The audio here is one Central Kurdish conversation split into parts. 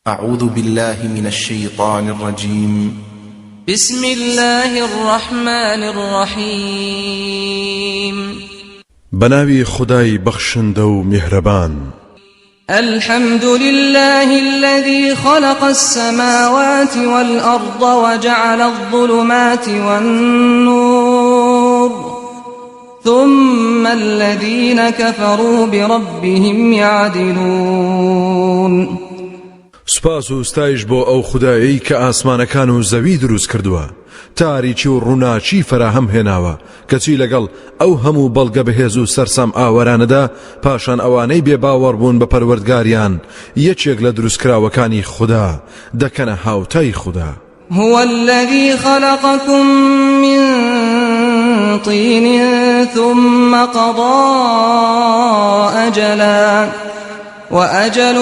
أعوذ بالله من الشيطان الرجيم. بسم الله الرحمن الرحيم. بەناوی خودای بەخشندە و میهرەبان. الحمد لله الذي خلق السماوات والأرض وجعل الظلمات والنور ثم الذين كفروا بربهم يعدلون. سوپاس و ستایش بۆ ئەو خودایەی کە ئاسمانەکان و زەوی دروست کردووە، تاریکی و ڕووناکی فەراهەم هێناوە، کەچی لەگەڵ ئەو هەموو بەڵگە بەهێز و سەرسام ئاوەرانەدا پاشان ئەوانەی بێ باوەڕ بوون بە پەروەردگاریان یەکێک لە دروستکراوەکانی خودا دەکەنە هاوتای خودا. هو الذي خلقكم من طين ثم قضى أجلا وأجل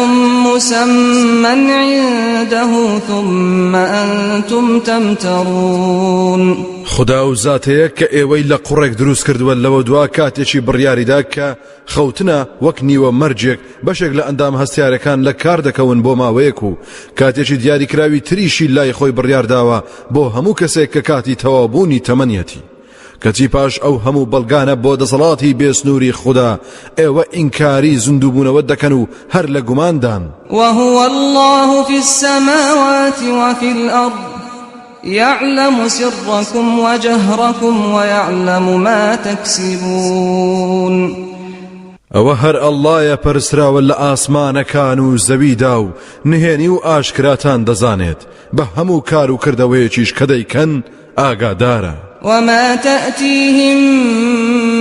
مسمى عنده ثم أنتم تمترون. خودا ئەو زاتەیە کە ئێوەی لە قوڕێک دروست کردووە لەوە دوا کاتێکی بڕیاریدا کە خەوتنە وەک نیوە مەرجێک بەشێک لە ئەندام هەستیارەکان لە کار دەکەون بۆ ماوەیەک و کاتێکی دیاریکراوی تریشی لای خۆی بڕیارداوە بۆ هەموو کەسێک کە کاتی تەواوبوونی تەمەنیەتی. کەچی پاش ئەو هەموو بەڵگانە بۆ دەسەڵاتی بێسنووری خودا ئێوە ئینکاری زیندووبوونەوە دەکەن و هەر لە گوماندان. وهو الله في السماوات وفي الأرض يعلم سركم وجهركم ويعلم ما تكسبون. ئەوە هەر ئەڵڵایە پەرستراوە لە ئاسمانەکان و زەویدا و نهێنی و ئاشکراتان دەزانێت، بە هەموو کار و کردەوەیەکیش کە دەیکەن ئاگادارە. وما تأتيهم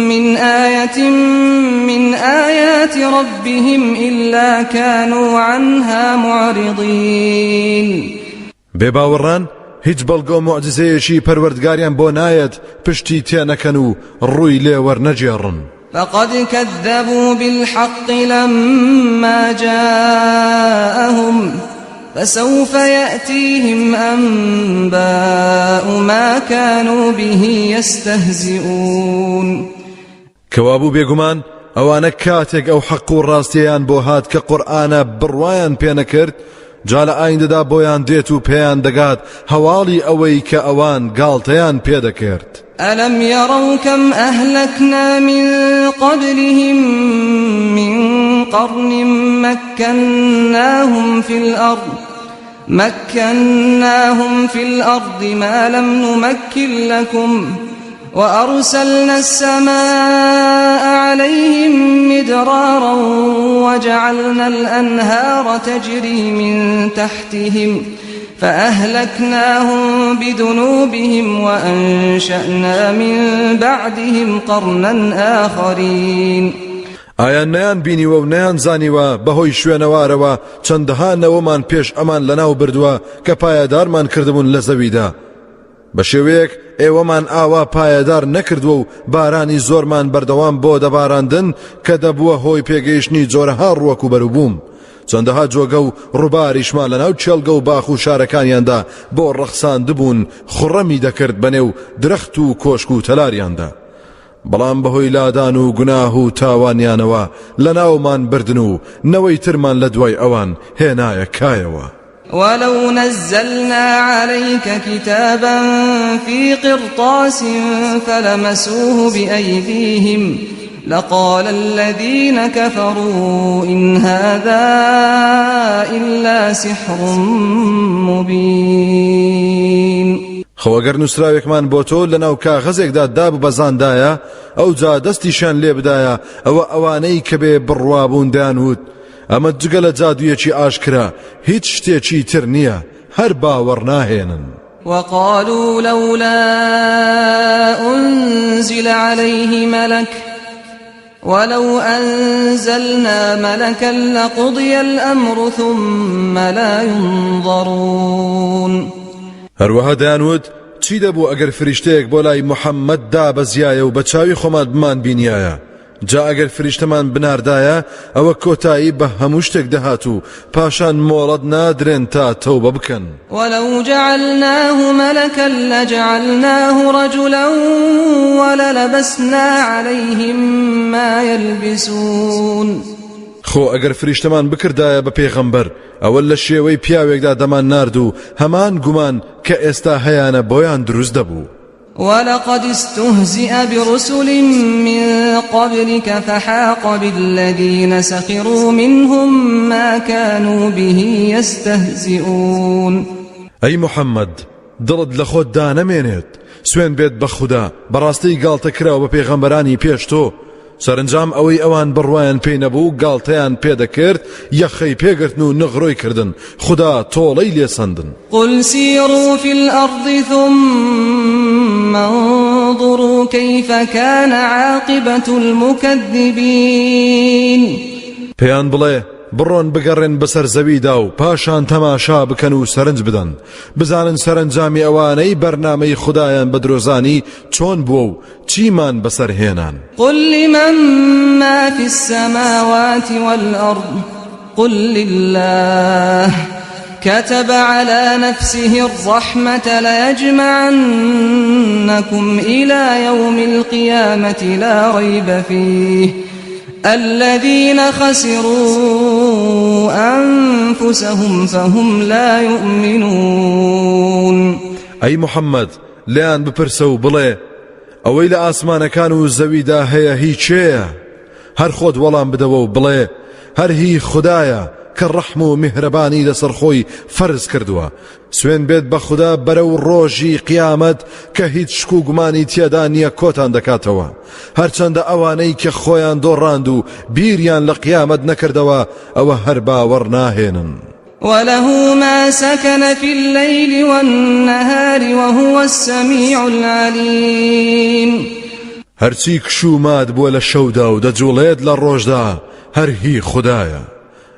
من آية من آيات ربهم إلا كانوا عنها معرضين. بێباوەڕان هیچ بەڵگە و موعجیزەیەکی پەروەردگاریان بۆ نایەت پشتی تێنەکەن و ڕووی لێ وەرنەگێڕن. فقد كذبوا بالحق لما جاءهم فسوف يأتيهم أنباء ما كانوا به يستهزئون. کەوابوو بێگومان ئەوانە کاتێک ئەو حەق و ڕاستیەیان بۆ هات کە قورئانە بڕوایان پێنەکرد، جا لە ئایندەدا بۆیان دێت و پێیان دەگات هەواڵی ئەوەی کە ئەوان گاڵتەیان پێدەکرد. ألم يروا كم أهلكنا من قبلهم من قرن مكناهم في الأرض مكناهم في الأرض ما لم نمكن لكم وأرسلنا السماء عليهم مدرارا وجعلنا الأنهار تجري من تحتهم فأهلكناهم بذنوبهم وأنشأنا من بعدهم قرنا آخرين. ئایا نەیان بینیوە و نەیان زانیوە بەهۆی شوێنەوارەوە چەندەها نەوەمان پێش ئەمان لەناو بردووە کە پایەدارمان کردبوون لە زەویدا؟ بە شێوەیەک ئێوەمان ئاوا پایەدار نەکردووە و بارانی زۆرمان بەردەوام بۆ دەباراندن کە دەبووە هۆی پێگەیشتنی جۆرەها ڕووەک و بەروبووم، چەندەها جۆگە و ڕووباریشمان لەناو کێڵگە و باخ و شارەکانیاندا بۆ ڕەخساندبوون خوڕەمی دەکرد بەنێو درەخت و کۆشک و تەلاریاندا، بەڵام بەهۆی لادان و گوناه و تاوانیانەوە لەناومان بردن و نەوەی ترمان لە دوای ئەوان هێنایە کایەوە. ولو نزلنا عليك كتابا في قرطاس فلمسوه بأيديهم لقال الذين كفروا إن هذا إلا سحر مبين. خۆ ئەگەر نووسراوێکمان بۆ تۆ لەناو کاغەزێکدا داببەزاندایە ئەوجا دەستیشیان لێ بدایە ئەوە ئەوانەی کە بێ بڕوا بوون دەیانوت ئەمە جگە لە جادوویەکی ئاشکرا هیچ شتێکی تر نییە هەر باوەڕ ناهێنن. وقالوا لولا أنزل عليه ملك ولو أنزلنا ملكا لقضي الأمر ثم لا ينظرون. هەروەها دەیانوت چی دەبوو ئەگەر فریشتەیەک بۆ لای محەممەد دابەزیایە و بە چاوی خۆمان بمانبینیایە، جا ئەگەر فریشتەمان بناردایە ئەوە کۆتایی بە هەموو شتێک دەهات و پاشان مۆڵەت نادرێن تا تەوبە بکەن. ولو جعلناه ملكا لجعلناه رجلا وللبسنا عليهم ما يلبسون. خۆ ئەگەر فریشتەمان بکردایە بە پێغەمبەر ئەوە لە شێوەی پیاوێکدا دەماننارد و هەمان گومان کە ئێستا هەیانە بۆیان دروست دەبوو. ولقد استهزئ برسل من قبلك فحاق بالذين سخروا منهم ما كانوا به يستهزئون. ئەی محەممەد دڵت لە خۆت دانەمێنێت سوێن بێت بە خودا بەڕاستی گاڵتە کراوە بە پێغەمبەرانی پێش تۆ سەرنجام ئەوەی ئەوان بڕوایان پێی نەبوو گاڵتەیان پێدەکرد یەخەی پێگرتن و نغرۆی کردن خودا تۆڵەی لێسەندن. قل سیروا فی الارض ثم انظروا کیف کان عاقبة المکذبین. پێیان بڵێ، بڕۆن بگەڕێن بەسەر زەویدا و پاشان تەماشا بکەن و سەرنج بدەن بزانن سەرەنجامی ئەوانەی بەرنامەی خودایان بە درۆزانی چۆن بووە و چیمان بەسەر هێنان. قل لمن ما فی السماوات والأرض قل لله كتب على نفسه الرحمة ليجمعنكم إلى يوم القيامة لا ريب فيه الذين خسروا أنفسهم فهم لا يؤمنون. ئەی محەممەد لێیان بپرسە و بڵێ ئەوەی لە ئاسمانەکان و زەویدا هەیە هی کێیە؟ هەر خۆت وەڵام بدەوە و بڵێ هەر هی خودایە کە ڕەحم و میهرەبانی لەسەر خۆی فەرز کردووە سوێن بێت بە خودا بەرەو ڕۆژی قیامەت کە هیچ شک و گومانی تێدا نییە کۆتان دەکاتەوە هەرچەندە ئەوانەی کە خۆیان دۆڕاند و بیریان لە قیامەت نەکردەوە ئەوە هەر باوەڕ ناهێنن. وله ما سكن في الليل والنهار وهو السميع العليم. هەرچی کش و مات بووە لە شەودا و دەجوڵێت لە ڕۆژدا هەر هی خودایە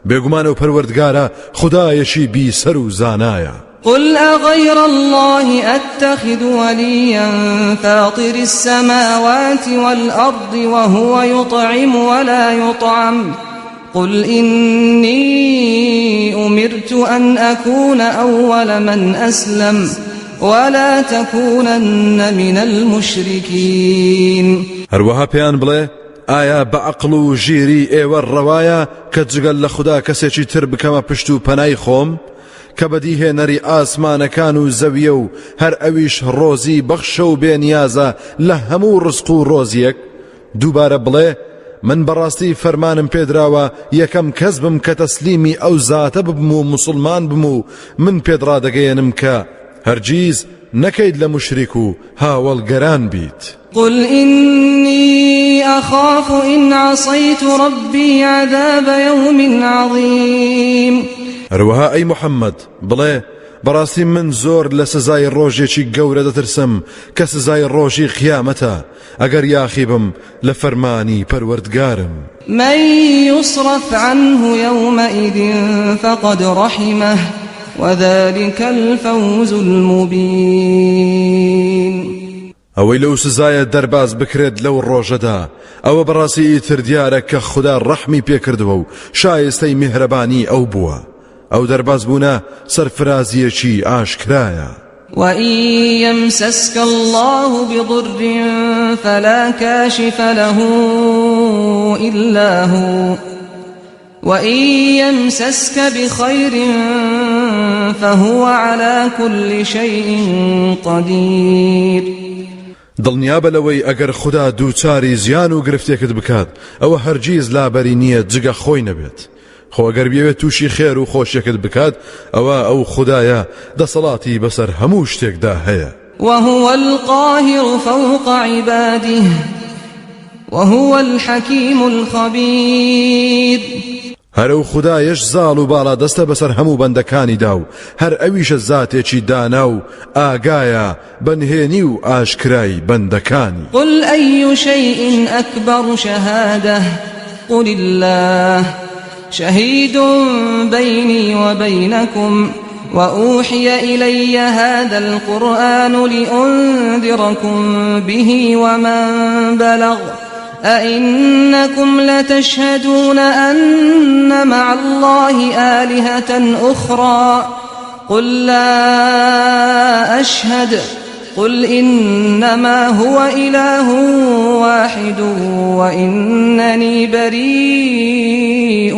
بێگومان ئەو پەروەردگارە خودایەکی بیسەر و زانایە. قل أغير الله أتخذ وليا فاطر السماوات والأرض وهو يطعم ولا يطعم قل إني أمرت أن أكون أول من أسلم ولا تكونن من المشركين. هەروەها پێیان بڵێ ئایا بە عەقڵ و ژیری ئێوە ڕەوایە کە جگەل لە خودا کەسێکی تر بکەمە پشت و پەنای خۆم کە بەدیهێنەری ئاسمانەکان و زەویە و هەر ئەویش ڕۆزی بەخشە و بێنیازە لە هەموو ڕزق و ڕۆزیەک دووبارە بڵێ من بەڕاستی فەرمانم پێدراوە یەکەم کەس بم کە تەسلیمی ئەو زاتە ببم و موسڵمان بم و من پێت ڕادەگەیەنم کە هەرگیز نەکەیت لە موشریک و هاوەڵگەران بیت. قل إني أخاف إن عصيت ربي عذاب يوم عظيم. هەروەها ئەی محەممەد بڵێ بەڕاستی من زۆر لە سزای ڕۆژێکی گەورە دەترسم کە سزای ڕۆژی قیامەتە ئەگەر یاخی بم لە فەرمانی پەروەردگارم. من یصرف عنه یومئذ فقد رحمه وذلک الفوز المبین. ئەوەی لەو سزایە دەرباز بکرێت لەو ڕۆژەدا ئەوە بەڕاستی ئیتر دیارە کە خودا ڕەحمی پێکردووە و شایستەی میهرەبانی ئەو بووە، ئەو دەربازبوونە سەرفرازییەکی ئاشکرایە. وَإِن يَمْسَسْكَ اللَّهُ بِضُرٍّ فَلَا كَاشِفَ لَهُ إِلَّا هُوَ وَإِن يَمْسَسْكَ بِخَيْرٍ فَهُوَ عَلَى كُلِّ شَيْءٍ قَدِيرٌ. دڵنیابە لەوەی ئەگەر خودا دووچاری زیان و گرفتێکت بکات ئەوە هەرگیز لابەری نییە جگە خۆی نەبێت، خۆ ئەگەر بیەوێت تووشی خێر و خۆشیەکت بکات ئەوە ئەو خودایە دەسەڵاتی بەسەر هەموو شتێکدا هەیە. وهو القاهر فوق عباده وهو الحکیم الخبیر. هەر ئەو خودایەش زاڵ و باڵادەستە بەسەر هەموو بەندەکانیدا و هەر ئەویشە زاتێکی دانا و ئاگایە بە نهێنی و ئاشکرای بەندەکانی. قل أی شیء أکبر شهادة قل اللە شهید بینی وبینکم وأوحی إلی هذا القرآن لأنذرکم به ومن بلغ أئنکم لتشهدون أن مع الله آلهة أخرى قل لا أشهد. قل إنما هو إله واحد وإنني بريء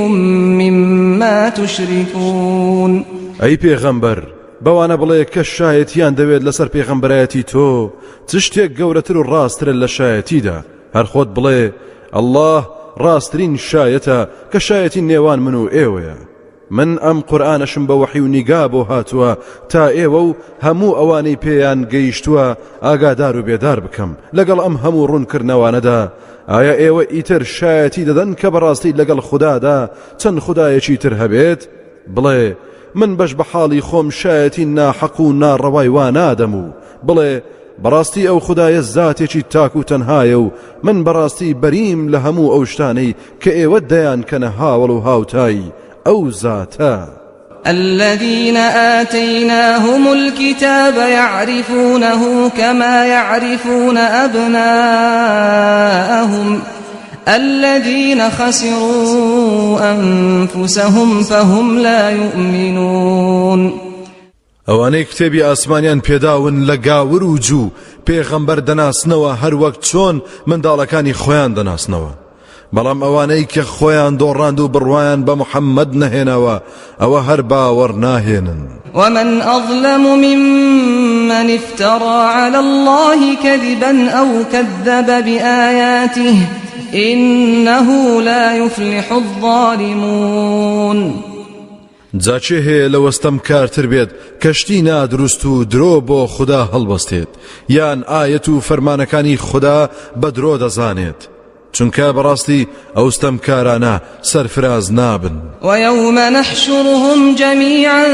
مما تشركون. ئەی پێغەمبەر بەوانە بڵێ کە شایەتیان دەوێت لەسەر پێغەمبەرایەتی تۆ چ شتێک گەورەتر و ڕاستترە لە شایەتیدا هەر خۆت بڵێ اللە ڕاستترین شایەتە کە شایەتی نێوان من و ئێوەیە من ئەم قورئانەشم بە وەحی و نیگا بۆ هاتووە تا ئێوە و هەموو ئەوانەی پێیان گەیشتووە ئاگادار و بێدار بکەم لەگەڵ ئەم هەموو ڕوونکردنەوانەدا ئایا ئێوە ئیتر شایەتی دەدەن کە بەڕاستی لەگەڵ خودادا چەند خودایەکی تر هەبێت؟ بڵێ من بەش بە حاڵی خۆم شایەتی ناحەق و ناڕەوای وا نادەم و بڵێ بەڕاستی ئەو خودایە زاتێکی تاک و تەنهایە و من بەڕاستی بەریم لە هەموو ئەو شتانەی کە ئێوە دەیانکەنە هاوەڵ و هاوتای ئەو زاتە. الذين آتيناهم الكتاب يعرفونه كما يعرفون أبناءهم الذين خسروا أنفسهم فهم لا يؤمنون. ئەوانەی کتێبی ئاسمانیان پێداون لە گاور و جوو پێغەمبەر دەناسنەوە هەروەک چۆن منداڵەکانی خۆیان دەناسنەوە بەڵام ئەوانەی کە خۆیان دۆڕاند و بڕوایان بە محەممەد نەهێناوە ئەوە هەر باوەڕ ناهێنن. ومن أظلم ممن افترى على الله كذبا أو كذب بآياته إنه لا يفلح الظالمون. جا کێ هەیە لەوە ستەمکارتر بێت کە شتی نادروست و درۆ بۆ خودا هەڵبەستێت یان ئایەت و فەرمانەکانی خودا بە درۆ دەزانێت چونکە بەڕاستی ئەو ستەمکارانە سەرفراز نابن. ويوم نحشرهم جميعا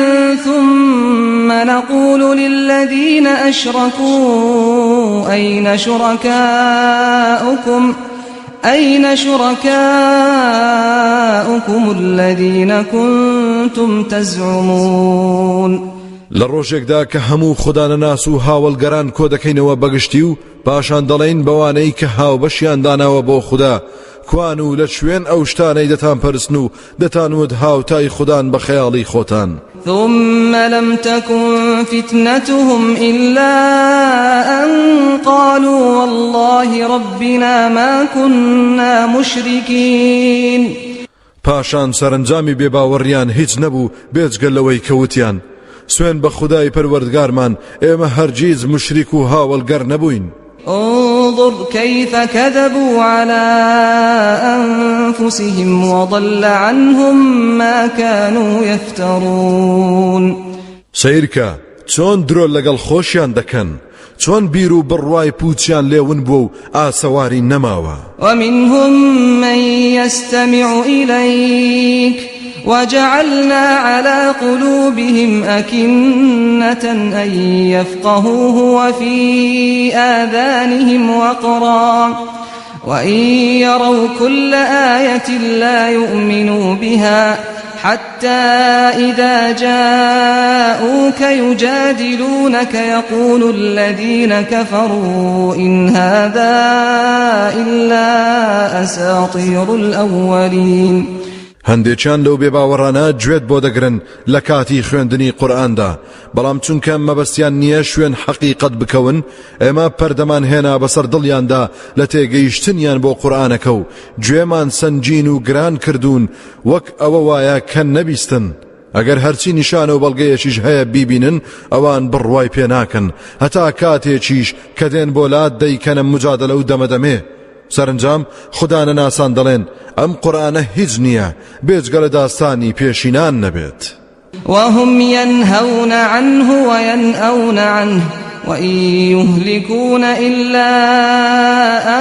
ثم نقول للذين أشركوا أين شركاؤكم أين شركاؤكم الذين كنتم تزعمون. لە ڕۆژێکدا کە هەموو خودانەناس و هاوەڵگەران کۆدەکەینەوە بەگشتی و پاشان دەڵێین بەوانەی کە هاوبەشیان داناوە بۆ خودا کوان و لە کوێن ئەو شتانەی دەتانپەرستن و دەتانوت هاوتای خودان بە خەیاڵی خۆتان. ثم لم تكن فتنتهم إلا أن قالوا والله ربنا ما كنا مشركين. پاشان سەرەنجامی بێباوەڕیان هیچ نەبوو بێجگە لەوەی کە وتیان، سوێن بە خودای پەروەردگارمان ئێمە هەرگیز موشریک و هاوەڵگەر نەبووین. انظر كيف كذبوا على أنفسهم وضل عنهم ما كانوا يفترون. سەیرکە چۆن درۆ لەگەڵ خۆشیان دەکەن، چۆن بیر و بڕوای پووچیان لێ ون بووە و ئاسەواری نەماوە. ومنهم من يستمع إليك وجعلنا على قلوبهم أكنة أن يفقهوه وفي آذانهم وقرا وإن يروا كل آية لا يؤمنوا بها حتى إذا جاءوك يجادلونك يقول الذين كفروا إن هذا إلا أساطير الأولين. هەندێکیان لەو بێباوەڕانە گوێت بۆ دەگرن لە کاتی خوێندنی قورئاندا، بەڵام چونکە مەبەستیان نییە شوێن حەقیقەت بکەون، ئێمە پەردەمان هێنا بەسەر دڵیاندا لە تێگەیشتنیان بۆ قورئانەکە و گوێمان سەنگین و گران کردوون وەک ئەوە وایە کە نەبیستن، ئەگەر هەرچی نیشانە و بەڵگەیەکیش هەیە بیبینن ئەوان بڕوای پێ ناکەن، هەتا کاتێکیش کە دێن بۆ لات دەیکەنە مجادەلە و دەمەدەمێ. سەرەنجام خودانەناسان دەڵێن ئەم قورئانە هیچ نییە بێجگە لە داستانی پێشینان نەبێت. وهم ينهون عنه وينأون عنه وإن يهلكون إلا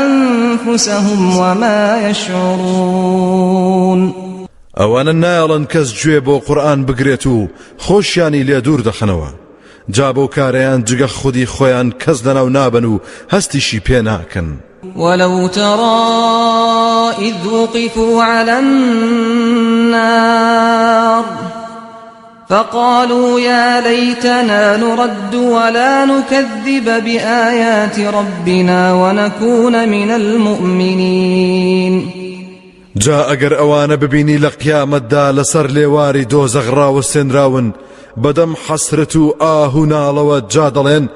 أنفسهم وما يشعرون. ئەوانە نایەڵن کەس گوێ بۆ قورئان بگرێت و خۆشیانی لێ دوور دەخەنەوە، جا بەو کارەیان جگە خودی خۆیان کەس لەناو نابەن و هەستیشی پێ ناکەن. ولو ترى إذ وقفوا على النار فقالوا يا ليتنا نرد ولا نكذب بآيات ربنا ونكون من المؤمنين. جا ئەگەر ئەوانە ببینی لە قیامەتدا لەسەر لێواری دۆزەخ ڕاوەستێنراون بەدەم حەسرەت و ئاه و ناڵەوە جا دەڵێن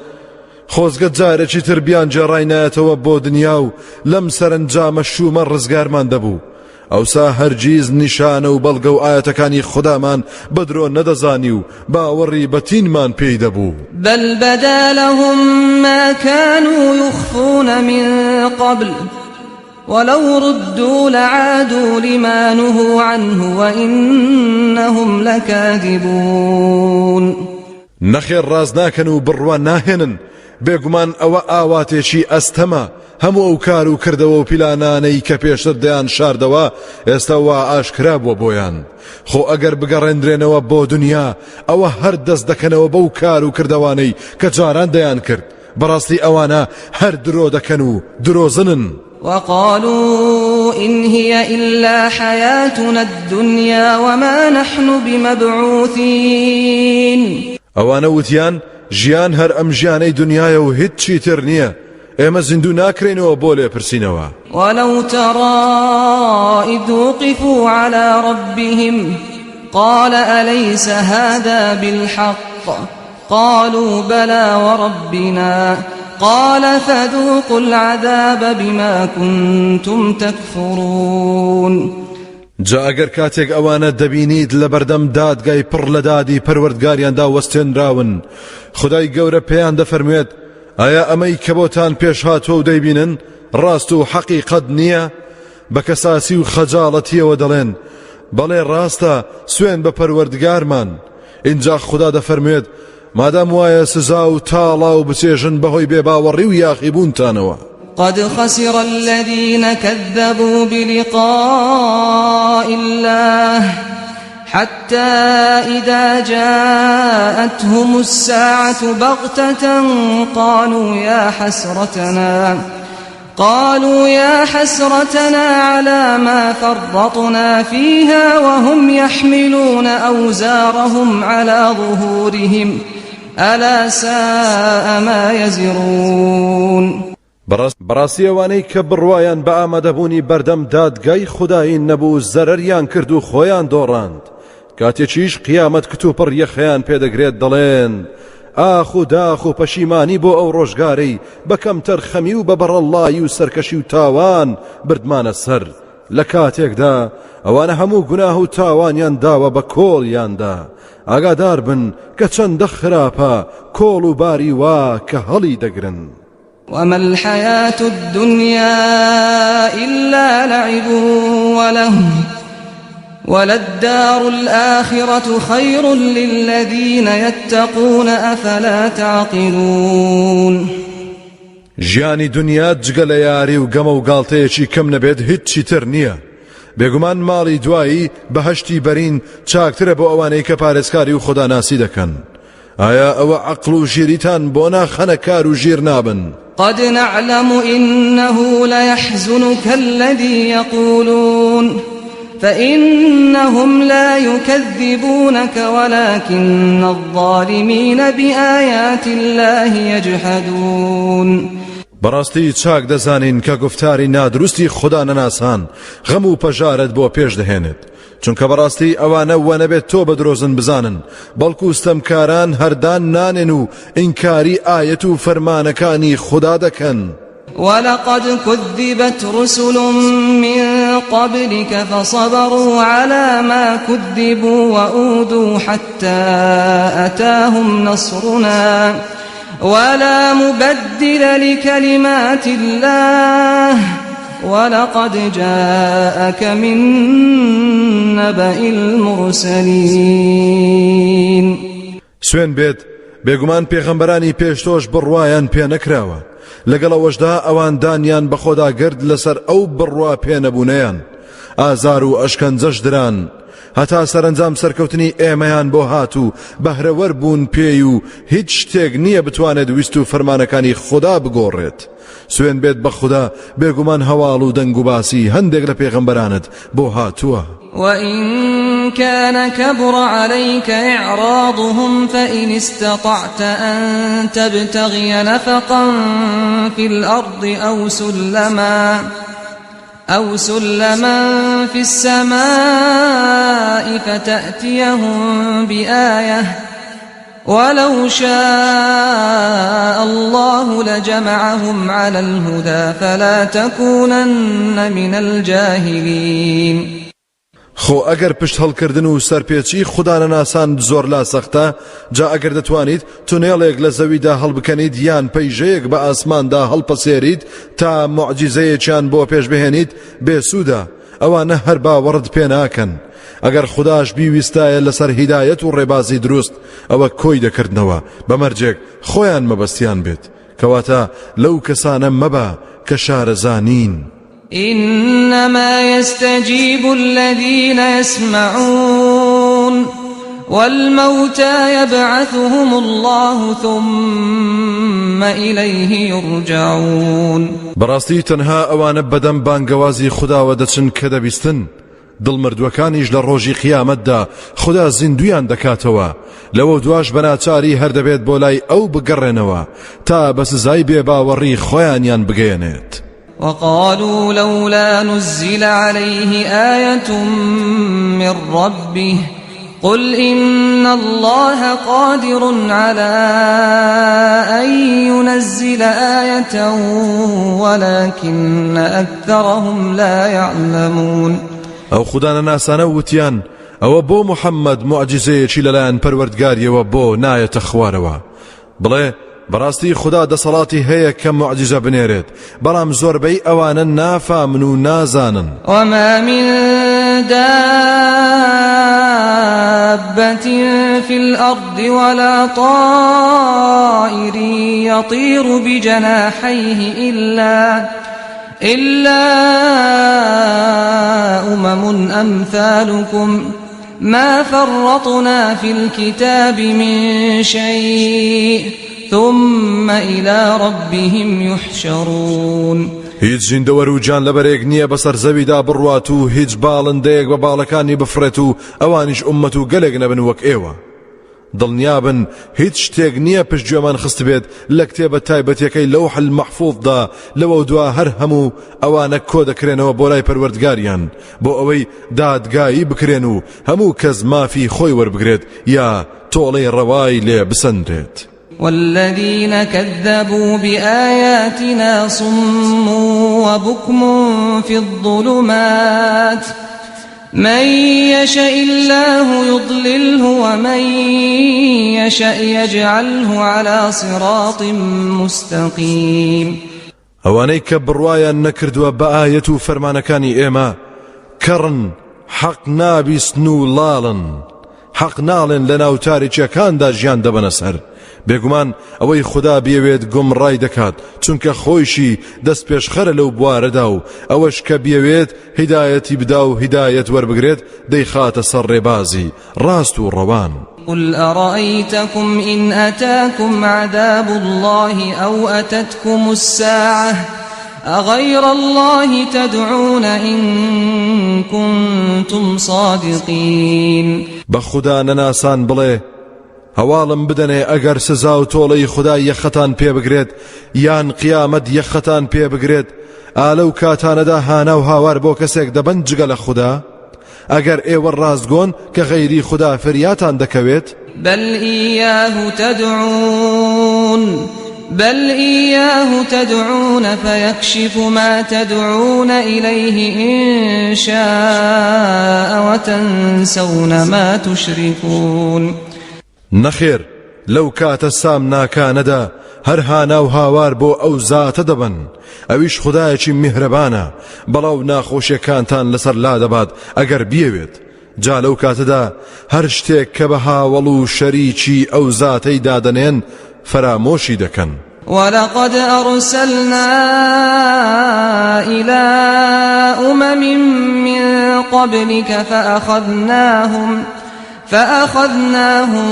خۆزگە جارێکی تر بیانگێڕاینایەتەوە بۆ دنیا و لەم سەرەنجامە شوومە ڕزگارمان دەبوو. ئەوسا هەرگیز نیشانە و بەڵگە و ئایەتەکانی خودامان بە درۆ نەدەزانی و باوەڕی بەتینمان پێی دەبوو. بل بدا لهم ما كانوا يخفون من قبل ولو ردوا لعادوا لما نهوا عنه وإنهم لكاذبون. نەخێر ڕاست ناکەن و بڕوا ناهێنن، بێگومان ئەوە ئاواتێکی ئەستەمە، هەموو ئەو کار و کردەوە و پیلانانەی کە پێشتر دەیان شاردەوە ئێستا وا ئاشکرا بووە بۆیان، خۆ ئەگەر بگەڕێندرێنەوە بۆ دنیا ئەوە هەر دەست دەکەنەوە بەو کار و کردەوانەی کە جاران دەیان کرد، بەڕاستی ئەوانە هەر درۆ دەکەن و درۆزنن. وقالوا إن هي إلا حياتنا الدنيا وما نحن بمبعوثين. ئەوانە وتیان ژیان هەر ئەم ژیانەی دنیایە و هیچی تر نییە، ئێمە زیندوو ناکرێینەوە بۆ لێپرسینەوە. ولو ترى إذ وقفوا على ربهم قال أليس هذا بالحق قالوا بلى وربنا قال فذوقوا العذاب بما كنتم تكفرون. جا ئەگەر کاتێک ئەوانە دەبینیت لەبەردەم دادگای پڕ لە دادی پەروەردگاریاندا وەستێنراون، خودای گەورە پێیان دەفەرموێت، ئایا ئەمەی کە بۆتان پێش هاتووە و دەیبینن ڕاست و حەقیقەت نییە؟ بە کەساسی و خەجاڵەتیەوە دەڵێن، بەڵێ ڕاستە، سوێن بە پەروەردگارمان. ئینجا خودا دەفەرموێت، مادام وایە سزا و تاڵاو بچێژن بەهۆی بێباوەڕی و یاخیبوونتانەوە. قد خسر الذين كذبوا بلقاء الله حتى إذا جاءتهم الساعة بغتة قالوا يا حسرتنا قالوا يا حسرتنا على ما فرطنا فيها وهم يحملون أوزارهم على ظهورهم ألا ساء ما يزرون. بەڕاستی ئەوانەی کە بڕوایان بە ئامادەبوونی بەردەم دادگای خودایی نەبوو زەرەریان کرد و خۆیان دۆڕاند، کاتێکیش قیامەت کتوپڕ یەخەیان پێدەگرێت دەڵێن، ئاخ و داخ و پەشیمانی بۆ ئەو ڕۆژگارەی بە کەمتەرخەمی و بە بەڕەڵڵایی و سەرکەشی و تاوان بردمانە سەر، لە کاتێکدا ئەوانە هەموو گوناه و تاوانیان داوە بە کۆڵیاندا، ئاگادار بن کە چەندە خراپە کۆڵ و باری وا کە هەڵی دەگرن. وما الحیاة الدنیا إلا لعب ولهو وللدار الآخرة خیر للذین یتقون أفلا تعقلون. ژیانی دونیا جگە لە یاری و گەمە و گاڵتەیەکی کەم نەبێت هیچی تر نییە، بێگومان ماڵی دوایی بەهەشتی بەرین چاکترە بۆ ئەوانەی کە پارێزکاری و خوداناسی دەکەن. ئایا ئەوە عەقڵ و ژیریتان بۆ ناخەنە کار و ژیر نابن؟ قد نعلم إنه ليحزنك الذي يقولون فإنهم لا يكذبونك ولكن الظالمين بآيات الله يجحدون. بەڕاستی چاک دەزانین کە گوفتاری نادروستی خودا نەناسان غەم و پەژارەت بۆ پێش دەهێنێت، چونکە بەڕاستی ئەوانە وەنەبێت تۆ بە درۆزن بزانن بەڵکو ستەمکاران هەردان نانێن و ئینکاری ئایەت و فەرمانەکانی خودا دەکەن. ولقد كذبت رسل من قبلك فصبروا على ما كذبوا وأوذوا حتى أتاهم نصرنا ولا مبدل لكلمات الله ولقد جاءك من نبأ المرسلین. سوێن بێت بێگومان پێغەمبەرانی پێش تۆش بڕوایان پێ نەکراوە، لەگەڵ ئەوەشدا ئەوان دانیان بەخۆدا گرت لەسەر ئەو بڕوا پێ نەبوونەیان، ئازار و ئەشکەنجەش دران، هەتا سەرەنجام سەرکەوتنی ئێمەیان بۆ هات و بەهرەوەر بوون پێی و هیچ شتێک نییە بتوانێت ویست و فەرمانەکانی خودا بگۆڕێت. سوێن بێت بە خودا بێگومان هەواڵ و دەنگ و باسی هەندێک لە پێغەمبەرانت بۆ هاتووە. وإن كان كبر عليك إعراضهم فإن استطعت أن تبتغي نفقا في الأرض أو سلما أو سلما في السماء فتأتيهم بآية. ولو شاء الله لجمعهم على الهدى فلا تكونن من الجاهلين. خۆ ئەگەر پشت هەڵکردن و سەرپێچی خودانەناسان زۆر لا سەختە، جا ئەگەر دەتوانیت تونێڵێک لە زەویدا هەڵبکەنیت یان پەیژەیەک بە ئاسماندا هەڵپەسێریت تا موعجیزەیەکیان بۆ پێش بهێنیت بێسوودە، ئەوانە هەر باوەڕت پێ ناکەن. ئەگەر خوداش بیویستایە لەسەر هیدایەت و ڕێبازی دروست ئەوە کۆی دەکردنەوە بە مەرجێک خۆیان مەبەستیان بێت، کەواتە لەو کەسانە مەبە کە شارەزا نین. إنما يستجيب الذين يسمعون والموتى يبعثهم الله ثم إليه يرجعون. بەڕاستی تەنها ئەوانە بەدەم بانگەوازی خوداوە دەچن کە دەبیستن، دڵ مردووەکانیش لە ڕۆژی قیامەتدا خودا زیندوویان دەکاتەوە، لەوەودواش بەناچاری هەر دەبێت بۆ لای ئەو بگەڕێنەوە تا بە سزای بێباوەڕی خۆیانیان بگەیەنێت. وقالوا لولا نزل عليه آية من ربه قل إن الله قادر على أن ينزل آية ولكن أكثرهم لا يعلمون. ئەو خودانەناسانە وتیان ئەوە بۆ محەممەد موعجیزەیەکی لەلایەن پەروەردگاریەوە بۆ نایەتە خوارەوە بڵێ، بەڕاستی خودا دەسەڵاتی هەیە کە موعجیزە بنێرێت، بەڵام زۆربەی ئەوانە نافامن و نازانن. وما من دابة في الأرض ولا طائر يطير بجناحيه إلا إلا أمم أمثالكم ما فرطنا في الكتاب من شيء ثم إلى ربهم يحشرون. هیچ زیندەوەر و گیانلەبەرێک نییە بەسەر زەویدا بڕوات و هیچ باڵندەیەک بە باڵەکانی بفڕێت و ئەوانیش ئوممەت و گەلێک نەبن وەک ئێوە. دڵنیابن هیچ شتێک نییە پشتگوێمان خستبێت لە کتێبە تایبەتیەکەی لەوح المەحفوظدا لەوەودوا هەر هەموو ئەوانە کۆدەکرێنەوە بۆ لای پەروەردگاریان بۆ ئەوەی دادگایی بکرێن و هەموو کەس مافی خۆی وەربگرێت یا تۆڵەی ڕەوای لێ بسەنرێت. والذین كذبوا بآیاتنا صم وبکم فی الظلمات من یشأ اللە یضلله ومن یشأ یجعله علی صراط مستقیم. ئەوانەی کە بڕوایان نەکردووە بە ئایەت و فەرمانەکانی ئێمە کەڕن حەق نابیستن و ڵاڵن حەق ناڵێن لە ناو تاریکیەکاندا ژیان دەبەنە سەر بێگومان ئەوەی خودا بیەوێت گومڕای دەکات چونکە خۆیشی دەست پێشخەرە لەو بوارەدا و ئەوەش کە بیەوێت هیدایەتی بدا و هیدایەت وەربگرێت دەیخاتە سەر ڕێبازی ڕاست و ڕەوان. قل أرأيتكم إن أتاكم عذاب الله أو أتتكم الساعة أغير الله تدعون إن كنتم صادقین. بە خودا نەناسان بڵێ، هەواڵم بدەنێ ئەگەر سزا و تۆڵەی خودا یەخەتان پێ بگرێت یان قیامەت یەخەتان پێ بگرێت، ئا لەو کاتانەدا هانا و هاوار بۆ کەسێک دەبەن جگە لە خودا؟ ئەگەر ئێوە ڕاستگۆن کە غەیری خودا فریاتان دەکەوێت؟ بل إياه تدعون بل إياه تدعون فيكشف ما تدعون إليه إن شاء وتنسون ما تشركون. نەخێر لەو کاتە سامناکانەدا هەر هانا و هاوار بۆ ئەو زاتە دەبەن ئەویش خودایەکی میهرەبانە بەڵا و ناخۆشیەکانتان لەسەر لادەبات ئەگەر بیەوێت جا لەو کاتەدا هەر شتێک کە بە هاوەڵ و شەریکی ئەو زاتەی دادەنێن فەرامۆشی دەکەن. ولقد أرسلنا إلى أمم من قبلك فأخذناهم فأخذناهم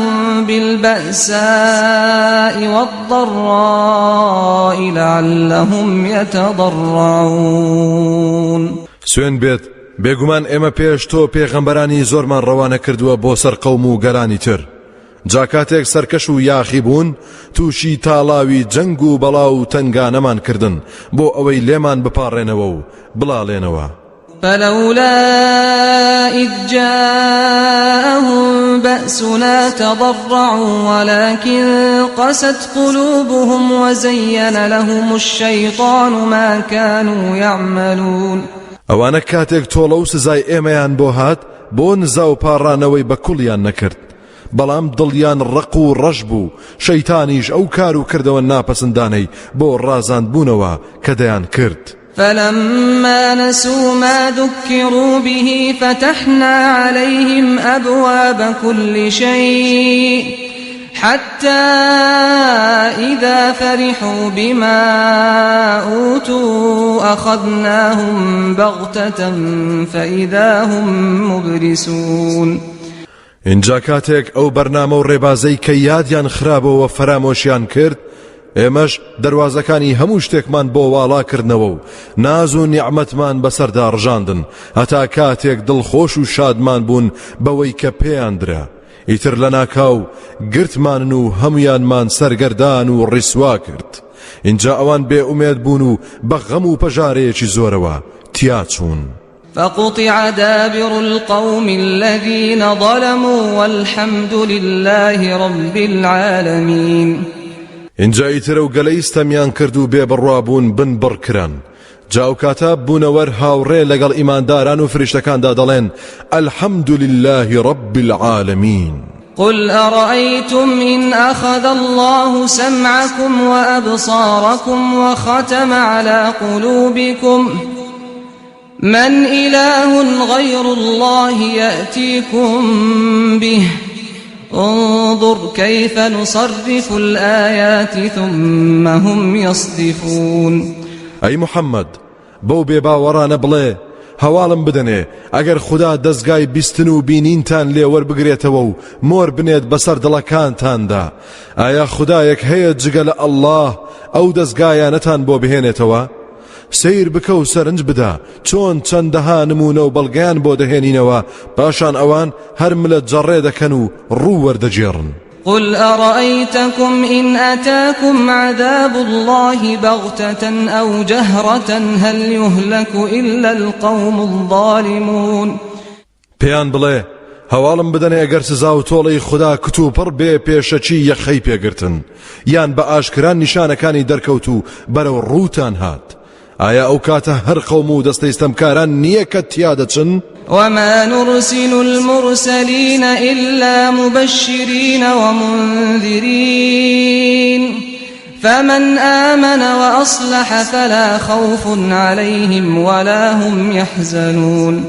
بالبأساء والضراء لعلهم يتضرعون. سوێن بێت بێگومان ئێمە پێش تۆ پێغەمبەرانی زۆرمان ڕەوانە کردووە بۆ سەر قەوم و گەلانی تر جا کاتێک سەرکەش و یاخی بوون تووشی تاڵاوی جەنگ و بەڵا و تەنگانەمان کردن بۆ ئەوەی لێمان بپاڕێنەوە و بڵاڵێنەوە. فلولا إذ جاءهم بأسنا تضرعوا ولكن قست قلوبهم وزين لهم الشيطان ما كانوا يعملون. ئەوانە کاتێک تۆڵە و سزای ئێمەیان بۆ هات بۆ نزا و پاڕانەوەی بە کوڵیان نەکرد، بەڵام دڵیان ڕەق و ڕەش بوو، شەیتانیش ئەو کار و کردەوە ناپەسندانەی بۆ ڕازاندبوونەوە کە دەیانکرد. فلما نسوا ما ذكروا به فتحنا عليهم أبواب كل شيء حتى إذا فرحوا بما أوتوا أخذناهم بغتة فإذا هم مبلسون. ئینجا کاتێک ئەو بەرنامە و ڕێبازەی کە یادیان خرابەوە فەرامۆشیان کرد، ئێمەش دەروازەکانی هەموو شتێکمان بۆ واڵا کردنەوە و ناز و نیعمەتمان بەسەردا ڕژاندن هەتا کاتێک دڵخۆش و شادمان بوون بەوەی کە پێیان درا، ئیتر لەناکاو گرتمانن و هەموویانمان سەرگەردان و ڕیسوا کرد. ئینجا ئەوان بێ ئومێد بوون و بە غەم و پەژارەیەکی زۆرەوە تیا چوون. فقطع دابر القوم الذين ظلموا والحمد لله رب العالمين. ئینجا ئیتر ئەو گەلەی ستەمیان کرد و بێ بڕوا بوون بنبڕ کران. جا ئەو کاتە بوونەوەر هاوڕێ لەگەڵ ئیمانداران و فریشتەکاندا دەڵێن، الحمد لله رب العالمین. قل أرأيتم إن أخذ الله سمعكم وأبصاركم وختم على قلوبكم من إله غير الله يأتيكم به انظر كيف نصرف الآيات ثم هم يصدفون. ئەی محەممەد بەو بێباوەڕانە بڵێ هەواڵم بدەنێ ئەگەر خودا دەزگای بیستن و بینینتان لێ وەربگرێتەوە و مۆر بنێت بەسەر دڵەکانتاندا ئایا خودایەک هەیە جگە لە ئەڵڵا ئەو دەزگایانەتان بۆ بهێنێتەوە؟ سەیر بکە و سەرنج بدە چۆن چەندەها نموونە و بەڵگەیان بۆ دەهێنینەوە پاشان ئەوان هەر ملە جەڕێ دەکەن و ڕوو وەردەگێڕن. قل أرأيتكم إن أتاكم عذاب الله بغتة أو جهرة هل يهلك إلا القوم الظالمون. پێیان بڵێ، هەواڵم بدەنێ ئەگەر سزا و تۆڵەی خودا کتوپڕ بێ پێشەکی یەخەی پێگرتن، یان بە ئاشکرا نیشانەکانی دەرکەوت و بەرەو ڕووتان هات، ئایا ئەو کاتە هەر قەوم و دەستەی ستەمکاران نییە کە تیا دەچن؟ وما نرسل المرسلین إلا مبشرین ومنذرین فمن آمن وأصلح فلا خوف عليهم ولا هم يحزنون.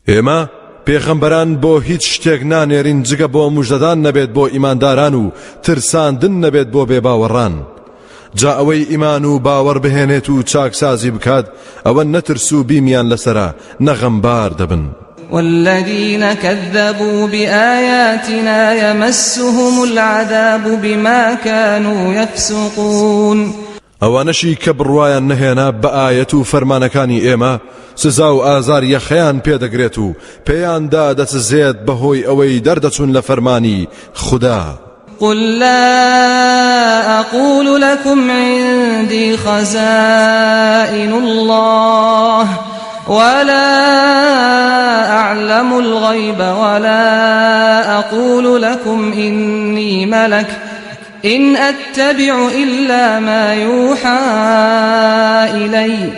ئێمە پێغەمبەران بۆ هیچ شتێک نانێرین جگە بۆ مژدەدان نەبێت بۆ ئیمانداران و ترساندن نەبێت بۆ بێباوەڕان. جا ئەوەی ئیمان و باوەڕ بهێنێت و چاکسازی بکات ئەوە نەترس و بیمیان لەسەرە نە غەمبار دەبن. والذین كذبوا بآیاتنا یمسهم العذاب بما كانوا یفسقون. ئەوانەشی کە بڕوایان نەهێنا بە ئایەت و فەرمانەکانی ئێمە سزا و ئازار یەخەیان پێدەگرێت و پێیاندا دەسزێت بەهۆی ئەوەی دەردەچوون لە فەرمانی خودا. قل لا أقول لكم عندي خزائن الله ولا أعلم الغيب ولا أقول لكم إني ملك إن أتبع إلا ما يوحى إلي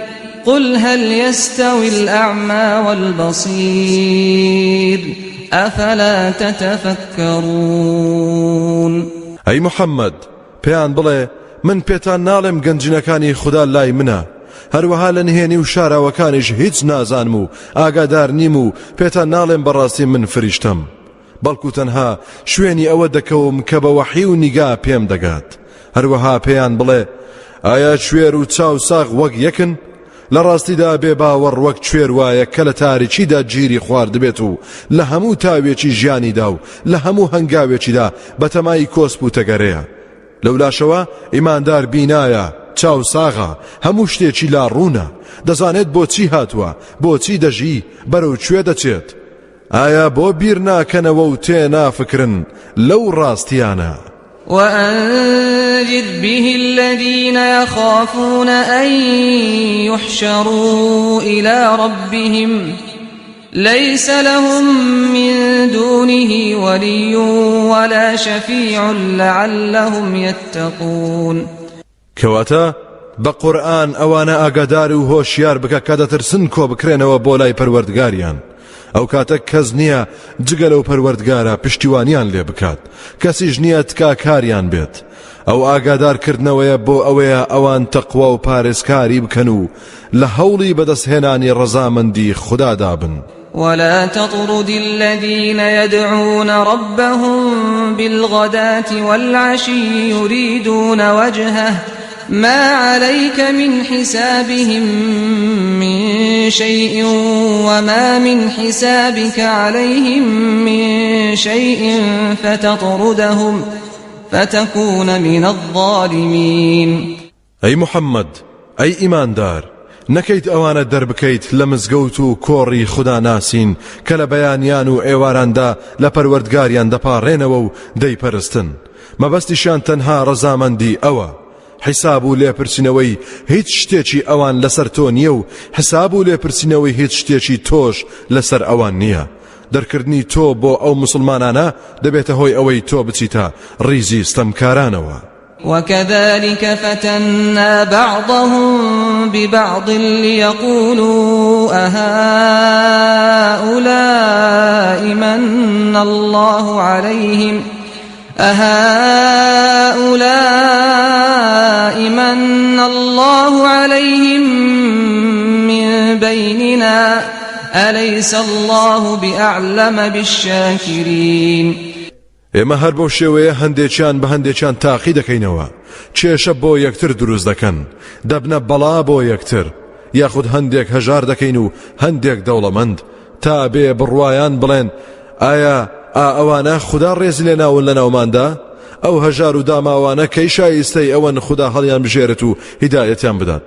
قل هل يستوي الأعمى والبصير أفلا تتفكرون. ئەی محەممەد پێیان بڵێ من پێتان ناڵێم گەنجینەکانی خودا لای منە هەروەها لە نهێنی و شاراوەکانیش هیچ نازانم و ئاگادار نیم و پێتان ناڵێم بەڕاستی من فریشتەم بەڵکو تەنها شوێنی ئەوە دەکەوم کە بە وەحی و نیگا پێم دەگات هەروەها پێیان بڵێ ئایا کوێر و چاو ساغ وەک یەکن لە ڕاستیدا بێ باوەڕ وەک کوێر وایە کە لە تاریکیدا گیری خواردبێت و لە هەموو تاوێکی ژیانیدا و لە هەموو هەنگاوێکیدا بەتەمای کۆسپ و تەگەرەیە لەولاشەوە ئیماندار بینایە چاو ساغە هەموو شتێکی لا ڕوونە دەزانێت بۆچی هاتووە بۆچی دەژی بەرەو کوێ دەچێت ئایا بۆ بیر ناکەنەوە و تێنافکرن لەو ڕاستیانە؟ وأنذر به الذين يخافون أن يحشروا إلى ربهم ليس لهم من دونه ولي ولا شفيع لعلهم يتقون. کەواتە بە قورئان ئەوانە ئاگادار و هۆشیار بکە کە دەترسن کۆبکرێنەوە بۆ لای پەروەردگاریان ئەو کاتە کەس نییە جگە لەو پەروەردگارە پشتیوانیان لێ بکات کەسیش نییە تکاکاریان بێت ئەو ئاگادارکردنەوەیە بۆ ئەوەیە ئەوان تەقوا و پارێزکاری بکەن و لە هەوڵی بەدەستهێنانی ڕەزامەندی خودادا بن. ولا تطرد الذين يدعون ربهم بالغداة والعشي يريدون وجهه ما عليك من حسابهم من شيء وما من حسابك عليهم من شيء فتطردهم فتكون من الظالمين. ئەی محەممەد، ئەی ئیماندار، نەکەیت ئەوانە دەربکەیت لە مزگەوت و کۆڕی خودا ناسین کە لە بەیانیان و ئێواراندا لە پەروەردگاریان دەپاڕێنەوە و دەیپەرستن، مەبەستیشیان تەنها ڕەزامەندی ئەوە، حیساب و لێپرسینەوەی هیچ شتێکی ئەوان لەسەر تۆ نییە و حساب و لێپرسینەوەی هیچ شتێکی تۆش لەسەر ئەوان نییە. دەرکردنی تۆ بۆ ئەو موسڵمانانە دەبێتە هۆی ئەوەی تۆ بچیتە ڕیزی ستەمکارانەوە. وكذلك فتنا بعضهم ببعض ليقولوا أهؤلاء من الله عليهم أهؤلاء من الله عليهم من بيننا أليس الله بأعلم بالشاكرين ئێمە هەر بەو شێوەیە هەندێکیان بە هەندێکیان تاقی دەکەینەوە، کێشە بۆ یەکتر دروست دەکەن، دەبنە بەڵا بۆ یەکتر، یاخود هەندێک هەژار دەکەین و هەندێک دەوڵەمەند، تا بێ بڕوایان بڵێن ئایا ئا ئەوانە خودا ڕێزی لێناون لە ناوماندا؟ ئەو هەژار و داماوانە کەی شایستەی ئەوەن خودا هەڵیان بژێرێت و هیدایەتیان بدات؟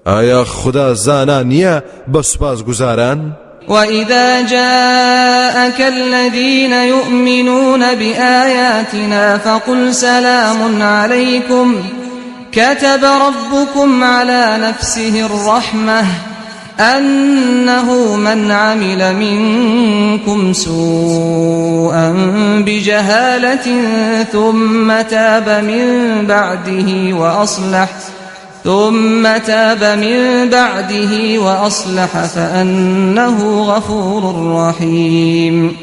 ئایا خودا زانا نییە بە سوپاسگوزاران؟ وإذا جاءك الذين يؤمنون بآياتنا فقل سلام عليكم كتب ربكم على نفسه الرحمة أنه من عمل منكم سوءا بجهالة ثم تاب من بعده وأصلح ثم تاب من بعده وأصلح فأنه غفور رحيم.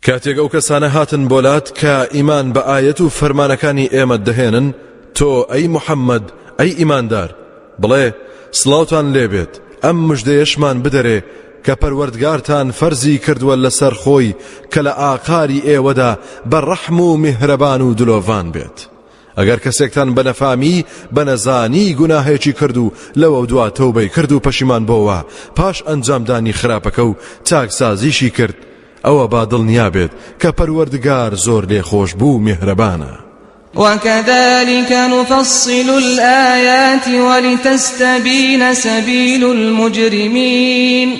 کاتێک ئەو کەسانە هاتن بۆلات کە ئیمان بە ئایەت و فەرمانەکانی ئێمە دەهێنن تۆ ئەی محەممەد ئەی ئیماندار بڵێ سڵاوتان لێبێت ئەم مژدەیەشمان بدەرێ کە پەروەردگارتان فەرزی کردووە لەسەر خۆی کە لە ئاقاری ئێوەدا بە ڕەحم و میهرەبان و دلۆڤان بێت ئەگەر کەسێکتان بە نەفامی بە نەزانی گوناهێکی کرد و لەوەودوا تەوبەی کرد و پەشیمان بۆوە پاش ئەنجامدانی خراپەکە و چاکسازیشی کرد ئەوە با دڵنیا بێت کە پەروەردگار زۆر لێخۆشبوو و میهرەبانە. وكذلك نفصل الآيات ولتستبين سبيل المجرمين.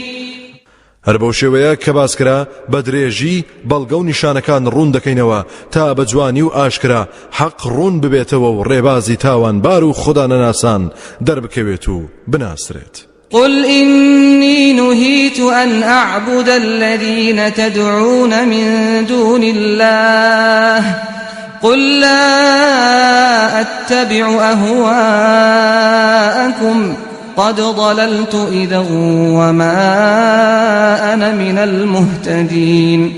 هەر بەو شێوەیە کە باس کرا بە درێژی بەڵگە و نیشانەکان ڕوون دەکەینەوە تا بە جوانی و ئاشکرا حەق ڕوون ببێتەوە و ڕێبازی تاوانبار و خودا نەناسان دەربکەوێت و بناسرێت. قل إني نهیت أن أعبد الذین تدعون من دون الله قل لا أتبع أهواءكم قد ضللت إذا وما أنا من المهتدین.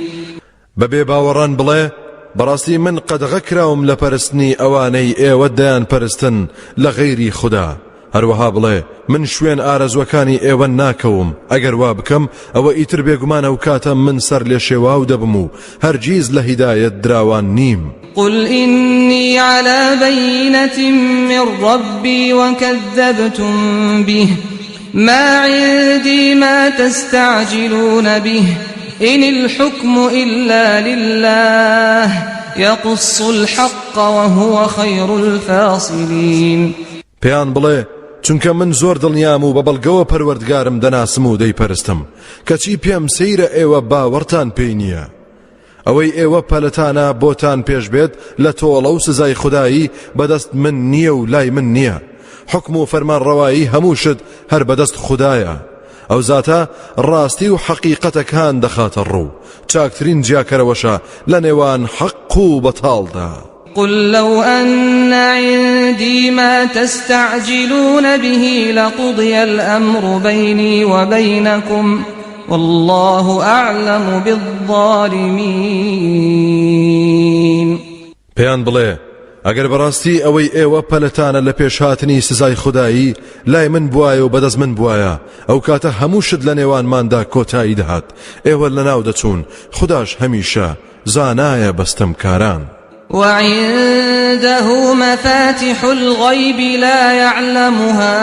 بە بێ باوەڕان بڵێ، بەڕاستی من قەدەغە کراوم لە پەرستنی ئەوانەی ئێوە دەیان پەرستن لە غەیری خودا، هەروەها بڵێ، من شوێن ئارەزووەکانی ئێوە ناکەوم، ئەگەر وا بکەم ئەوە ئیتر بێگومان ئەوکاتە من سەرلێشێواو دەبم و هەرگیز لە هیدایەت دراوان نیم. قل إني على بينة من ربي وكذبتم به ما عندي ما تستعجلون به إن الحكم إلا لله يقص الحق وهو خير الفاصلين. پێیان بڵێ، چونکە من زۆر دڵنیام و بە بەڵگەوە پەروەردگارم دەناسم و دەیپەرستم، کەچی پێم سەیرە ئێوە باوەڕتان پێی نییە. ئەوەی ئێوە پەلەتانە بۆتان پێش بێت لە تۆڵە و سزای خودایی بەدەست من نییە و لای من نییە حوکم و فەرمانڕەوایی هەموو شت هەر بەدەست خودایە ئەو زاتە ڕاستی و حەقیقەتەکان دەخاتە ڕوو چاکترین جیاکەرەوەشە لە نێوان حەق و بەتاڵدا. قل لو أن عندي ما تستعجلون به لقضي الأمر بيني وبينكم والله أعلم بالظالمين. پێیان بڵێ، ئەگەر بەڕاستی ئەوەی ئێوە پەلەتانە لە پێشهاتنی سزای خودایی لای من بوایە و بەدەست من بوایە ئەو کاتە هەموو شت لە نێوانماندا کۆتایی دەهات ئێوە لەناو دەچوون خوداش هەمیشە زانایە بە ستەمکاران. وعنده مفاتح الغیب لا یعلمها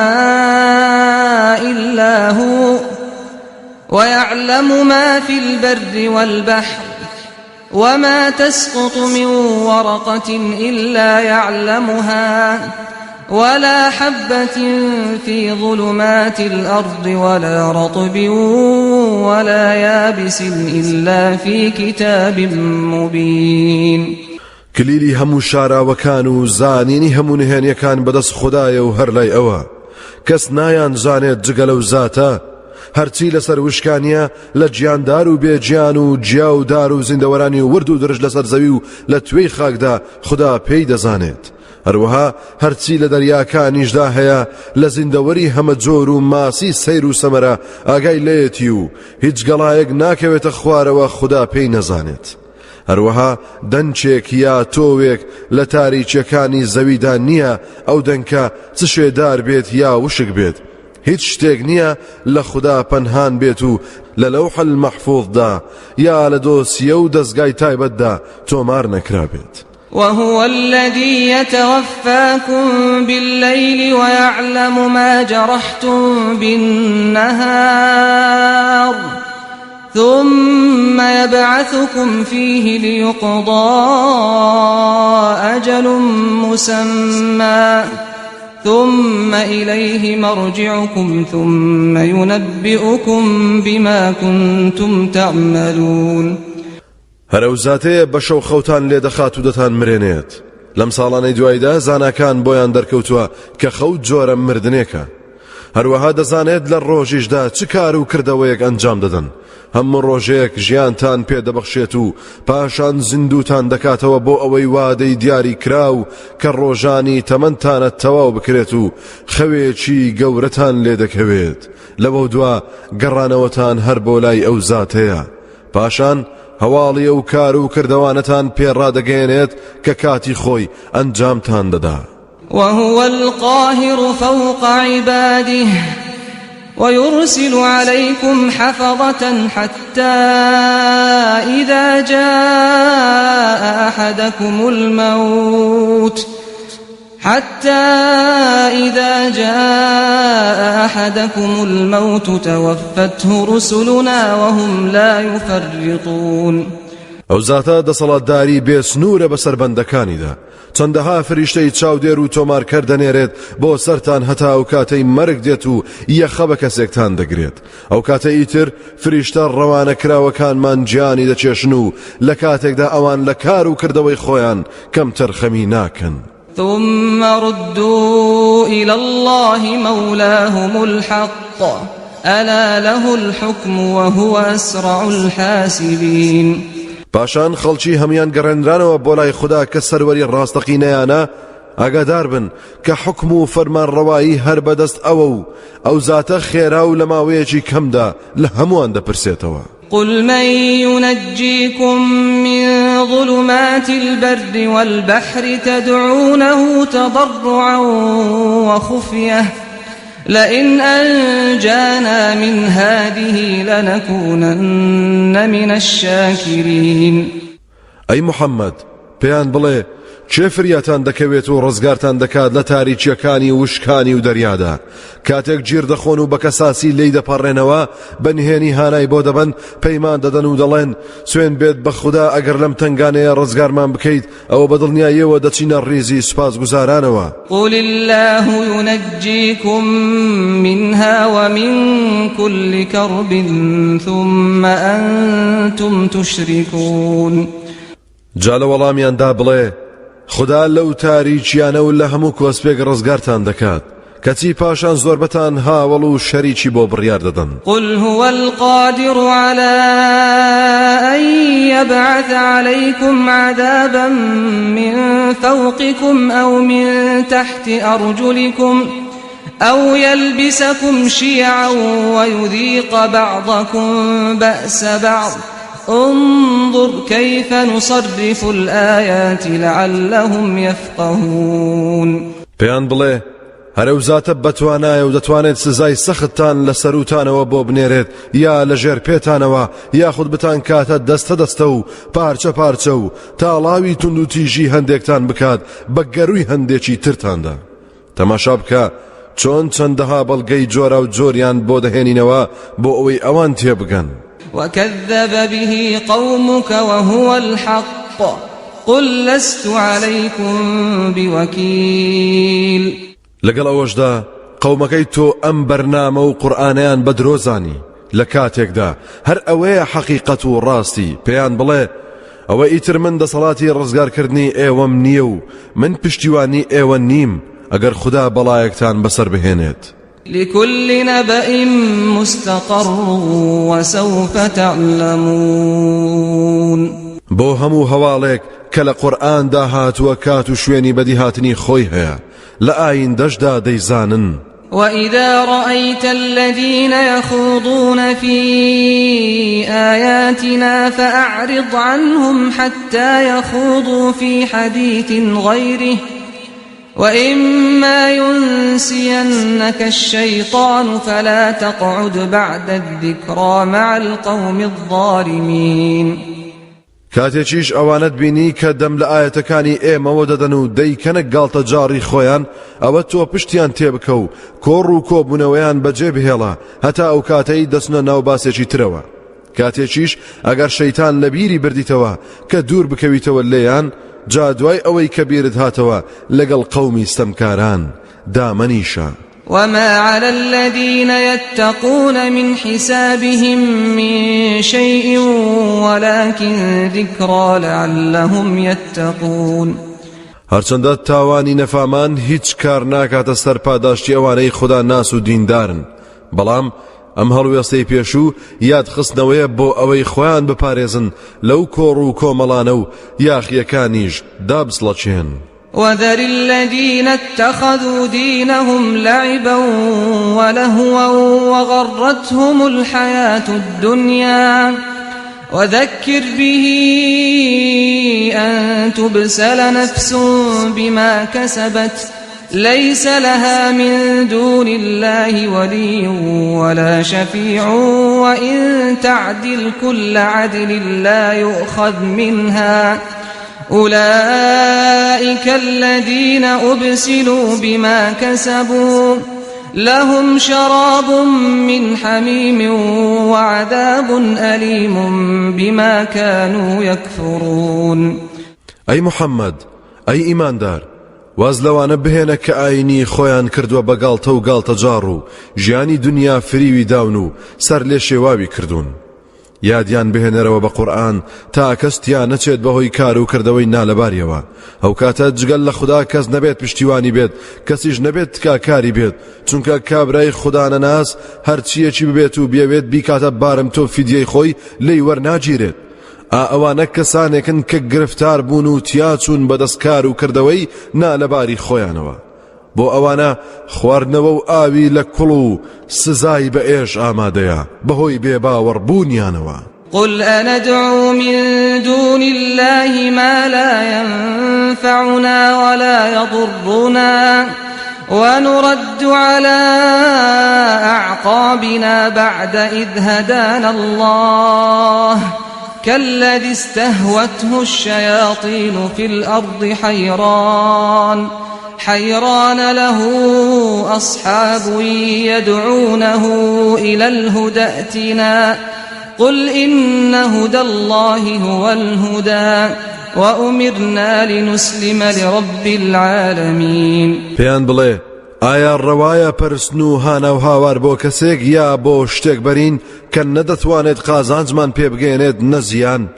إلا هو ويعلم ما في البر والبحر وما تسقط من ورقة إلا يعلمها ولا حبة في ظلمات الأرض ولا رطب ولا يابس إلا في كتاب مبين. کلیلی هەموو شاراوەکان و زانینی هەموو نهێنیەکان بەدەست خودایە و هەر لای ئەوە کەس نایان زانێت جگە لەو زاتە هەرچی لەسەر وشکانیە لە گیاندار و بێگیان و گیا و دار و زیندەوەرانی ورد و درشت لەسەر زەوی و لە توێی خاکدا خودا پێی دەزانێت هەروەها هەرچی لە دەریاکانیشدا هەیە لە زیندەوەری هەمەجۆر و ماسی سەیر و سەمەرە ئاگای لێیەتی و هیچ گەڵایەک ناکەوێتە خوارەوە خودا پێی نەزانێت هەروەها دەنکێک یا تۆوێک لە تاریکیەکانی زەویدا نییە ئەو دەنکە چ شێدار بێت یا وشک بێت هیچ شتێک نییە لە خودا پەنهان بێت و لە لەوح المەحفوظدا یا لە دۆسیە و دەزگای تایبەتدا تۆمار نەکرابێت. وهو الذي يتوفاكم بالليل ويعلم ما جرحتم بالنهار ثم يبعثكم فيه ليقضى أجل مسمى ثم إليه مرجعكم ثم ينبئكم بما كنتم تعملون. هەر ئەو زاتەیە بە شەو خەوتان لێ دەخات و دەتان مرێنێت. لەم ساڵانەی دوایدا زاناکان بۆیان دەرکەوتووە کە خەو جۆرە مردنێکە. هەروەها دەزانێت لە ڕۆژیشدا چ کار و کردەوەیەک ئەنجام دەدەن. هەموو ڕۆژێک ژیانتان پێ دەبەخشێت و پاشان زیندووتان دەکاتەوە بۆ ئەوەی وادەی دیاری کراو کە ڕۆژانی تەمەنتانە تەواو بکرێت و خەوێکی گەورەتان لێ دەکەوێت. لەوەودوا گەڕانەوەتان هەر بۆ لای ئەو زاتەیە. پاشان هەواڵی ئەو کار و کردەوانەتان پێ ڕادەگەیەنێت کە کاتی خۆی ئەنجامتان دەدا. وهو القاهر فوق عباده ويرسل عليكم حفظة حتى إذا جاء أحدكم الموت حتى إذا جاء أحدكم الموت توفته رسلنا وهم لا يفرطون. ئەو زاتە دەسەڵاتداری بێ سنوورە بەسەر بەندەکانیدا، چەندەها فریشتەی چاودێر و تۆمارکەر دەنێرێت بۆ سەرتان هەتا ئەو کاتەی مەرگ دێت و یەخە بە کەسێکتان دەگرێت، ئەو کاتە ئیتر فریشتە ڕەوانەکراوەکانمان گیانی دەکێشن و لە کاتێکدا ئەوان لە کار و کردەوەی خۆیان کەمتەرخەمی ناکەن. ثم ردوا إلى الله مولاهم الحق ألا له الحكم وهو أسرع الحاسبين. پاشان خەڵکی هەموان گەڕێنرانەوە بۆ لای خودا کە سەروەری ڕاستەقینەیانە، ئاگادار بن کە حوکم و فەرمانڕەوایی هەر بەدەست ئەوە و ئەو زاتە خێرا و لە ماوەیەکی کەمدا لە هەمووان دەپرسێتەوە. قل من ينجيكم من ظلمات البر والبحر تدعونه تضرعا وخفية لئن أنجانا من هذه لنكونن من الشاكرين. ئەی محەممەد، پێیان بڵێ، کێ فریاتان دەکەوێت و ڕزگارتان دەکات لە تاریکیەکانی وشکانی و دەریادا کاتێک گیر دەخۆن و بە کەساسی لێی دەپەڕێنەوە بە نهێنی هانای بۆ دەبەن پەیمان دەدەن و دەڵێن سوێن بێت بە خودا ئەگەر لەم تەنگانەیە ڕزگارمان بکەیت ئەوە بە دڵنیاییەوە دەچینە ڕیزی سوپاسگوزارانەوە. قل الله ينجيكم منها ومن كل كرب ثم أنتم تشركون. جا لە وەڵامیاندا بڵێ، خودا لەو تاریکیانە و لە هەموو کۆسپێک ڕزگارتان دەکات، کەچی پاشان زۆربەتان هاوەڵ و شەریکی بۆ بڕیار دەدەن. قل هو القادر على أن يبعث عليكم عذابا من فوقكم أو من تحت أرجلكم أو يلبسكم شيعا ويذيق بعضكم بأس بعض انظر كيف نصرف الآيات لعلهم يفقهون. پێیان بڵێ، هەر ئەو زاتە بەتوانایە و دەتوانێت سزای سەختتان لە سەروتانەوە بۆ بنێرێت یا لە ژێر پێتانەوە یاخود بتانکاتە دەستە دەستە و پارچە پارچە و تاڵاوی توندوتیژی هەندێکتان بکات بە گەرووی هەندێکی ترتاندا. تەماشا بکە چۆن چەندەها بەڵگەی جۆراوجۆریان بۆ دەهێنینەوە بۆ ئەوەی ئەوان تێبگەن. وكذب به قومك وهو الحق قل لست عليكم بوكيل. لەگەڵ ئەوەشدا قەومەکەی تۆ ئەم بەرنامە و قورئانەیان بە درۆ زانی، لە کاتێکدا هەر ئەوەیە حەقیقەت و ڕاستی، پێیان بڵێ، ئەوە ئیتر من دەسەڵاتی ڕزگارکردنی ئێوەم نییە و من پشتیوانی ئێوە نیم ئەگەر خودا بەڵایەکتان بەسەر بهێنێت. لكل نبأ مستقر وسوف تعلمون. بۆ هەموو هەواڵێک کە لە قورئاندا هاتووە کات و شوێنی بەدیهاتنی خۆی هەیە، لە ئایندەشدا دەیزانن. وإذا رأيت الذين يخوضون في آياتنا فأعرض عنهم حتى يخوضوا في حديث غيره وإما ينسينك الشيطان فلا تقعد بعد الذكرى مع القوم الظالمين. کاتێکیش ئەوانەت بینی کە دەم لە ئایەتەکانی ئێمەوە دەدەن و دەیکەنە گاڵتەجاڕی خۆیان، ئەوە تۆ پشتیان تێبکە و کۆڕ و کۆبوونەوەیان بەجێ بهێڵە هەتا ئەو کاتەی دەچنە ناو باسێکی ترەوە. کاتێکیش ئەگەر شەیتان لە بیری بردیتەوە کە دوور بکەویتەوە لێیان، جا دوای ئەوەی کە بیرت هاتەوە لەگەڵ قەومی ستەمکاران دامەنیشە. وما على الذين يتقون من حسابهم من شيء ولكن ذكرى لعلهم يتقون. هەرچەندە تاوانی نەفامان هیچ کار ناکاتە سەر پاداشتی ئەوانەی خودا ناس و دیندارن، بەڵام ئەم هەڵوێستەی پێشوو یادخستنەوەیە بۆ ئەوەی خۆیان بپارێزن لەو کۆڕ و کۆمەڵانە و یاخییەکانیش دابسڵەکێن. وذر الذين اتخذوا دينهم لعبا ولهوا وغرتهم الحياة الدنيا وذكر به أن تبسل نفس بما كسبت ليس لها من دون الله ولي ولا شفيع وإن تعدل كل عدل لا يؤخذ منها أولئك الذين أبسلوا بما كسبوا لهم شراب من حميم وعذاب أليم بما كانوا يكفرون. ئەی محەممەد، ئەی ئیماندار، واز لەوانە بهێنە کە ئاینی خۆیان کردووە بە گاڵتە و گاڵتەجاڕ و ژیانی دنیا فریوی داون و سەر لێ شێواوی کردوون. یادیان بهێنەرەوە بە قورئان تا کەس تیا نەچێت بەهۆی کار و کردەوەی نالەباریەوە، ئەوکاتە جگەل لە خودا کەس نەبێت پشتیوانی بێت، کەسیش نەبێت تکاکاری بێت، چونکە کابرای خودانەناس هەرچیەکی ببێت و بیەوێت بیکاتە بارمتە و فیدیەی خۆی لێی وەرناگیرێت. ئا ئەوانە کەسانێکن کە گرفتار بوون و تیاچوون بەدەست کار و کردەوەی نالەباری خۆیانەوە. بۆ ئەوانە خواردنەوە و ئاوی لە کوڵ و سزای بە ئێش ئامادەیە بەهۆی بێباوەڕبوونیانەوە. قل أندعو من دون الله ما لا ينفعنا ولا يضرنا ونرد على أعقابنا بعد إذ هدانا الله. كالذي استهوته الشياطين في الأرض حيران حيران له أصحاب يدعونه إلى الهدى ائتنا قل إن هدى الله هو الهدى وأمرنا لنسلم لرب العالمين. پێیان بڵێ ئایا ڕەوایە پەرستن و هانا و هاوار بۆ کەسێک یا بۆ شتێک بەرین کە نەدەتوانێت قازانجمان پێ بگەیەنێت نە زیان؟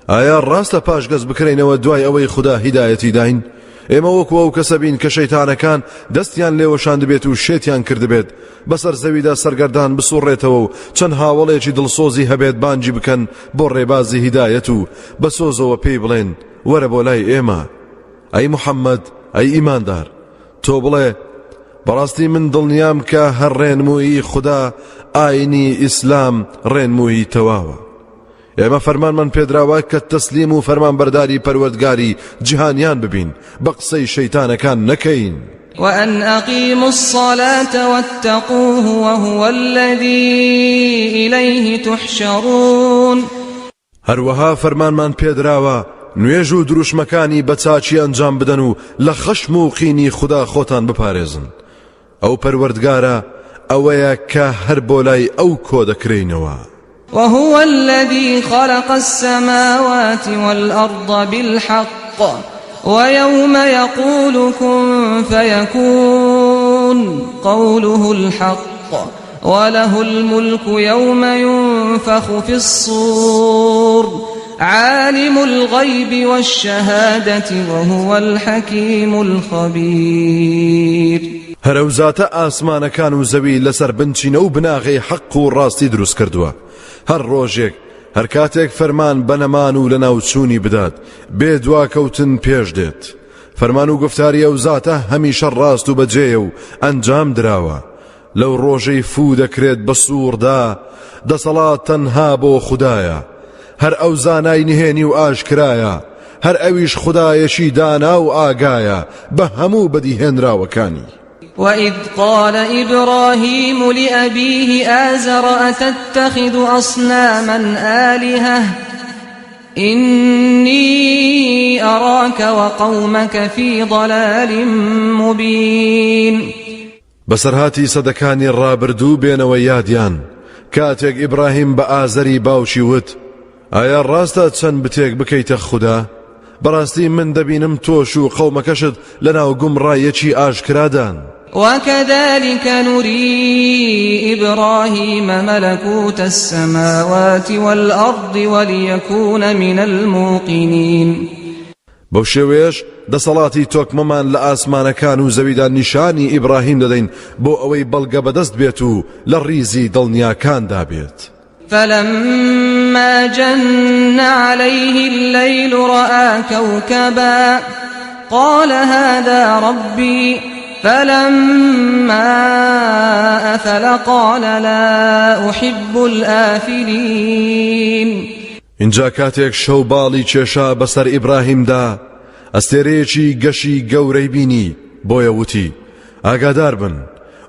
ئایا ڕاستە پاشگەز بکرێینەوە دوای ئەوەی خودا هیدایەتی داین؟ ئێمە وەکو ئەو کەسە بین کە شەیتانەکان دەستیان لێوەشاندبێت و شێتیان کردبێت، بەسەر زەویدا سەرگەردان بسوڕێتەوە و چەند هاوەڵێکی دڵسۆزی هەبێت بانگی بکەن بۆ ڕێبازی هیدایەت و بە سۆزەوە پێی بڵێن وەرە بۆ لای ئێمە. ئەی محەممەد، ئەی ئیماندار، تۆ بڵێ، بەڕاستی من دڵنیام کە هەر ڕێنموویی خودا ئاینی ئیسلام ڕێنموویی تەواوە. ئێمە فەرمانمان پێدراوە کە تەسلیم و فەرمانبەرداری پەروەردگاری جیهانیان ببین، بە قسەی شەیتانەکان نەکەین. وأن أقیموا الصلاة واتقوه وهو الذی إلیه تحشرون. هەروەها فەرمانمان پێدراوە نوێژ و دروشمەکانی بە چاکی ئەنجام بدەن و لە خەشم و قینی خودا خۆتان بپارێزن. ئەو پەروەردگارە ئەوەیە کە هەر بۆ لای ئەو کۆدەکرێینەوە. وهو الذی خلق السماوات والأرض بالحق ويوم يقول كن فيكون قوله الحق وله الملك يوم ينفخ في الصور عالم الغيب والشهادة وهو الحكيم الخبير. هەر ئەو زاتە ئاسمانەکان و زەوی لەسەر بنچینە و بناغەی حەق و ڕاستی دروست کردووە، هەر ڕۆژێک هەر کاتێک فەرمان بە نەمان و لەناوچوونی بدات بێ دواکەوتن پێش دێت. فەرمان و گوفتاری ئەو زاتە هەمیشە ڕاست و بەجێیە و ئەنجام دراوە. لەو ڕۆژەی فوو دەکرێت بە سووڕدا، دەسەڵات تەنها بۆ خودایە، هەر ئەو زانای نهێنی و ئاشکرایە، هەر ئەویش خودایەکی دانا و ئاگایە بە هەموو بەدیهێنراوەکانی. وإذ قال إبراهيم لأبيه آزر أتتخذ أصناما آلهة إني أراك وقومك في ضلال مبين. بەسەرهاتی سەدەکانی ڕابردوو بێنەوە یادیان، کاتێک ئیبراهیم بە ئازەری باوکی وت، ئایا ڕاستە چەند بتێک بکەیتە خودا؟ بەڕاستی من دەبینم تۆش و قەومەکەشت لەناو گومڕاییەکی ئاشکرادان. وكذلك نري إبراهيم ملكوت السماوات والأرض وليكون من الموقنين. بەو شێوەیەش دەسەڵاتی تۆکمەمان لە ئاسمانەکان و زەویدا نیشانی ئیبراهیم دەدەین بۆ ئەوەی بەڵگە بەدەست بێت و لە ڕیزی دڵنیاکاندا بێت. فلما جن عليه الليل رأى كوكبا قال هذا ربي فلما أفل قال لا أحب الآفلين. ئینجا کاتێک شەو باڵی کێشا بەسەر ئیبراهیمدا، ئەستێرەیەکی گەشی گەورەی بینی، بۆیە وتی، ئاگادار بن،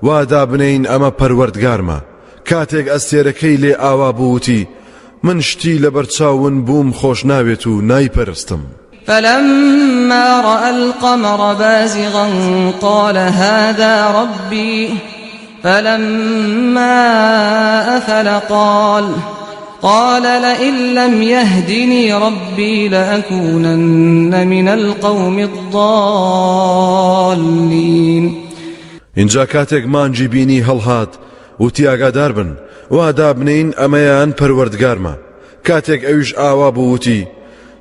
وا دابنێین ئەمە پەروەردگارمە. کاتێک ئەستێرەکەی لێ ئاوا بوو وتی، من شتی لەبەرچاو ون بووم خۆش ناوێت و نایپەرستم. فلما رأى القمر بازغا قال هذا ربي فلما أفل قال قال لئن لم يهدني ربي لأكونن من القوم الضالين. ئینجا کاتێک مانگی بینی هەڵهات وتی ئاگادار بن وا دابنێین ئەمەیان پەروەردگارمە. کاتێک ئەویش ئاوا بوو وتی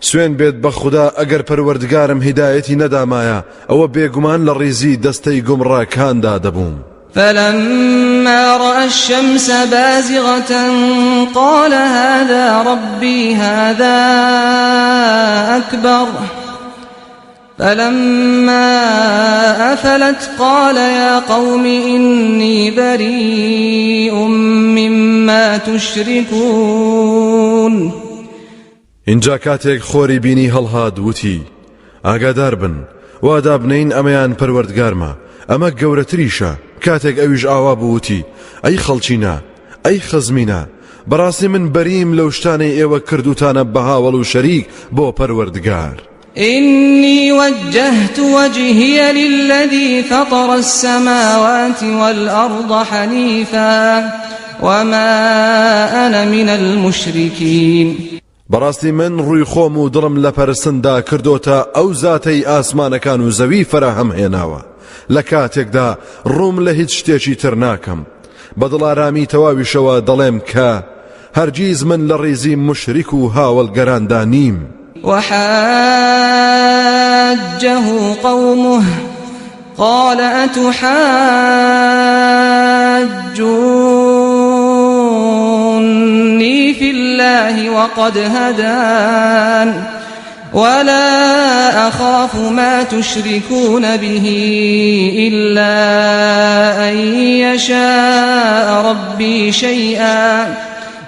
سوێن بێت بە خودا ئەگەر پەروەردگارم هیدایەتی نەدامایە ئەوە بێگومان لە ڕیزی دەستەی گومڕاکاندا دەبووم. فلما رأى الشمس بازغة قال هذا ربي هذا أكبر فلما أفلت قال يا قوم إني بريء مما تشركون. ئینجا کاتێک خۆری بینی هەڵهات وتی ئاگادار بن وا دابنێین ئەمەیان پەروەردگارمە ئەمە گەورەتریشە. کاتێک ئەویش ئاوا بوو وتی ئەی خەڵکینە ئەی خزمینە بەڕاستی من بەریم لەو شتانەی ئێوە کردوتانە بە هاوەڵ و شەریک بۆ پەروەردگار. إني وجهت وجهي للذي فطر السماوات والأرض حنيفا وما أنا من المشركين. بەڕاستی من ڕووی خۆم و دڵم لە پەرستندا کردۆتە ئەو زاتەی ئاسمانەکان و زەوی فەراهەم هێناوە لە کاتێکدا ڕووم لە هیچ شتێکی تر ناکەم بە دڵارامی تەواویشەوە دەڵێم کە هەرگیز من لە ڕیزی موشریک و هاوەڵگەراندا نیم. وحاجه قومه قال أتحاجوني في الله وقد هدان ولا أخاف ما تشركون به إلا أن يشاء ربي شيئا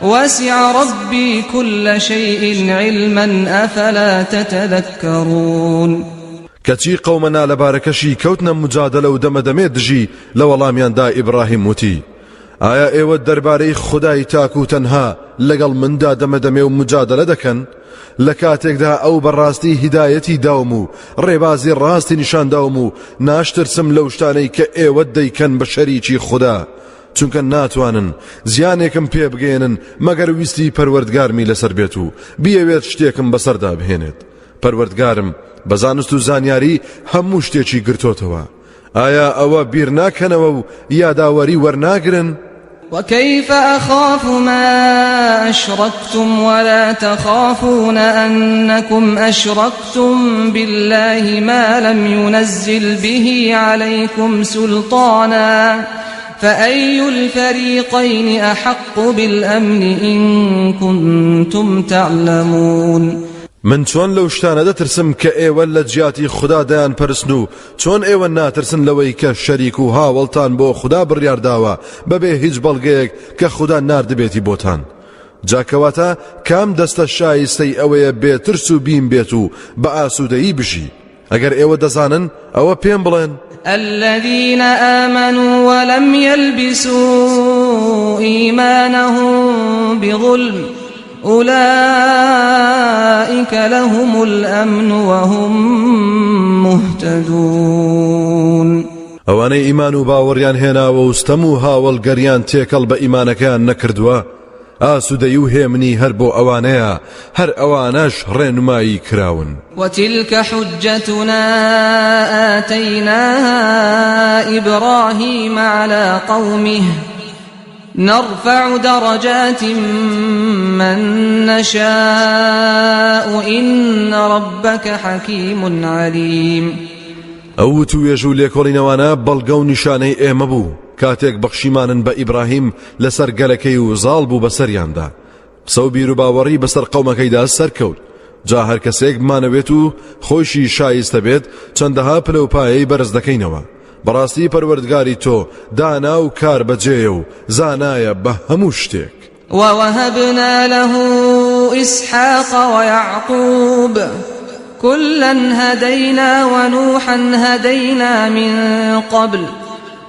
وسع ربي كل شيء علما أفلا تتذكرون. کەچی قەومە نالەبارەکەشی کەوتنە مجادەلە و دەمەدەمێ دژی، لە وەڵامیاندا ئیبڕاهیم وتی، ئایا ئێوە دەربارەی خودای تاک و تەنها لەگەڵ مندا دەمەدەمێ و مجادەلە دەکەن؟ لە کاتێکدا ئەو بەڕاستی هیدایەتی داوم و ڕێبازی ڕاستی نیشان داوم و ناشترسم لەو شتانەی کە ئێوە دەیکەن بە شەریکی خودا، چونکە ناتوانن زیانێکم پێ بگەیەنن مەگەر ویستی پەروەردگارمی لەسەر بێت و بیەوێت شتێکم بەسەردا بهێنێت. پەروەردگارم بە زانست و زانیاری هەموو شتێکی گرتۆتەوە. ئایا ئەوە بیر ناکەنەوە و یاداوەری وەرناگرن؟ وكيف أخاف ما أشركتم ولا تخافون أنكم أشركتم بالله ما لم ينزل به عليكم سلطانا فأي الفريقين أحق بالأمن إن كنتم تعلمون. من چۆن لەو شتانە دەترسم کە ئێوە لە جیاتی خودا دەیانپەرستن و چۆن ئێوە ناترسن لەوەی کە شەریک و هاوەڵتان بۆ خودا بڕیار داوە بەبێ هیچ بەڵگەیەک کە خودا ناردبێتی بۆتان؟ جا کەواتە کام دەستە شایستەی ئەوەیە بێ ترس و بیم بێت و بە ئاسوودەیی بژی؟ ئەگەر ئێوە دەزانن ئەوە پێم بڵێن. الذين آمنوا ولم يلبسوا إيمانهم بظلم أولئك لهم الأمن وهم مهتدون. ئەوانەی ئیمان و باوەڕیان هێناوە و ستەم و هاوەڵگەریان تێکەڵ بە ئیمانەکەیان نەکردووە، ئاسوودەیی و هێمنی هەر بۆ ئەوانەیە، هەر ئەوانەش ڕێنمایی کراون. وتلك حجتنا آتیناها إبراهیم علی قومه نرفع درجات من نشاء إن ربک حکیم علیم. ئەو وتووێژ و لێکۆڵینەوانە بەڵگە و نیشانەی ئێمە بوو کاتێک بەخشیمانن بە ئیبراهیم لەسەر گەلەکەی و زاڵ بوو بەسەریاندا قسە و بیروباوەڕی بەسەر قەومەکەیدا سەرکەوت جا هەر کەسێک بمانەوێت و خۆیشی شایستە بێت چەندەها پلە و پایەی بەرز دەکەینەوە بەڕاستی پەروەردگاری تۆ دانا و کار بەجێیە و زانایە بە هەموو شتێک. ووهبنا له إسحاق ويعقوب كلا هدينا ونوحا هدينا من قبل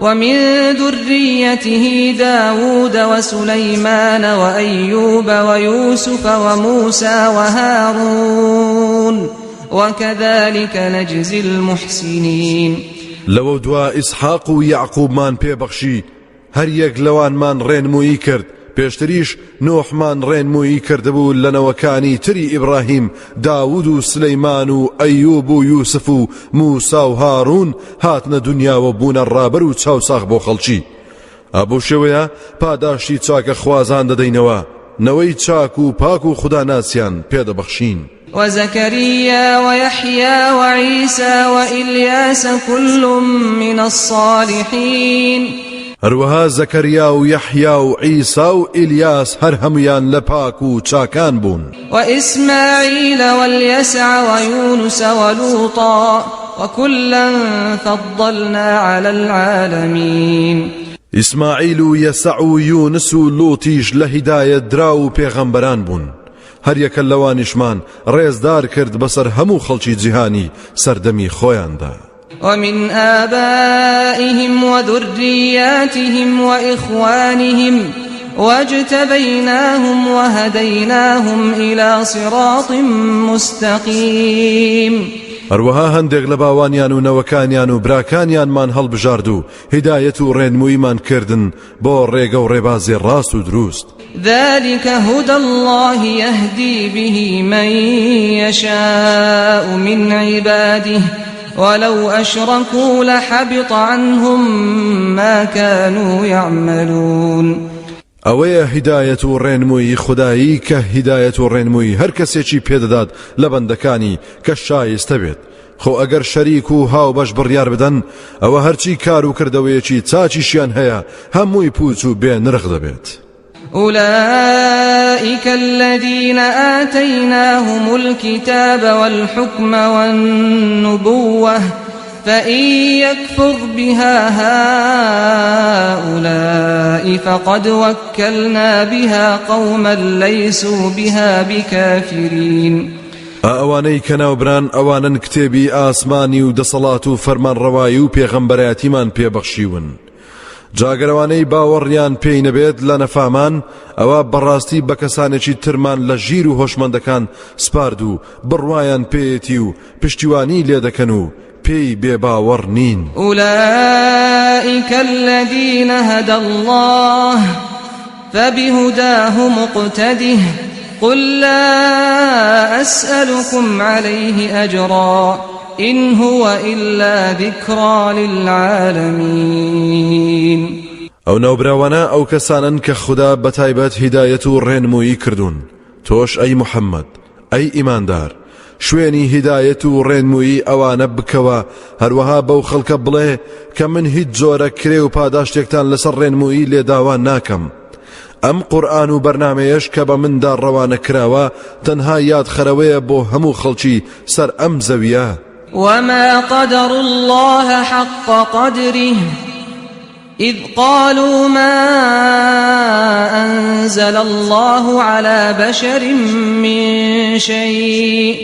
ومن ذريته داود وسليمان وأيوب ويوسف وموسى وهارون وكذلك نجزي المحسنين. لەوەودوا ئیسحاق و یەعقوبمان پێ بەخشی، هەر یەک لەوانمان ڕێنموویی کرد، پێشتریش نوحمان ڕێنموویی کردبوو لە نەوەکانی تری ئیبڕاهیم داود و سلەیمان و ئەیوب و یوسف و موسا و هاڕون هاتنە دونیاوە بوونە ڕابەر و چاوساغ بۆ خەڵکی. ئا بەو شێوەیە پاداشتی چاکەخوازان دەدەینەوە، نەوەی چاک و پاک و خوداناسیان پێدەبەخشین. وزکریا ویحیی وعیسی وئیلیاس کل من الصالحین. هەروەها زەکەریا و یەحیا و عیسا و ئیلیاس هەر هەموویان لە پاک و چاکان بوون. وئیسماعیل والیسع ویونس ولوطا وکلا فضلنا علی العالمین. ئیسماعیل و یەسەع و یونس و لوتیش لە هیدایەت دراو و پێغەمبەران بوون، هەریەکە لەوانیشمان ڕێزدار کرد بەسەر هەموو خەڵکی جیهانی سەردەمی خۆیاندا. ومن آبائهم وذریاتهم وإخوانهم. واجتبیناهم وهدیناهم الی صراط مستقیم. هەروەها هەندێک لە باوانیان و نەوەکانیان و براکانیانمان هەڵبژارد و هیدایەت و ڕێنموویمان کردن بۆ ڕێگە و ڕێبازی ڕاست و دروست. ذلک هدی اللە یهدی به من یشاء من عباده ولو أشركوا لحبط عنهم ما كانوا يعملون. ئەوەیە هیدایەت و ڕێنموویی خودایی کە هیدایەت و ڕێنموویی هەر کەسێکی پێدەدات لە بەندەکانی کە شایستە بێت، خۆ ئەگەر شەریک و هاوبەش بڕیار بدەن ئەوە هەرچی کار و کردەوەیەکی چاکیشیان هەیە هەمووی پووچ و بێ نرخ دەبێت. أولئك الذين آتيناهم الكتاب والحكم والنبوة فإن يكفر بها هؤلاء فقد وكلنا بها قوما ليسوا بها بكافرين. ئا ئەوانەی کە ناوبران ئەوانەن کتێبی ئاسمانی و دەسەڵات و فەرمانڕەوایی و پێغەمبەرایەتیمان پێ بەخشیون. جا گەر ئەوانەی باوەڕیان پێی نەبێت لە نەفامان ئەوە بەڕاستی بە کەسانێکی ترمان لە ژیر و هۆشمەندەکان سپارد و بڕوایان پێیەتی و پشتیوانی لێ دەکەن و پێی بێباوەڕ نین. أولئك الذين هدى الله فبهداه مقتده قل لا أسألكم عليه أجرا إن هو إلا ذکری للعالمین. ئەو ناوبراوانە ئەو کەسانەن کە خودا بە تایبەت هیدایەت و ڕێنموویی کردوون، تۆش ئەی محەممەد، ئەی ئیماندار، شوێنی هیدایەت و ڕێنموویی ئەوانە بکەوە، هەروەها بەو خەڵکە بڵێ کە من هیچ جۆرە کرێ و پاداشتێکتان لەسەر ڕێنموویی لێ داوا ناکەم. ئەم قورئان و بەرنامەیەش کە بە مندا ڕەوانە کراوە تەنها یادخەرەوەیە بۆ هەموو خەڵکی سەر ئەم زەویە. وما قدروا الله حق قدره إذ قالوا ما أنزل الله على بشر من شيء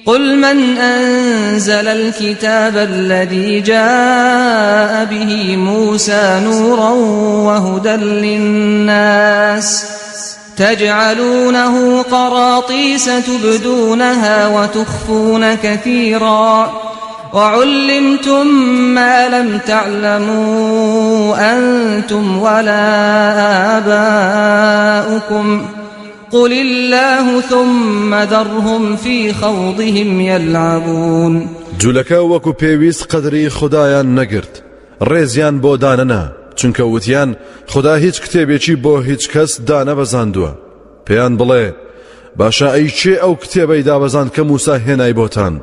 قل من أنزل الكتاب الذي جاء به موسى نورا وهدى للناس تجعلونه قراطيس تبدونها وتخفون كثيرا وعلمتم ما لم تعلموا أنتم ولا آباؤكم قل اللە ثم ذرهم فی خوضهم یلعبون. جولەکە وەکو پێویست قەدری خودایان نەگرت، ڕێزیان بۆ دانەنا، چونکە وتیان خودا هیچ کتێبێکی بۆ هیچ کەس دانەبەزاندووە. پێیان بڵێ، باشە ئەی کێ ئەو کتێبەی دابەزاند کە موسا هێنای بۆتان،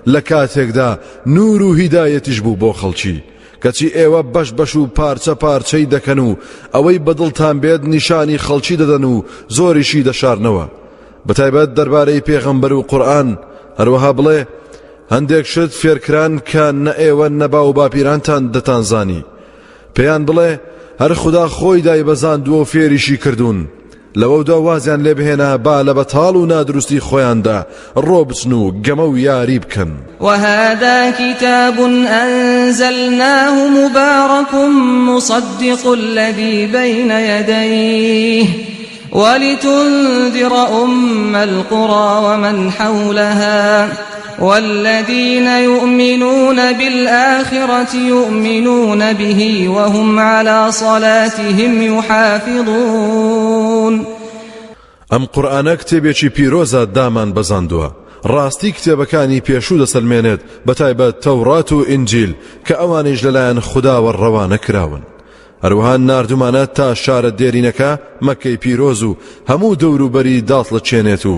لە کاتێکدا نور و هیدایەتیش بوو بۆ خەڵکی؟ کەچی ئێوە بەش بەش و پارچە پارچەی دەکەن و ئەوەی بەدڵتان بێت نیشانی خەڵکی دەدەن و زۆریشی دەشارنەوە بەتایبەت دەربارەی پێغەمبەر و قورئان هەروەها بڵێ هەندێک شت فێرکران کە نە ئێوە نە باو باپیرانتان دەتانزانی پێیان بڵێ هەر خودا خۆی دایبەزاندووە و فێریشی کردوون لەوەودا وازیان لێ بهێنە با لە بەتاڵ و نادروستی خۆیاندا ڕۆ بچن و گەمە و یاری بکەن. وهذا کتاب أنزلناه مبارک مصدق الذی بین یدیه ولتنذر أم القرى ومن حولها والذین یؤمنون بالآخرة یؤمنون به وهم علی صلاتهم یحافظون. ئەم قورئانە کتێبێکی پیرۆزە دامان بەزاندووە ڕاستی کتێبەکانی پێشوو دەسەلمێنێت بەتایبەت تەوڕات و ئینجیل کە ئەوانیش لەلایەن خوداوە ڕەوانە کراون هەروەها ناردومانە تا شارە دێرینەکە مەککەی پیرۆز و هەموو دەوروبەری داڵتلەچێنێت و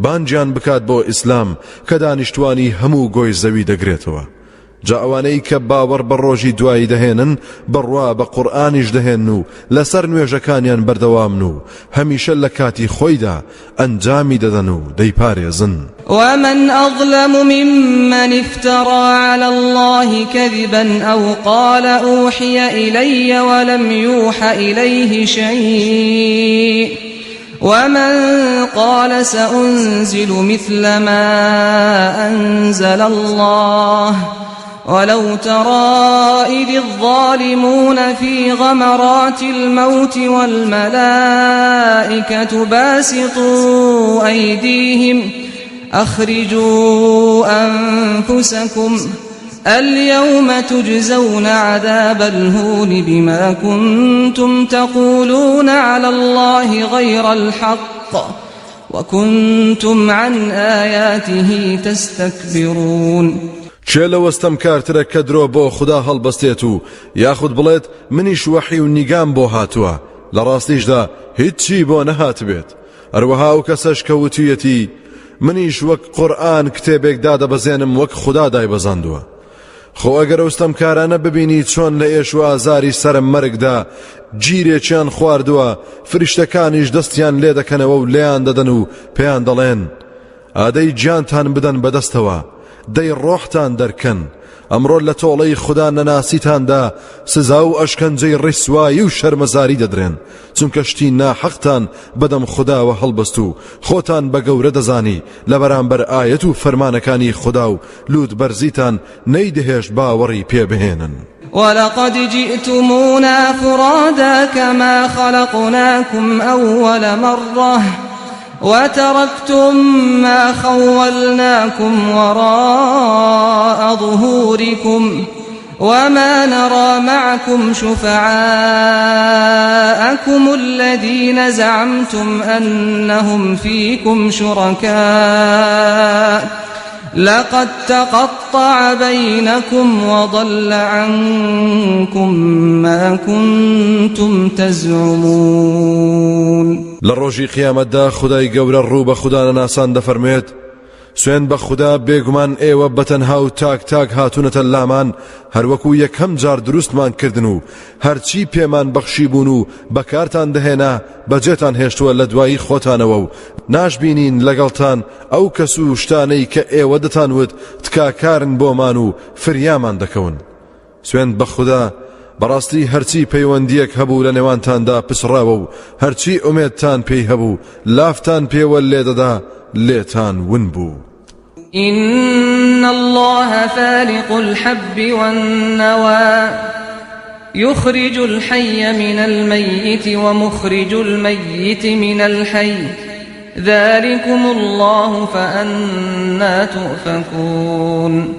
بانگیان بکات بۆ ئیسلام کە دانیشتوانی هەموو گۆی زەوی دەگرێتەوە جا ئەوانەی کە باوەڕ بە ڕۆژی دوایی دەهێنن بڕوا بە قورئانیش دەهێنن و لەسەر نوێژەکانیان بەردەوامن و هەمیشە لە کاتی خۆیدا ئەنجامی دەدەن و دەیپارێزن. ومن أظلم ممن افترى على الله كذبا أو قال أوحي إلي ولم يوح إليه شيء ومن قال سأنزل مثل ما أنزل الله. ولو ترى إذ الظالمون في غمرات الموت والملائكة باسطوا أيديهم أخرجوا أنفسكم اليوم تجزون عذاب الهون بما كنتم تقولون على الله غير الحق وكنتم عن آياته تستكبرون. کێ لەوە ستەمکارترە کە درۆ بۆ خودا هەڵبەستێت و یاخود بڵێت منیش وەحی و نیگام بۆ هاتووە لە ڕاستیشدا هیچی بۆ نەهاتبێت هەروەها ئەو کەسەش کە وتویەتی منیش وەک قورئان کتێبێک دادەبەزێنم وەک خودا دایبەزاندووە خۆ ئەگەر ئەو ستەمکارانە ببینی چۆن لە ئێش و ئازاری سەرم مەرگدا گیرێکیان خواردووە فریشتەکانیش دەستیان لێ دەکەنەوە و لێیان دەدەن و پێیان دەڵێن ئادەی گیانتان بدەن بەدەستەوە دەی ڕۆحتان دەرکەن ئەمڕۆ لە تۆڵەی خودا نەناسیتاندا سزا و ئەشکەنجەی ڕیسوایی و شەرمەزاری دەدرێن چونکە شتی ناحەقتان بەدەم خوداوە هەڵبەست و خۆتان بە گەورە دەزانی لە بەرامبەر ئایەت و فەرمانەکانی خودا و لووت بەرزیتان نەیدەهێشت باوەڕی پێ بهێنن. ولقد جئتمونا فرادا كما خلقناكم أول مرة وتركتم ما خولناكم وراء ظهوركم وما نرى معكم شفعاءكم الذين زعمتم أنهم فيكم شركاء لقد تقطع بينكم وضل عنكم ما كنتم تزعمون. لە ڕۆژی قیامەتدا خودای گەورە ڕوو بە خودانەناسان دەفەرموێت سوێن بە خودا بێگومان ئێوە بەتەنها و تاک تاک هاتوونەتە لامان هەروەکو یەکەم جار دروستمان کردن و هەرچی پێمان بەخشی بوون و بەکارتان دەهێنا بەجێتان هێشتووە لە دوایی خۆتانەوە و ناشبینین لەگەڵتان ئەو کەس و شتانەی کە ئێوە دەتانوت تکاکارن بۆمان و فریامان دەکەون. سوێند بە خودا بەڕاستی هەرچی پەیوەندییەک هەبوو لە نێوانتاندا پچڕاوە و هەرچی ئومێدتان پێی هەبوو لافتان پێوە لێدەدا لێتان ون بوو. إن الله فالق الحب والنوى يخرج الحي من الميت ومخرج الميت من الحي ذلكم الله فأنا تؤفكون.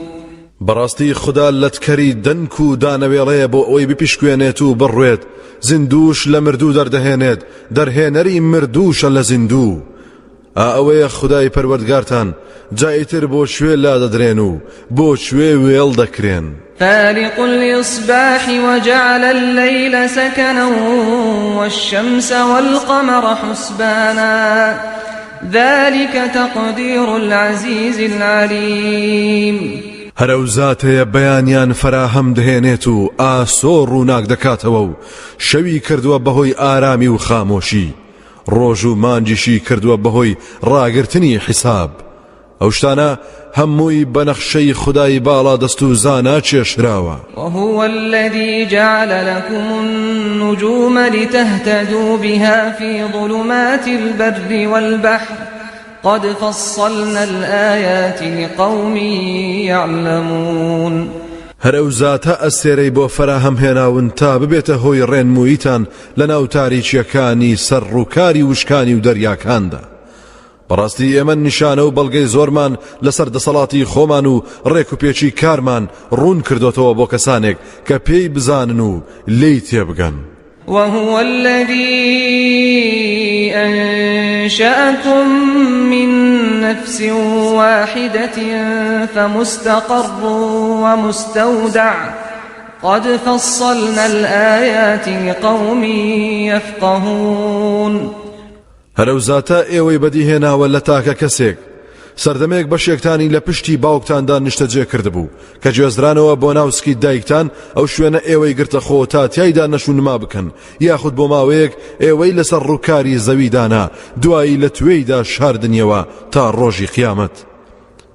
بەڕاستی خودا لەتکەری دەنک و دانەوێڵەیە بۆ ئەوەی بپشکوێنێت و بڕوێت، زیندووش لە مردوو دەردەهێنێت، دەرهێنەری مردووشە لە زیندوو. ئا ئەوەیە خودای پەروەردگارتان، جا ئیتر بۆ کوێ لادەدرێن و بۆ کوێ وێڵ دەکرێن؟ فالق الإصباح وجعل الليل سكنا والشمس والقمر حسبانا ذلك تقدیر العزیز العلیم. هەر ئەو زاتەیە بەیانیان فەراهەم دەهێنێت و ئاسۆ ڕووناک دەکاتەوە و شەوی کردووە بەهۆی ئارامی و خامۆشی، ڕۆژ و مانگیشی کردووە بەهۆی ڕاگرتنی حیساب. ئەو شتانە هەمووی بە نەخشەی خودای باڵادەست و زانا کێشراوە. وهو الذی جعل لکم النجوم لتهتدوا بها فی ظلمات البر والبحر قد فصلنا الآیات لقوم یعلمون. هەر ئەو زاتە ئەستێرەی بۆ فەراهەم هێناون تا ببێتە هۆی ڕێنموویتان لەناو تاریکییەکانی سەر ڕووکاری وشکانی و دەریاکاندا. بەڕاستی ئێمە نیشانە و بەڵگەی زۆرمان لەسەر دەسەڵاتی خۆمان و ڕێکوپێکی کارمان ڕوون کردۆتەوە بۆ کەسانێک کە پێی بزانن و لێی تێبگەن. وهو الذی انشأکم من نفس واحدة فمستقر ومستودع قد فصلنا الآیات لقوم یفقهون. هەر ئەو زاتە ئێوەی بەدیهێناوە لە تاکە کەسێک، سەردەمێک بەشێکتانی لە پشتی باوکتاندا نیشتەجێ کردبوو، کە گوێزرانەوە بۆ ناو سکی دایکتان، ئەو شوێنە ئێوەی گرتە خۆ تا تیایدا نەشونما بکەن، یاخود بۆ ماوەیەک ئێوەی لەسەر ڕووکاری زەوی دانا، دوایی لە توێیدا شاردنیەوە تا ڕۆژی قیامەت.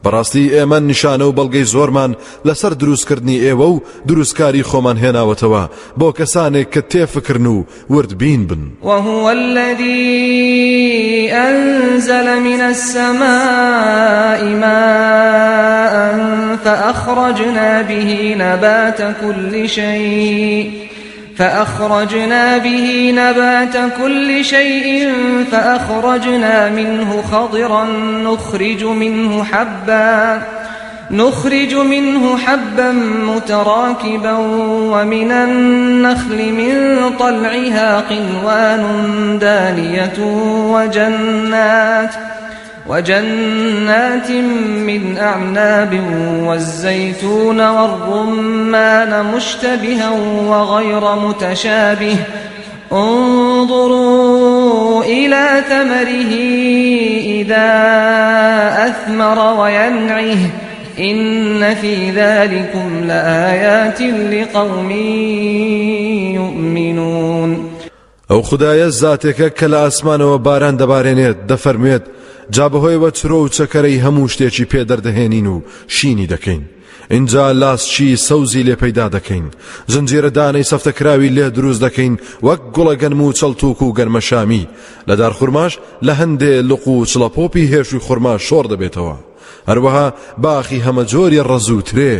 بەڕاستی ئێمە نیشانە و بەڵگەی زۆرمان لەسەر دروستکردنی ئێوە و دروستکاری خۆمان هێناوەتەوە بۆ کەسانێک کە تێفکرن و وردبین بن. وهو الذي أنزل من السماء ماء فأخرجنا به نبات كل شيء فأخرجنا به نبات كل شيء فأخرجنا منه خضرا نخرج منه حبا نخرج منه حبا متراكبا ومن النخل من طلعها قنوان دانية وجنات وجنات من أعناب والزيتون والرمان مشتبها وغير متشابه انظروا إلى ثمره إذا أثمر وينعه إن في ذلكم لآيات لقوم يؤمنون ئەو خودایە زاتێکە کە لە ئاسمانەوە باران دەبارێنێت دەفەرموێت جا بەهۆیەوە چرۆ و چەکەرەی هەموو شتێکی پێ دەردەهێنین و شینی دەکەین ئینجا لاسکی سەوزی لێ پەیدا دەکەین زنجیرە دانەی سەفتەکراوی لێ دروست دەکەین وەک گوڵە گەنم و چەڵتوک و گەنمەشامی لە دارخورماش لە هەندێ لق و چڵەپۆپی هێشوی خورما شۆڕ دەبێتەوە هەروەها باخی هەمەجۆری ڕەز و ترێ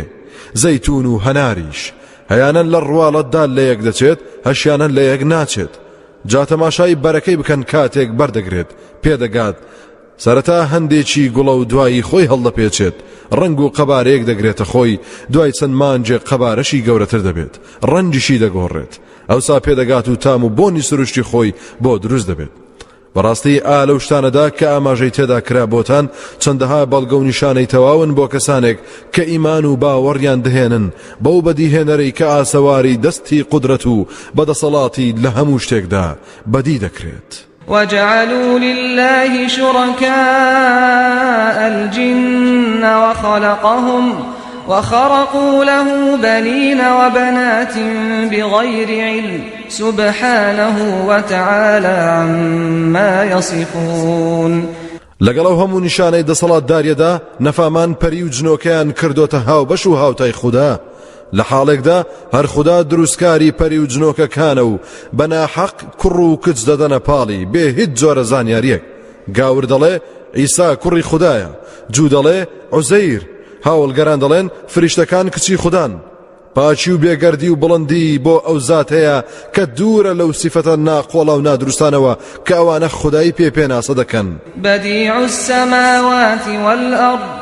زەیتون و هەناریش هەیانە لە ڕواڵەتدا لە یەک دەچێت هەشیانە لە یەک ناچێت جا تەماشای بەرەکەی بکەن کاتێک بەردەگرێت پێدەگات سەرەتا هەندێکی گوڵە و دوایی خۆی هەڵدەپێچێت ڕەنگ و قەبارەیەک دەگرێتە خۆی دوای چەند مانجێک قەبارەشی گەورەتر دەبێت ڕەنگیشی دەگۆڕێت ئەوسا پێدەگات و تام و بۆنی سروشتی خۆی بۆ دروست دەبێت بەڕاستی ئا لەو شتانەدا کە ئاماژەی تێدا کرا بۆتان چەندەها بەڵگە و نیشانەی تەواون بۆ کەسانێک کە ئیمان و باوەڕیان دەهێنن بەو بەدیهێنەرەی کە ئاسەواری دەستی قودرەت و بەدەسەڵاتی لە هەموو شتێکدا بەدی دەکرێت. وجعلوا لله شركاء الجن وخلقهم وخرقوا له بنين وبنات بغير علم سبحانه وتعالى عما يصفون لەگەڵ ئەو هەموو نیشانەی دەسەڵاتداریەدا نەفامان پەری و جنۆکەیان کردۆتە هاوبەش و هاوتای خودا لە حاڵێکدا هەر خودا دروستکاری پەری و جنۆکەکانە و بە ناحەق کوڕ و کچ دەدەنە پاڵی بێ هیچ جۆرە زانیاریەک گاور دەڵێ عیسا کوڕی خودایە جوو دەڵێ عوزەیر هاوڵگەران دەڵێن فریشتەکان کچی خودان پاکی و بێگەردی و بڵندی بۆ ئەو زاتەیە کە دوورە لەو سیفەتە ناقۆڵا و نادروستانەوە کە ئەوانە خودایی پێ پێناسە دەکەن. بدیع السماوات والأرض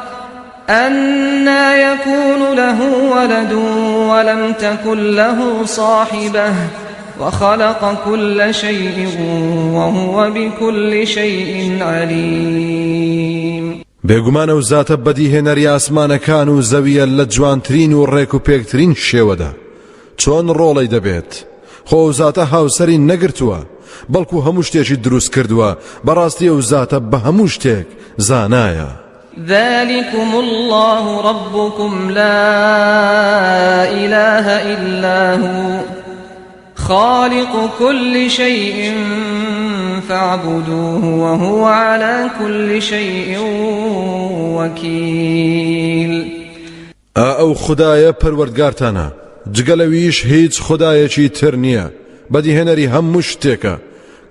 أنى يكون له ولد ولم تكن له صاحبة وخلق كل شيء وهو بكل شيء عليم. بێگومان ئەو زاتە بەدیهێنەری ئاسمانەکان و زەویە لە جوانترین و ڕێک و پێکترین شێوەدا چۆن ڕۆڵەی دەبێت خۆ ئەو زاتە هاوسەری نەگرتووە بەڵکو هەموو شتێکی دروست کردووە بەڕاستی ئەو زاتە بە هەموو شتێک زانایە. ذلكم الله ربكم لا إله إلا هو خالق كل شيء فاعبدوه وهو على كل شيء وكيل. ئا ئەو خودایە پەروەردگارتانە جگە لەویش هیچ خودایەکی تر نییە بەدیهێنەری هەموو شتێکە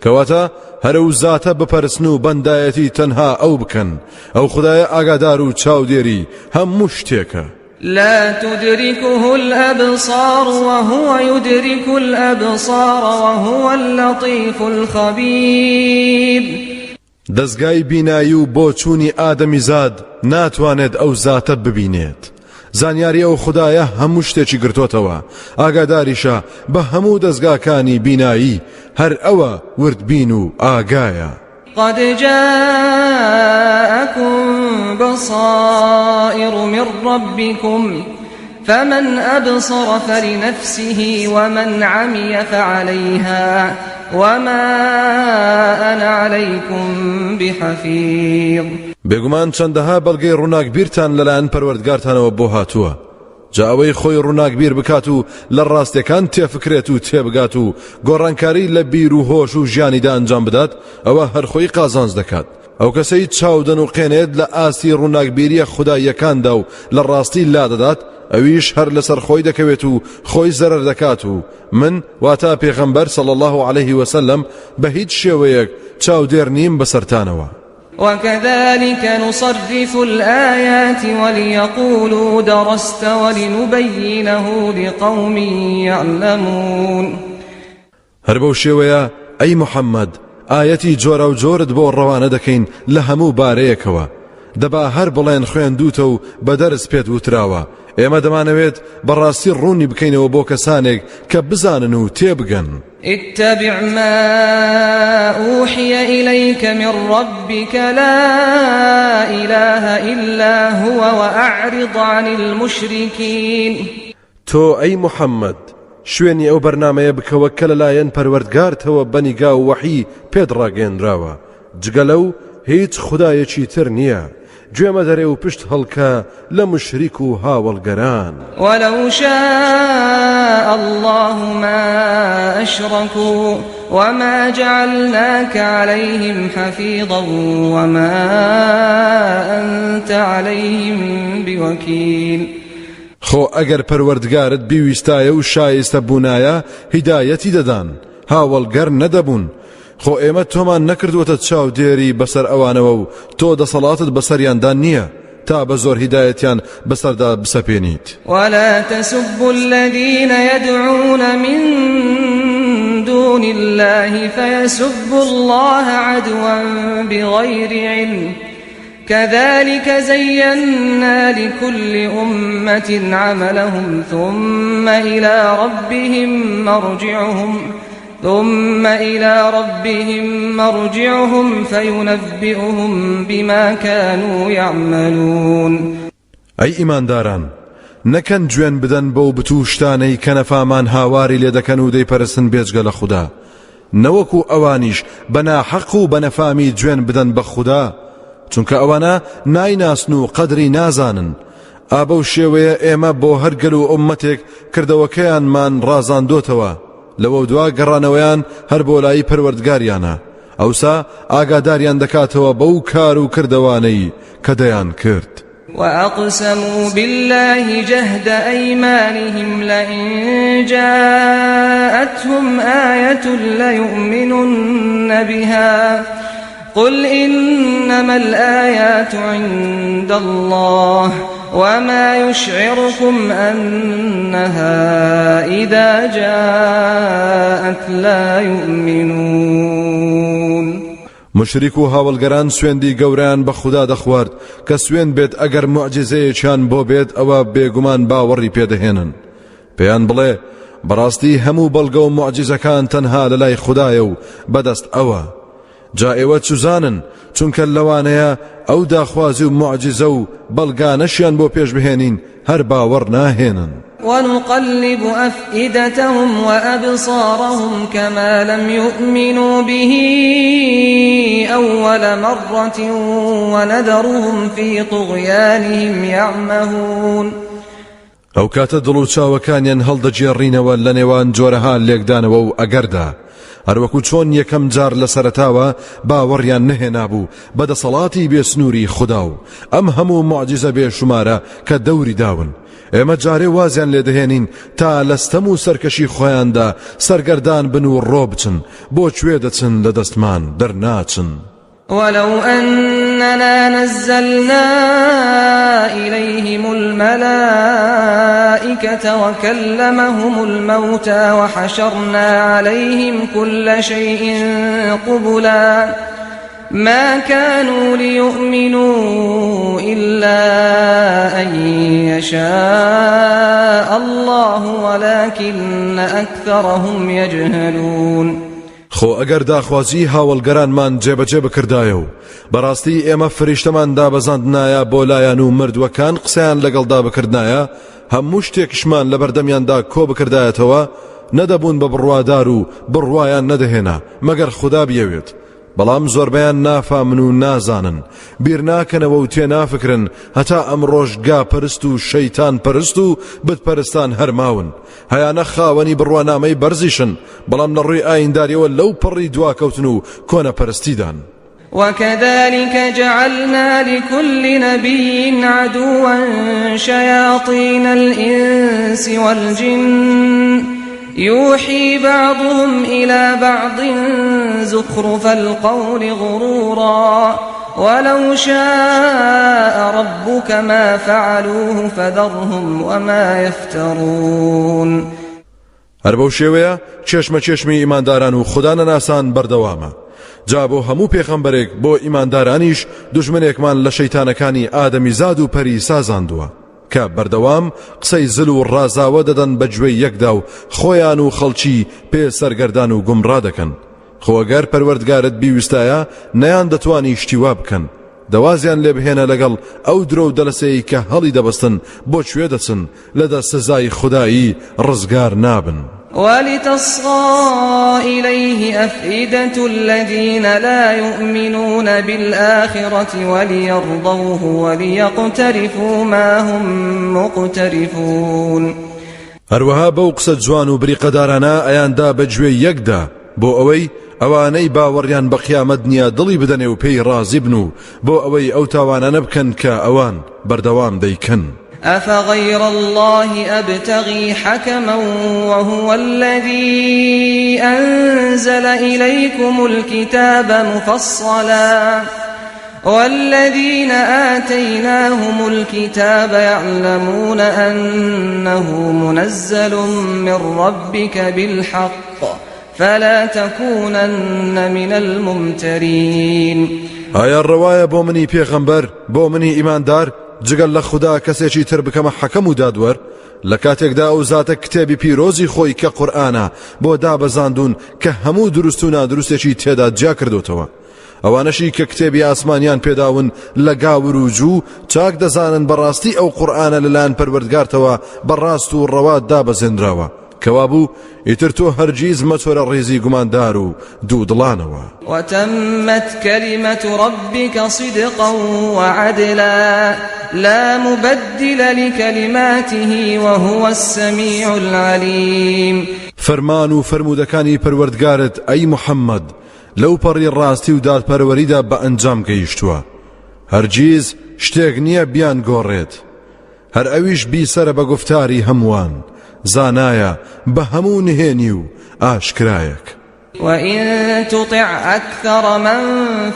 کەواتە هەر ئەو زاتە بپەرستن و بەندایەتی تەنها ئەو بکەن ئەو خودایە ئاگادار و چاودێری هەموو شتێکە. لا تدركه الأبصار وهو يدرك الأبصار وهو اللطيف الخبير. دەزگای بینایی و بۆچوونی ئادەمیزاد ناتوانێت ئەو زاتە ببینێت زانیاری ئەو خودایە هەموو شتێکی گرتۆتەوە ئاگاداریشە بە هەموو دەزگاکانی بینایی هەر ئەوە وردبین و ئاگایە. قد جاءكم بصائر من ربكم فمن أبصر فلنفسه ومن عمي فعليها وما أنا عليكم بحفيظ. بێگومان چەندەها بەڵگەی ڕووناکبیرتان لەلایەن پەروەردگارتانەوە بۆ هاتووە جا ئەوەی خۆی ڕووناکبیر بکات و لە ڕاستیەکان تێفکرێت و تێبگات و گۆڕانکاری لە بیر و هۆش و ژیانیدا ئەنجام بدات ئەوە هەر خۆی قازانج دەکات. ئەو کەسەی چاو دەنوقێنێت لە ئاستی ڕووناکبیریە خوداییەکاندا و لە ڕاستی لادەدات ئەویش هەر لەسەر خۆی دەکەوێت و خۆی زەرەر دەکات و من واتا پێغەمبەر صلی الله علیه وسلم بە هیچ شێوەیەک چاودێر نیم بەسەرتانەوە. وكذلك نصرف الآيات وليقولوا درست ولنبينه لقوم يعلمون. هەر بەو شێوەیە ئەی محەممەد ئایەتی جۆراوجۆرت بۆ ڕەوانە دەکەین لە هەموو بارەیەکەوە دەبا هەر بڵێن خوێندووتە و بە دەرس پێت وتراوە ئێمە دەمانەوێت بەڕاستی ڕوونی بکەینەوە بۆ کەسانێک کە بزانن و تێبگەن. اتبع ما أوحي إليك من ربك لا إله إلا هو وأعرض عن المشركين. تۆ ئەی محەممەد شوێنی ئەو بەرنامەیە بکەوە کە لەلایەن پەروەردگارتەوە بە نیگا و وەحی پێت ڕاگەیەنراوە، جگە لەو هیچ خودایەکی تر نییە، گوێ مەدەرێ و پشت هەڵکە لە موشریک و هاوەڵگەران. ولو شاء الله ما أشركوا وما جعلناك عليهم حفيظا وما أنت عليهم بوكيل. خۆ ئەگەر پەروەردگارت بیویستایە و شایستە بوونایە هیدایەتی دەدان، هاوەڵگەر نەدەبوون، خۆ ئێمە تۆمان نەکردووەتە چاودێری بەسەر ئەوانەوە و تۆ دەسەڵاتت بەسەریاندا نییە تا بە زۆر هیدایەتیان بەسەردا بسەپێنیت. ولا تسبوا الذين يدعون من دون الله فيسبوا الله عدوا بغير علم كذلك زينا لكل أمة عملهم ثم إلى ربهم مرجعهم ثم إلى ربهم مرجعهم فينبئهم بما كانوا يعملون. ئەی ئیمانداران نەکەن جوێن بدەن بەو بت و شتانەی کە نەفامان هاواری لێ دەکەن و دەیپەرستن بێجگە لە خودا، نەوەکو ئەوانیش بە ناحەق و بە نەفامی جوێن بدەن بە خودا، چونکە ئەوانە نایناسن و قەدری نازانن. ئا بەو شێوەیە ئێمە بۆ هەر گەل و ئوممەتێک کردەوەکەیانمان ڕازاندۆتەوە، لەوەودوا گەڕانەوەیان هەر بۆ لای پەروەردگاریانە، ئەوسا ئاگاداریان دەکاتەوە بەو کار و کردەوانەی کە دەیان کرد. وأقسموا بالله جهد أيمانهم لئن جاءتهم آية ليؤمنن بها قل إنما الآيات عند الله وما يشعركم أنها إذا جاءت لا يؤمنون. موشریک و هاوەڵگەران سوێندی گەورەیان بە خودا دەخوارد کە سوێند بێت ئەگەر موعجیزەیەکیان بۆ بێت ئەوە بێگومان باوەڕی پێدەهێنن. پێیان بڵێ بەڕاستی هەموو بەڵگە و موعجیزەکان تەنها لەلای خودایە و بەدەست ئەوە. جا ئێوە چوزانن چونکە لەوانەیە ئەو داخوازی و موعجیزە و بەڵگانەشیان بۆ پێش بهێنین هەر باوەڕ ناهێنن. ونقلب أفئدتهم وأبصارهم كما لم يؤمنوا به أول مرة ونذرهم في طغيانهم يعمهون. ئەو کاتە دڵ و چاوەکانیان هەڵدەگێڕینەوە لە نێوان جۆرەها لێکدانەوە و ئەگەردا، هەروەکو چۆن یەکەم جار لە سەرەتاوە باوەڕیان نەهێنابوو بە دەسەڵاتی بێسنووری خودا و ئەم هەموو موعجیزە بێشومارە کە دەوری داون. ئێمە جارێ وازیان لێدەهێنین تا لە ستەم و سەرکەشی خۆیاندا سەرگەردان بن و ڕۆ بچن، بۆ کوێ دەچن لە دەستمان دەرناچن. ولو أننا نزلنا إليهم الملائكة وكلمهم الموتى وحشرنا عليهم كل شيء قبلا ما كانوا ليؤمنوا إلا أن يشاء الله ولكن أكثرهم يجهلون. خۆ ئەگەر داخوازی هاوەڵگەرانمان جێبەجێ بکردایە و بەڕاستی ئێمە فریشتەمان دابەزاندنایە بۆ لایەن و مردووەکان قسەیان لەگەڵدا بکردنایە، هەموو شتێکشمان لەبەردەمیاندا کۆ بکردایەتەوە، نەدەبوون بە بڕوادار و بڕوایان نەدەهێنا مەگەر خودا بیەوێت. بەڵام زۆربەیان نافامن و نازانن، بیر ناکەنەوە و تێنافکرن هەتا ئەمڕۆش گاپەرست و شەیتان پەرست و بتپەرستان هەرماون. هەیانە خاوەنی بڕوانامەی بەرزیشن، بەڵام لە ڕووی ئاینداریەوە لەو پەڕی دواکەوتن و کۆنەپەرستیدان. وكذلك جعلنا لكل نبي عدوا شياطين الإنس والجن يوحي بعضهم إلى بعض زخرف القول غرورا ولو شاء ربك ما فعلوه فذرهم وما يفترون هەر بەو شێوەیە کێشمەکێشمی ئیمانداران و خودا نەناسان بەردەوامە جا بۆ هەموو پێخەمبەرێک بۆ ئیماندارانیش دوژمنێکمان لە شەیتانەکانی ئادەمیزاد و پەری سازاندووە کە بەردەوام قسەی زل و ڕازاوە دەدەن بە گوێی یەکدا و خۆیان و خەڵکی پێ سەرگەردان و گومڕا دەکەن خۆ گەر پەروەردگارت بیویستایە نەیان دەتوانی شتی وا بکەن دەوازیان لێ بهێنە لەگەڵ ئەو درۆ و دەلەسەی کە هەڵی دەبەستن بۆ کوێ دەچن لە دەست سزای خودایی ڕزگار نابن. ولتصغى إليه أفئدة الذين لا يؤمنون بالآخرة وليرضوه وليقترفوا ما هم مقترفون. هەروەها بەو قسە جوان و بریقەدارانە ئەیاندا بە گوێی یەکدا بۆ ئەوەی ئەوانەی باوەڕیان بە قیامەت نییە دڵی بدەنێ و پێی ڕازی بن و بۆ ئەوەی ئەو تاوانانە بکەن کە ئەوان بەردەوام دەیکەن. أفغير الله أبتغي حكما وهو الذي أنزل إليكم الكتاب مفصلا والذين آتيناهم الكتاب يعلمون أنه منزل من ربك بالحق فلا تكونن من الممترين. ئایا ڕەوایە بۆ منی پێغەمبەر بۆ منی ئیماندار جگەل لە خودا کەسێکی تر بکەمە حەکەم و دادوەر لە کاتێکدا ئەو زاتە کتێبی پیرۆزی خۆی کە قورئانە بۆ دابەزاندوون کە هەموو دروست و نادروستێکی تێدا جیا کردوتەوە ئەوانەشی کە کتێبی ئاسمانیان پێداون لە گاور و جوو چاک دەزانن بەڕاستی ئەو قورئانە لەلایەن پەروەردگارتەوە بە ڕاست و ڕەوا دابەزێنراوە کەوابوو ئیتر تۆ هەرگیز مەچۆرە ڕیزی گوماندار و دوودڵانەوە. وتمت كلمة ربك صدقا وعدلا لا مبدل لكلماته وهو السميع العليم. فەرمان و فەرموودەکانی پەروەردگارت ئەی محەممەد لەو پەڕی ڕاستی و دادپەروەریدا بە ئەنجام گەیشتووە هەرگیز شتێک نییە بیانگۆڕێت هەر ئەویش بیسەرە بە گوفتاری هەمووان زانایە بە هەموو نهێنی و ئاشکرایەک. وإن تطع أكثر من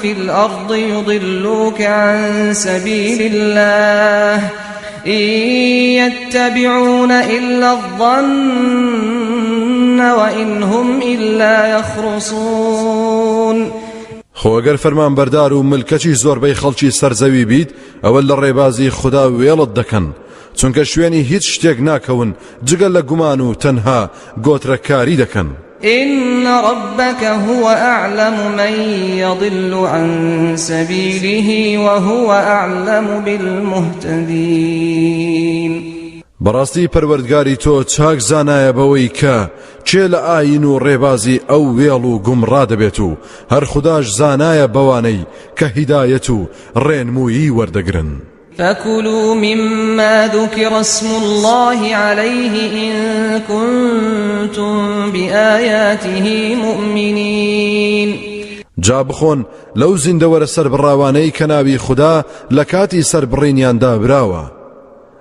في الأرض يضلوك عن سبيل الله إن يتبعون إلا الظن وإن هم إلا يخرصون. خۆ گەر فەرمانبەردار و ملکەچی زۆربەی خەڵکی سەر زەوی بیت ئەوە لە ڕێبازی خودا وێڵت دەکەن چونکە شوێنی هیچ شتێک ناکەون جگە لە گومان و تەنها گۆترەکاری دەکەن. إن ربك هو أعلم من يضل عن سبيله وهو أعلم بالمهتدين. بەڕاستی پەروەردگاری تۆ چاک زانایە بەوەی کە کێ لە ئاین و ڕێبازی ئەو وێڵ و گومڕا دەبێت و هەر خوداش زانایە بەوانەی کە هیدایەت و ڕێنموویی وەردەگرن. فكلوا مما ذكر اسم الله عليه إن كنتم بآياته مؤمنين. جا بخۆن لەو زیندەوەرە سەربڕاوانەی کە ناوی خودا لە کاتی سەربڕینیاندا براوە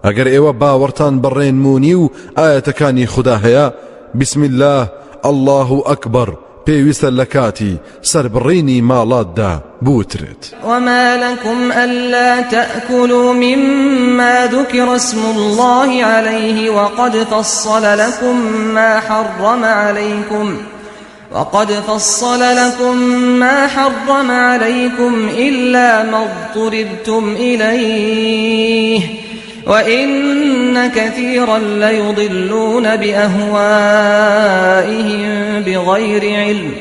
ئەگەر ئێوە باوەڕتان بە ڕێنمونی و ئایەتەکانی خودا هەیە بسم الله الله ئەکبەر پێویستە لە کاتی سەربڕینی ماڵاتدا بوترێت. وما لكم ألا تأكلوا مما ذكر اسم الله عليه وقد فصل لكم ما حرم عليكم وقد فصل لكم ما حرم عليكم إلا ما اضطررتم إليه وإن كثيرا ليضلون بأهوائهم بغير علم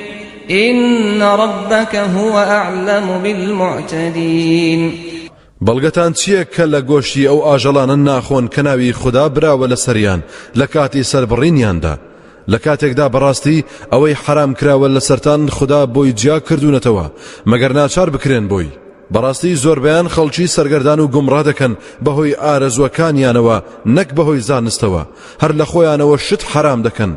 إن ربك هو أعلم بالمعتدين. بەڵگەتان چییە کە لە گۆشتی ئەو ئاژەڵانە ناخۆن کە ناوی خودا براوە لەسەریان لە کاتی سەربڕینیاندا لە کاتێکدا بەڕاستی ئەوەی حەرام کراوە لەسەرتان خودا بۆی جیا کردوونەتەوە مەگەر ناچار بکرێن بۆی بەڕاستی زۆربەیان خەڵکی سەرگەردان و گومڕا دەکەن بەهۆی ئارەزووەکانیانەوە نەک بەهۆی زانستەوە هەر لە خۆیانەوە شت حەرام دەکەن.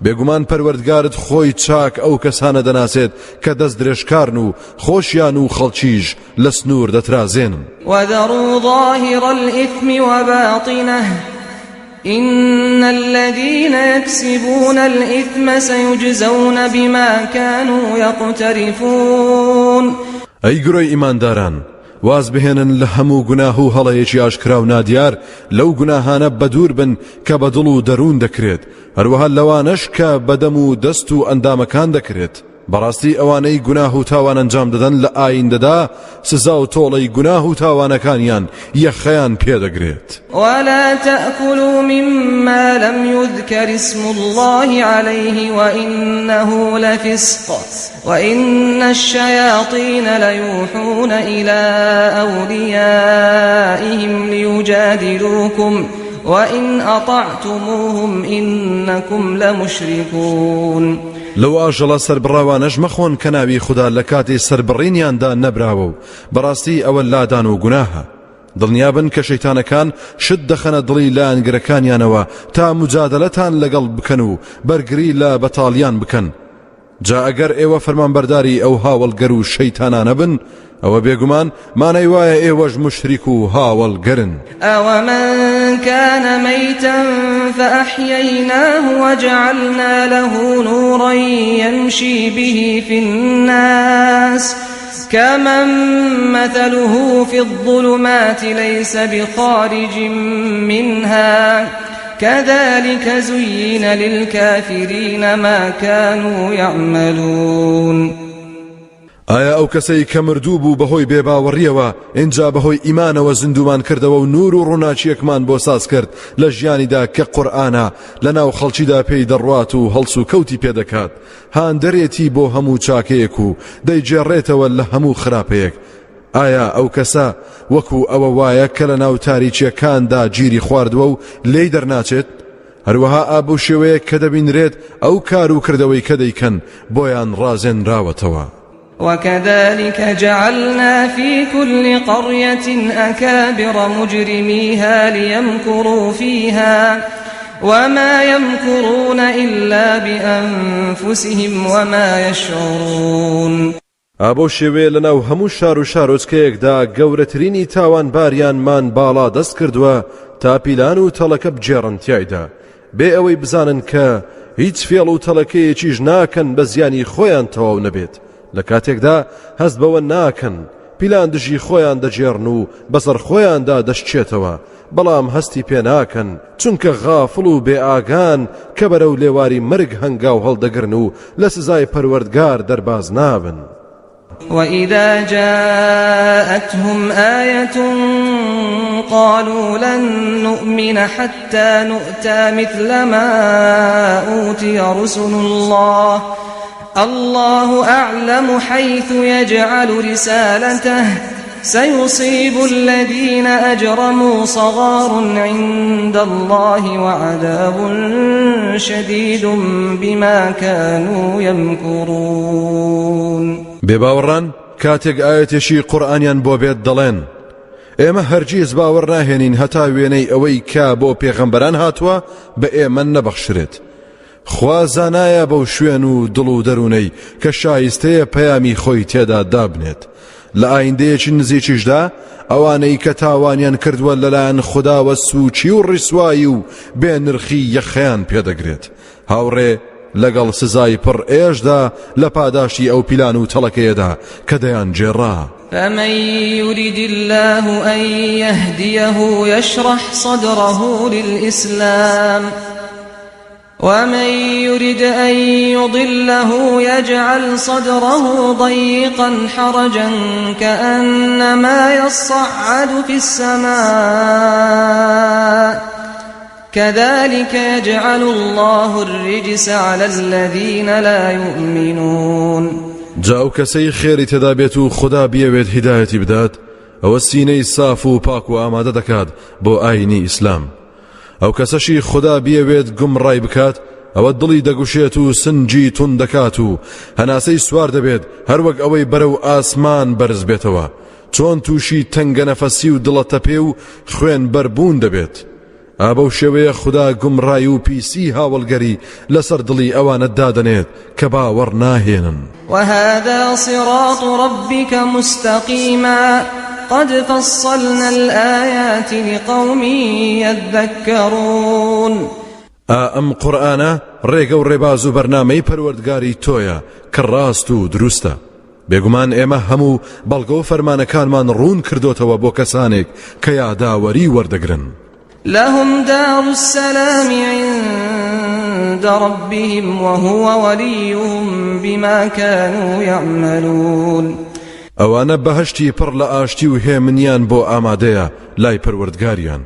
بێگومان پەروەردگارت خۆی چاک ئەو کەسانە دەناسێت کە دەست درێژکارن و خۆشیان و خەڵکیش لە سنوور دەترازێنن. وذروا ظاهر الإثم وباطنه إن الذين يكسبون الإثم سيجزون بما كانوا يقترفون. ئەی گرۆی ئیمانداران واز بهێنن لە هەموو گوناه و هەڵەیەکی ئاشکرا و نادیار، لەو گوناهانە بەدوور بن کە بە دڵ و دەروون دەکرێت، هەروەها لەوانەش کە بە دەم و دەست و ئەندامەکان دەکرێت. بەڕاستی ئەوانەی گوناه و تاوان ئەنجام دەدەن لە ئایندەدا سزا و تۆڵەی گوناه و تاوانەکانیان یەخەیان پێدەگرێت. ولا تأكلوا مما لم يذكر اسم الله عليه وإنه لفسق وإن الشياطين ليوحون إلى أوليائهم ليجادلوكم وإن أطعتموهم إنكم لمشركون. لەو ئاژەڵە سەربڕاوانەش مەخۆن کە ناوی خودا لە کاتی سەربڕینیاندا نەبراوە و بەڕاستی ئەوە لادان و گوناهە. دڵنیابن کە شەیتانەکان شت دەخەنە دڵی لایەنگرەکانیانەوە تا مجادەلەتان لەگەڵ بکەن و بەرگری لە بەتاڵیان بکەن. جا ئەگەر ئێوە فەرمانبەرداری ئەو هاوەڵگەر و شەیتانانە بن ئەوە بێگومان مانای وایە ئێوەش موشریک و هاوەڵگەرن. أومن كان ميتا فأحييناه وجعلنا له نورا يمشي به في الناس كمن مثله في الظلمات ليس بخارج منها كذلك زين للكافرين ما كانوا يعملون. ئایا ئەو کەسەی کە مردوو بوو بەهۆی بێباوەڕیەوە ئینجا بەهۆی ئیمانەوە زیندوومان کردەوە و نور و ڕووناکییەکمان بۆ ساز کرد لە ژیانیدا کە قورئانە لەناو خەڵکیدا پێی دەڕوات و هەڵس و کەوتی پێ دەکات هاندەرێتی بۆ هەموو چاکەیەک و دەیگێڕێتەوە لە هەموو خراپەیەک ئایا ئەو کەسە وەکو ئەوە وایە کە لە ناو تاریکیەکاندا گیری خواردووە و لێی دەرناچێت؟ هەروەها ئا بەو شێوەیە کە دەبینرێت ئەو کار و کردەوەی کە دەیکەن بۆیان ڕازێنراوەتەوە. وكذلك جعلنا في كل قرية أكابر مجرميها ليمكروا فيها وما يمكرون إلا بأنفسهم وما يشعرون. ئا بەو شێوەیە لەناو هەموو شار و شارۆچکەیەکدا گەورەترینی تاوانباریانمان باڵا دەست کردووە تا پیلان و تەڵەکە بگێڕن تیایدا بێ ئەوەی بزانن کە هیچ فێڵ و تەڵەکەیەکیش ناکەن بە زیانی خۆیان تەواو نەبێت لە کاتێکدا هەست بەوە ناکەن پیلان دژی خۆیان دەگێڕن و بەسەر خۆیاندا دەشچێتەوە بەڵام هەستی پێ ناکەن چونکە غافڵ و بێ ئاگان کە بەرەو لێواری مەرگ هەنگاو هەڵدەگرن و لە سزای پەروەردگار دەرباز نابن. وإذا جاءتهم آية قالوا لن نؤمن حتى نؤتى مثل ما أوتي رسل الله الله أعلم حيث يجعل رسالته سيصيب الذين أجرموا صغار عند الله وعذاب شديد بما كانوا يمكرون. بێباوەڕان کاتێک ئایەتێکی قورئانیان بۆ بێت دەڵێن ئێمە هەرگیز باوەڕ ناهێنین هەتا وێنەی ئەوەی کە بۆ پێغەمبەران هاتووە بە ئێمە نەبەخشرێت خوا زانایە بەو شوێن و دڵ و دەروونەی کە شایستەیە پەیامی خۆی تێدا دابنێت لە ئایندەیەکی نزیکیشدا ئەوانەی کە تاوانیان کردووە لەلایەن خوداوە سوچی و ڕیسوایی و بێنرخی یەخەیان پێدەگرێت هاوڕێ لەگەڵ سزای پڕ ئێشدا لە پاداشتی ئەو پیلان و تەڵەکەیەدا کە دەیانگێڕا. فمن يرد الله أن يهديه يشرح صدره للإسلام ومن يرد أن يضله يجعل صدره ضيقا حرجا كأنما يصعد في السماء كذلك يجعل الله الرجس على الذين لا يؤمنون. جا ئەو کەسەی خێری تێدا بێت و خودا بیەوێت هیدایەتی بدات ئەوە سینەی ساف و پاک و ئامادە دەکات بۆ ئاینی ئیسلام ئەو کەسەشی خودا بیەوێت گومڕای بکات ئەوە دڵی دەگوشێت و سنجی توند دەکات و هەناسەی سوار دەبێت هەروەک ئەوەی بەرەو ئاسمان بەرز بێتەوە چۆن تووشی تەنگەنەفەسی و دڵەتەپێ و خوێن بەربوون دەبێت. ئا بەو شێوەیە خودا گومڕای و پیسی هاوەڵگەری لەسەر دڵی ئەوانە دادەنێت کە باوەڕ ناهێنن. وهذا صراط ربك مستقیما قد فصلنا الآیات لقوم یذکرون. ئا ئەم قورئانە ڕێگە و ڕێباز و بەرنامەی پەروەردگاری تۆیە کە ڕاست و دروستە. بێگومان ئێمە هەموو بەڵگە و فەرمانەکانمان ڕوون کردۆتەوە بۆ کەسانێک کە یاداوەری وەردەگرن. لهم دار السلام عند ربهم وهو وليهم بما كانوا يعملون. ئەوانە بەهەشتی پڕ لە ئاشتی و هێمنیان بۆ ئامادەیە لای پەروەردگاریان،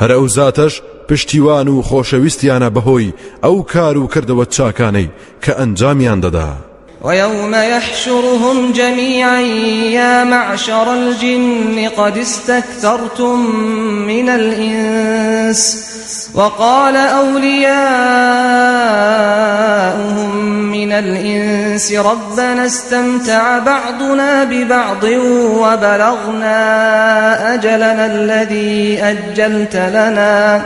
هەر ئەو زاتەش پشتیوان و خۆشەویستیانە بەهۆی ئەو کار و کردەوە چاکانەی کە ئەنجامیان دەدا. ويوم يحشرهم جميعا يا معشر الجن قد استكثرتم من الإنس وقال أولياؤهم من الإنس ربنا استمتع بعضنا ببعض وبلغنا أجلنا الذي أجلت لنا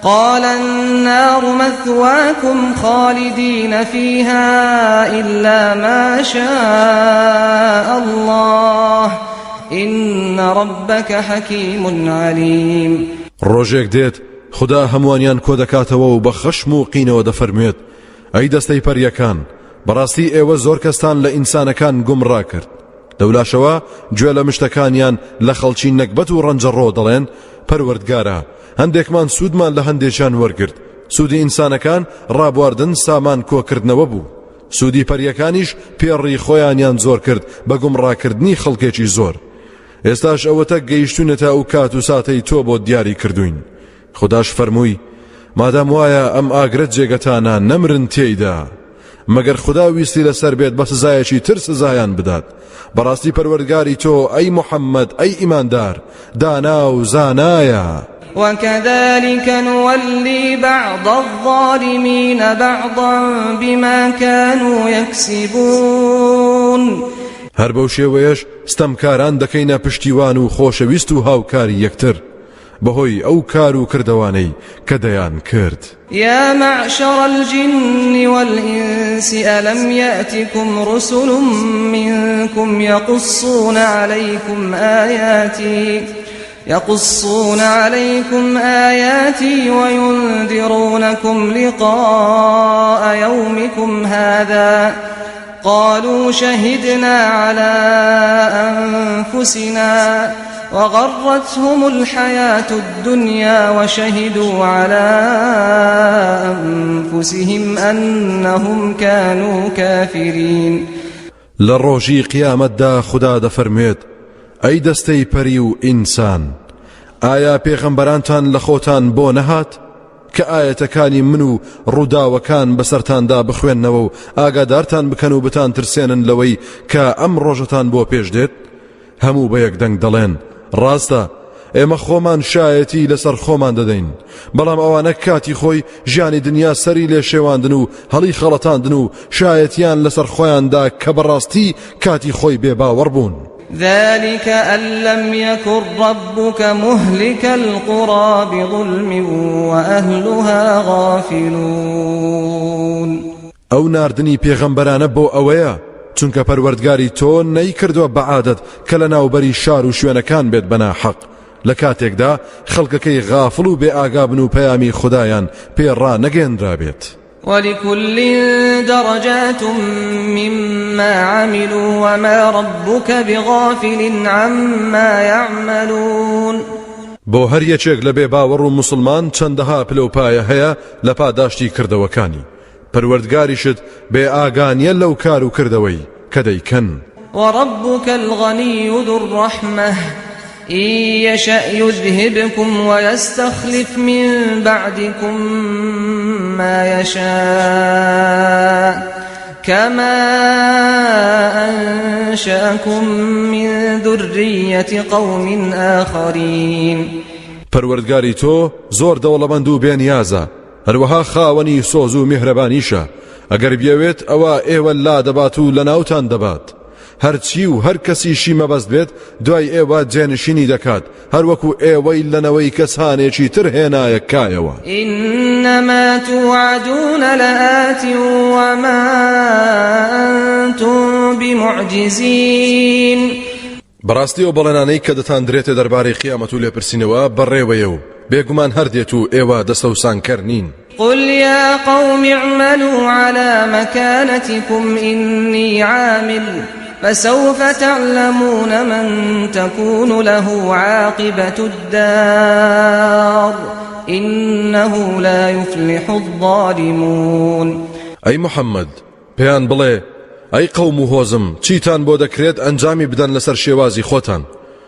قال النار مثواكم خالدين فيها إلا ما شاء الله إن ربك حكيم عليم. ڕۆژێک دێت خودا هەمووانیان کۆدەکاتەوە و بە خەشم و قینەوە دەفەرموێت ئەی دەستەی پەریەکان بەڕاستی ئێوە زۆر کەستان لە ئینسانەکان گومڕا کرد لەولاشەوە گوێ لە مشتەکانیان لە خەڵکی نەگبەت و ڕەنجەڕۆ دەڵێن پەروەردگارا هەندێکمان سوودمان لە هەندێکیان وەرگرت سوودی ئینسانەکان ڕابواردن سامان کۆکردنەوە بوو سوودی پەریەکانیش پێڕی خۆیانیان زۆر کرد بە گومڕاکردنی خەڵکێکی زۆر ئێستاش ئەوەتە گەیشتونەتە ئەو کات و ساتەی تۆ بۆ دیاری کردوین خوداش فەرمووی مادام وایە ئەم ئاگرە جێگەتانە نەمرن تێیدا مەگەر خودا ویستی لەسەر بێت بە سزایەکی تر سزایان بدات بەڕاستی پەروەردگاری تۆ ئەی محەممەد ئەی ئیماندار دانا و زانایە. وكذلك نولي بعض الظالمين بعضا بما كانوا يكسبون هەر بەو شێوەیەش ستەمکاران دەکەینە پشتیوان و خۆشەویست و هاوکاری یەکتر بەهۆی ئەو کار و کردەوانەی کە دەیان کرد. يا معشر الجن والإنس ألم يأتكم رسل منكم يقصون عليكم آياتي يقصون عليكم آياتي وينذرونكم لقاء يومكم هذا قالوا شهدنا على أنفسنا وغرتهم الحياة الدنيا وشهدوا على أنفسهم أنهم كانوا كافرين. لە ڕۆژی قیامەتدا خودا دەفەرموێت ئەی دەستەی پەری و ئینسان ئایا پێغەمبەرانتان لە خۆتان بۆ نەهات؟ کە ئایەتەکانی من و ڕووداوەکان بەسەرتاندا بخوێننەوە و ئاگادارتان بکەن و بتان ترسێنن لەوەی کە ئەم ڕۆژەتان بۆ پێش دێت هەموو بە یەک دەنگ دەڵێن ڕاستە ئێمە خۆمان شایەتی لەسەر خۆمان دەدەین بەڵام ئەوانە کاتی خۆی ژیانی دنیا سەری لێ شێواندن و هەڵی خەڵەتاندن و شایەتیان لەسەر خۆیاندا کە بەڕاستی کاتی خۆی بێ باوەڕ بوون. ذلك أن لم يكن ربك مهلك القرى بظلم وأهلها غافلون. ئەو ناردنی پێغەمبەرانە بۆ ئەوەیە چونکە پەروەردگاری تۆ نەیکردووە بە عادەت کە لەناوبەری شار و شوێنەکان بێت بە ناحەق لە کاتێکدا خەڵکەکەی غافڵ و بێ ئاگا بن و پەیامی خودایان پێ ڕانەگەیەنرابێت. ولكل درجات مما عملوا وما ربك بغافل عما يعملون. بۆ هەر یەکێک لە بێ باوەڕ و موسڵمان چەندەها پلە و پایە هەیە لە پاداشتی کردەوەکانی، پەروەردگاریشت بێ ئاگا نیە لەو کار و کردەوەی کە دەیکەن. وربک الغنی ذو الرحمە إن یشأ یذهبکم ویستخلف من بعدکم ما یشاء کما أنشأکم من ذریة قوم آخرین. پەروەردگاری تۆ زۆر دەوڵەمەند و بێنیازە، هەروەها خاوەنی سۆز و میهرەبانیشە، ئەگەر بیەوێت ئەوا ئێوە لادەبات و لەناوتان دەبات. هەرچی و هەر کەسیشی مەبەست بێت دوای ئێوە جێنشینی دەکات هەروەکو ئێوەی لە نەوەی کەسانێکی تر هێنایە کایەوە. إنما توعدون لآت وما أنتم بمعجزین. بەڕاستی ئەو بەڵێنانەی کە دەتاندرێتێ دەربارەی قیامەت و لێپرسینەوە بەڕێوەیە و بێگومان هەر دێت و ئێوە دەستەوسانکەر نین. قل يا قوم اعملوا على مكانتكم إني عامل فسوف تعلمون من تكون له عاقبة الدار إنه لا يفلح الظالمون. ئەی محەممەد، پێیان بڵێ، ئەی قەوم و هۆزم، چیتان بۆ دەکرێت ئەنجامی بدەن لەسەر شێوازی خۆتان،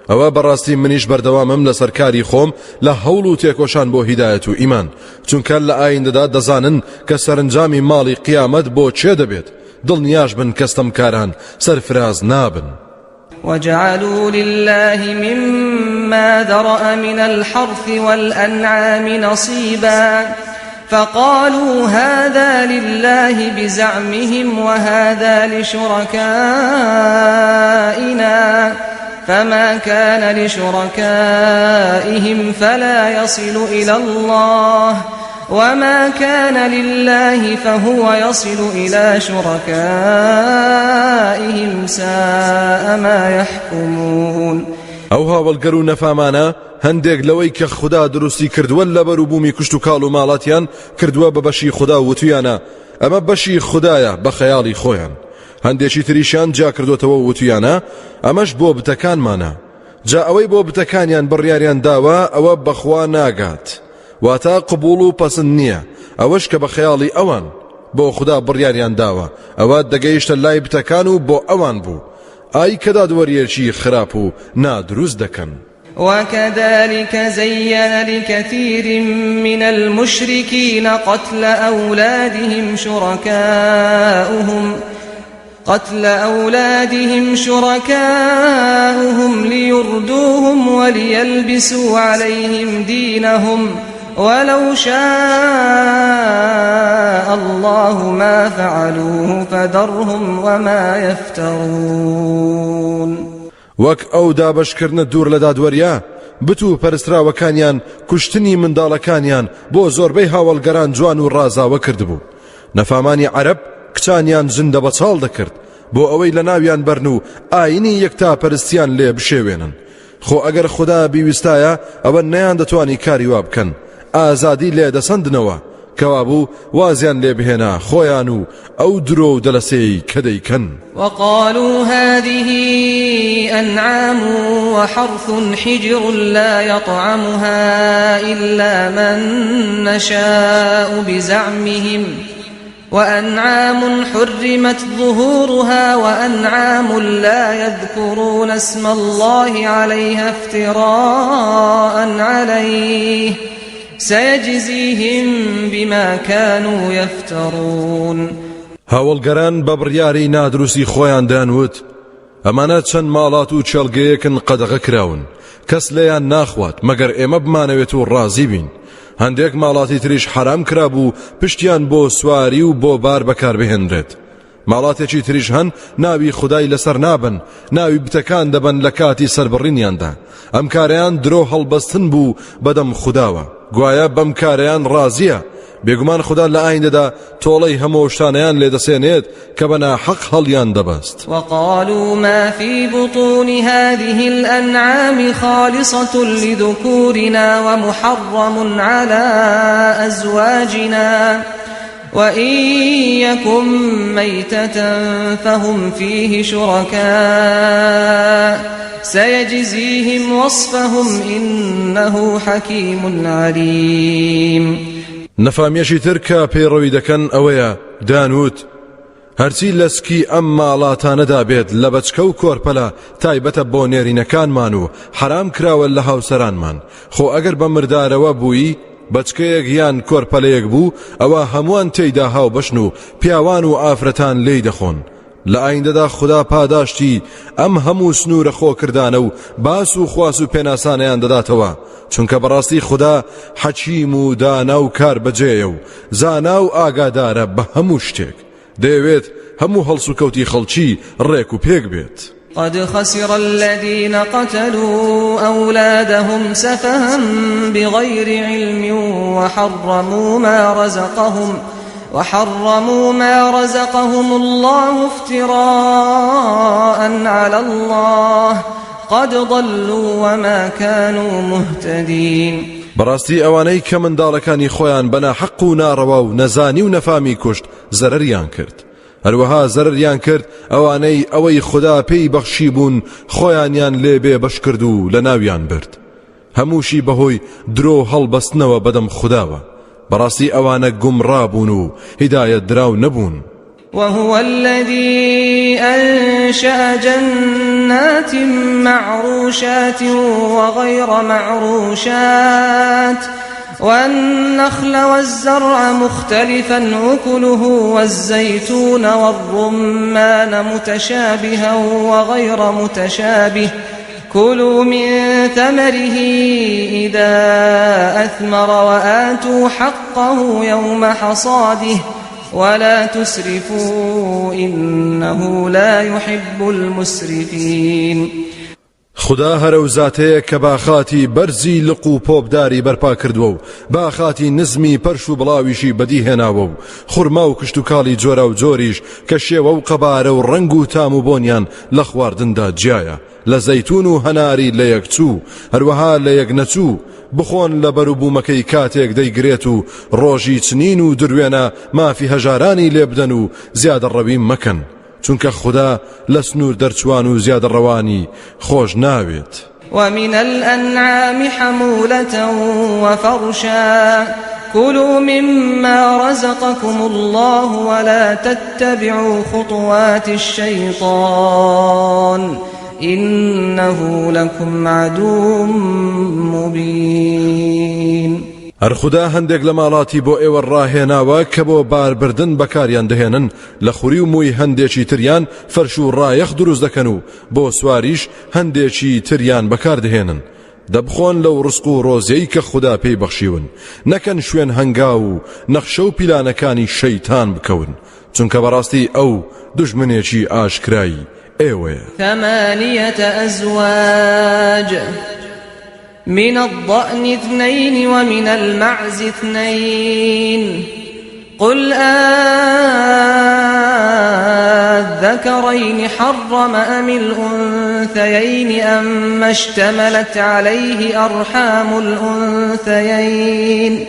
ئەوە بەڕاستی منیش بەردەوامم لەسەر کاری خۆم لە هەوڵ و تێکۆشان بۆ هیدایەت و ئیمان، چونکە لە ئایندەدا دەزانن کە سەرنجامی ماڵی قیامەت بۆ کێ دەبێت، دڵنیاش بن کە ستەمکاران سەرفراز نابن. وجعلوا لله مما ذرأ من الحرث والأنعام نصيبا فقالوا هذا لله بزعمهم وهذا لشركائنا فما كان لشركائهم فلا يصل إلى الله وما كان لله فهو يصل إلى شركائهم ساء ما يحكمون. ئەو هاوەڵگەر و نەفامانە هەندێک لەوەی کە خودا دروستی کردووە لە بەروبوومی کشتوکاڵ و ماڵاتیان کردووە بە بەشی خودا و وتویانە ئەمە بەشی خودایە بە خەیاڵی خۆیان، هەندێکی تریشیان جیا کردوتەوە و وتویانە ئەمەش بۆ بتەکانمانە، جا ئەوەی بۆ بتەکانیان بڕیاریان داوە ئەوە بەخوا ناگات، واتە قبوڵ و پەسند نییە، ئەوەش کە بە خەیاڵی ئەوان بۆ خودا بڕیاریان داوە ئەوە دەگەیشتە لای بتەکان و بۆ ئەوان بوو، ئای کە دادوەریەکی خراپ و نادروست دەکەن. وكذلك زين لكثير من المشركين قتل أولادهم شركاؤهم قتل أولادهم شركاؤهم ليردوهم وليلبسوا عليهم دينهم ولو شاء الله ما فعلوه فذرهم وما يفترون. وەک ئەو دابەشکردنە دوور لە دادوەریە، بت و پەرستراوەکانیان کوشتنی منداڵەکانیان بۆ زۆربەی هاوەڵگەران جوان و ڕازاوە کردبوو. نەفامانی عەرەب کچانیان زیندە بەچاڵ دەکرد بۆ ئەوەی لەناویان بەرن و ئاینی یەکتاپەرستیان لێ بشێوێنن. خۆ ئەگەر خودا بیویستایە ئەوە نەیاندەتوانی کاری وا بکەن، ئازادی لێ دەسەندنەوە، کەوابوو وازیان لێ بهێنە خۆیان و ئەو درۆ و دەلەسەی کە دەیکەن. وقالوا هذه أنعام وحرث حجر لا يطعمها إلا من نشاء بزعمهم وأنعام حرمت ظهورها وأنعام لا يذكرون اسم الله عليها افتراء عليه سيجزيهم بما كانوا يفترون. هاوەڵگەران بە بڕیاری نادروستی خۆیان دەیانوت ئەمانە چەند ماڵات و کێڵگەیەکن قەدەغە کراون کەس لێیان ناخوات مەگەر ئێمە بمانەوێت و ڕازی بین، هەندێک ماڵاتی تریش حەرام کرابوو پشتیان بۆ سواری و بۆ بار بەکاربهێنرێت، ماڵاتێکی تریش هەن ناوی خودای لەسەر نابن ناوی بتەکان دەبەن لە کاتی سەربڕینیاندا، ئەم کارەیان درۆ هەڵبەستن بوو بەدەم خوداوە، گوایە بەم کارەیان ڕازیە، بێگومان خودا لە ئایندەدا تۆڵەی هەموو شتانەیان لێدەسێنێت کە بە ناحەق هەڵیان دەبەست. وقالوا ما في بطون هذه الأنعام خالصة لذكورنا ومحرم على أزواجنا وإن يكن ميتة فهم فيه شركاء سيجزيهم وصفهم إنه حكيم عليم. نەفامیەکی تر کە پەیڕەوی دەکەن ئەوەیە دەیانوت هەرچی لە سکی ئەم ماڵاتانەدا بێت لە بەچکە و کۆرپەلە تایبەتە بۆ نێرینەکانمان و حەرام کراوە لە هاوسەرانمان، خۆ ئەگەر بە مردارەوە بووی بەچکەیەک یان کۆرپەلەیەک بوو ئەوە هەمووان تێیدا هاوبەشن و پیاوان و ئافرەتان لێی دەخۆن. لە ئایندەدا خودا پاداشتی ئەم هەموو سنوورە خۆکردانە و باس و خواس و پێناسانەیان دەداتەوە، چونکە بەڕاستی خودا حەکیم و دانا و کار بەجێیە و زانا و ئاگادارە بە هەموو شتێک. دەیەوێت هەموو هەڵسوکەوتی خەڵکی ڕێک و پێک بێت. قد خسر الذين قتلوا أولادهم سفها بغير علم وحرموا ما رزقهم وحرموا ما رزقهم الله افتراء على الله قد ضلوا وما كانوا مهتدين. بەڕاستی ئەوانەی کە منداڵەکانی خۆیان بە ناحەق و ناڕەوا و نەزانی و نەفامی کوشت زەرەریان کرد هەروەها زەرەریان کرد ئەوانەی ئەوەی خودا پێی بەخشیبوون خۆیانیان لێ بێ بەش کرد و لەناویان برد هەمووشی بەهۆی درۆ هەڵبەستنەوە بەدەم خوداوە بەڕاستی ئەوانە گومڕا بوون و هیدایەت دراو نەبوون. وهو الذي أنشأ جنات معروشات وغير معروشات والنخل والزرع مختلفا أكله والزيتون والرمان متشابها وغير متشابه كلوا من ثمره إذا أثمر وآتوا حقه يوم حصاده ولا تسرفوا إنه لا يحب المسرفين. خودا هەر ئەو زاتەیە کە باخاتی بەرزی لق و پۆپداری بەرپا کردووە و باخاتی نزمی پەرش و بڵاویشی بەدی هێناوە و خورما و کشتوکاڵی جۆراوجۆریش کە شێوە و قەبارە و ڕەنگ و تام و بۆنیان لە خواردندا جیایە لە زەیتون و هەناری لە یەکچوو هەروەها لە یەک نەچوو بخۆن لە بەروبوومەکەی کاتێک دەیگرێت و ڕۆژی چنین و دروێنە مافی هەژارانی لێ بدەن و زیادەڕەوی مەکەن چونکە خودا لە سنوور دەرچوان و زیادەڕەوانی خۆش ناوێت. ومن الأنعام حمولة وفرشا كلوا مما رزقكم الله ولا تتبعوا خطوات الشيطان إنه لكم عدو مبين. هەر خودا هەندێک لە ماڵاتی بۆ ئێوە ڕاهێناوە کە بۆ باربردن بەکاریان دەهێنن لە خوری و مووی هەندێکی تریان فەرش و ڕایەخ دروست دەکەن و بۆ سواریش هەندێکی تریان بەکاردەهێنن دەبخۆن لەو ڕزق و ڕۆزیەی کە خودا پێی بەخشیون نەکەن شوێن هەنگاو و نەخشە و پیلانەکانی شەیتان بکەون چونکە بەڕاستی ئەو دوژمنێکی ئاشکرای ئێوەیە. ثمانية أزواج من الضأن اثنين ومن المعز اثنين قل آلذكرين حرم أم الأنثيين أما اشتملت عليه أرحام الأنثيين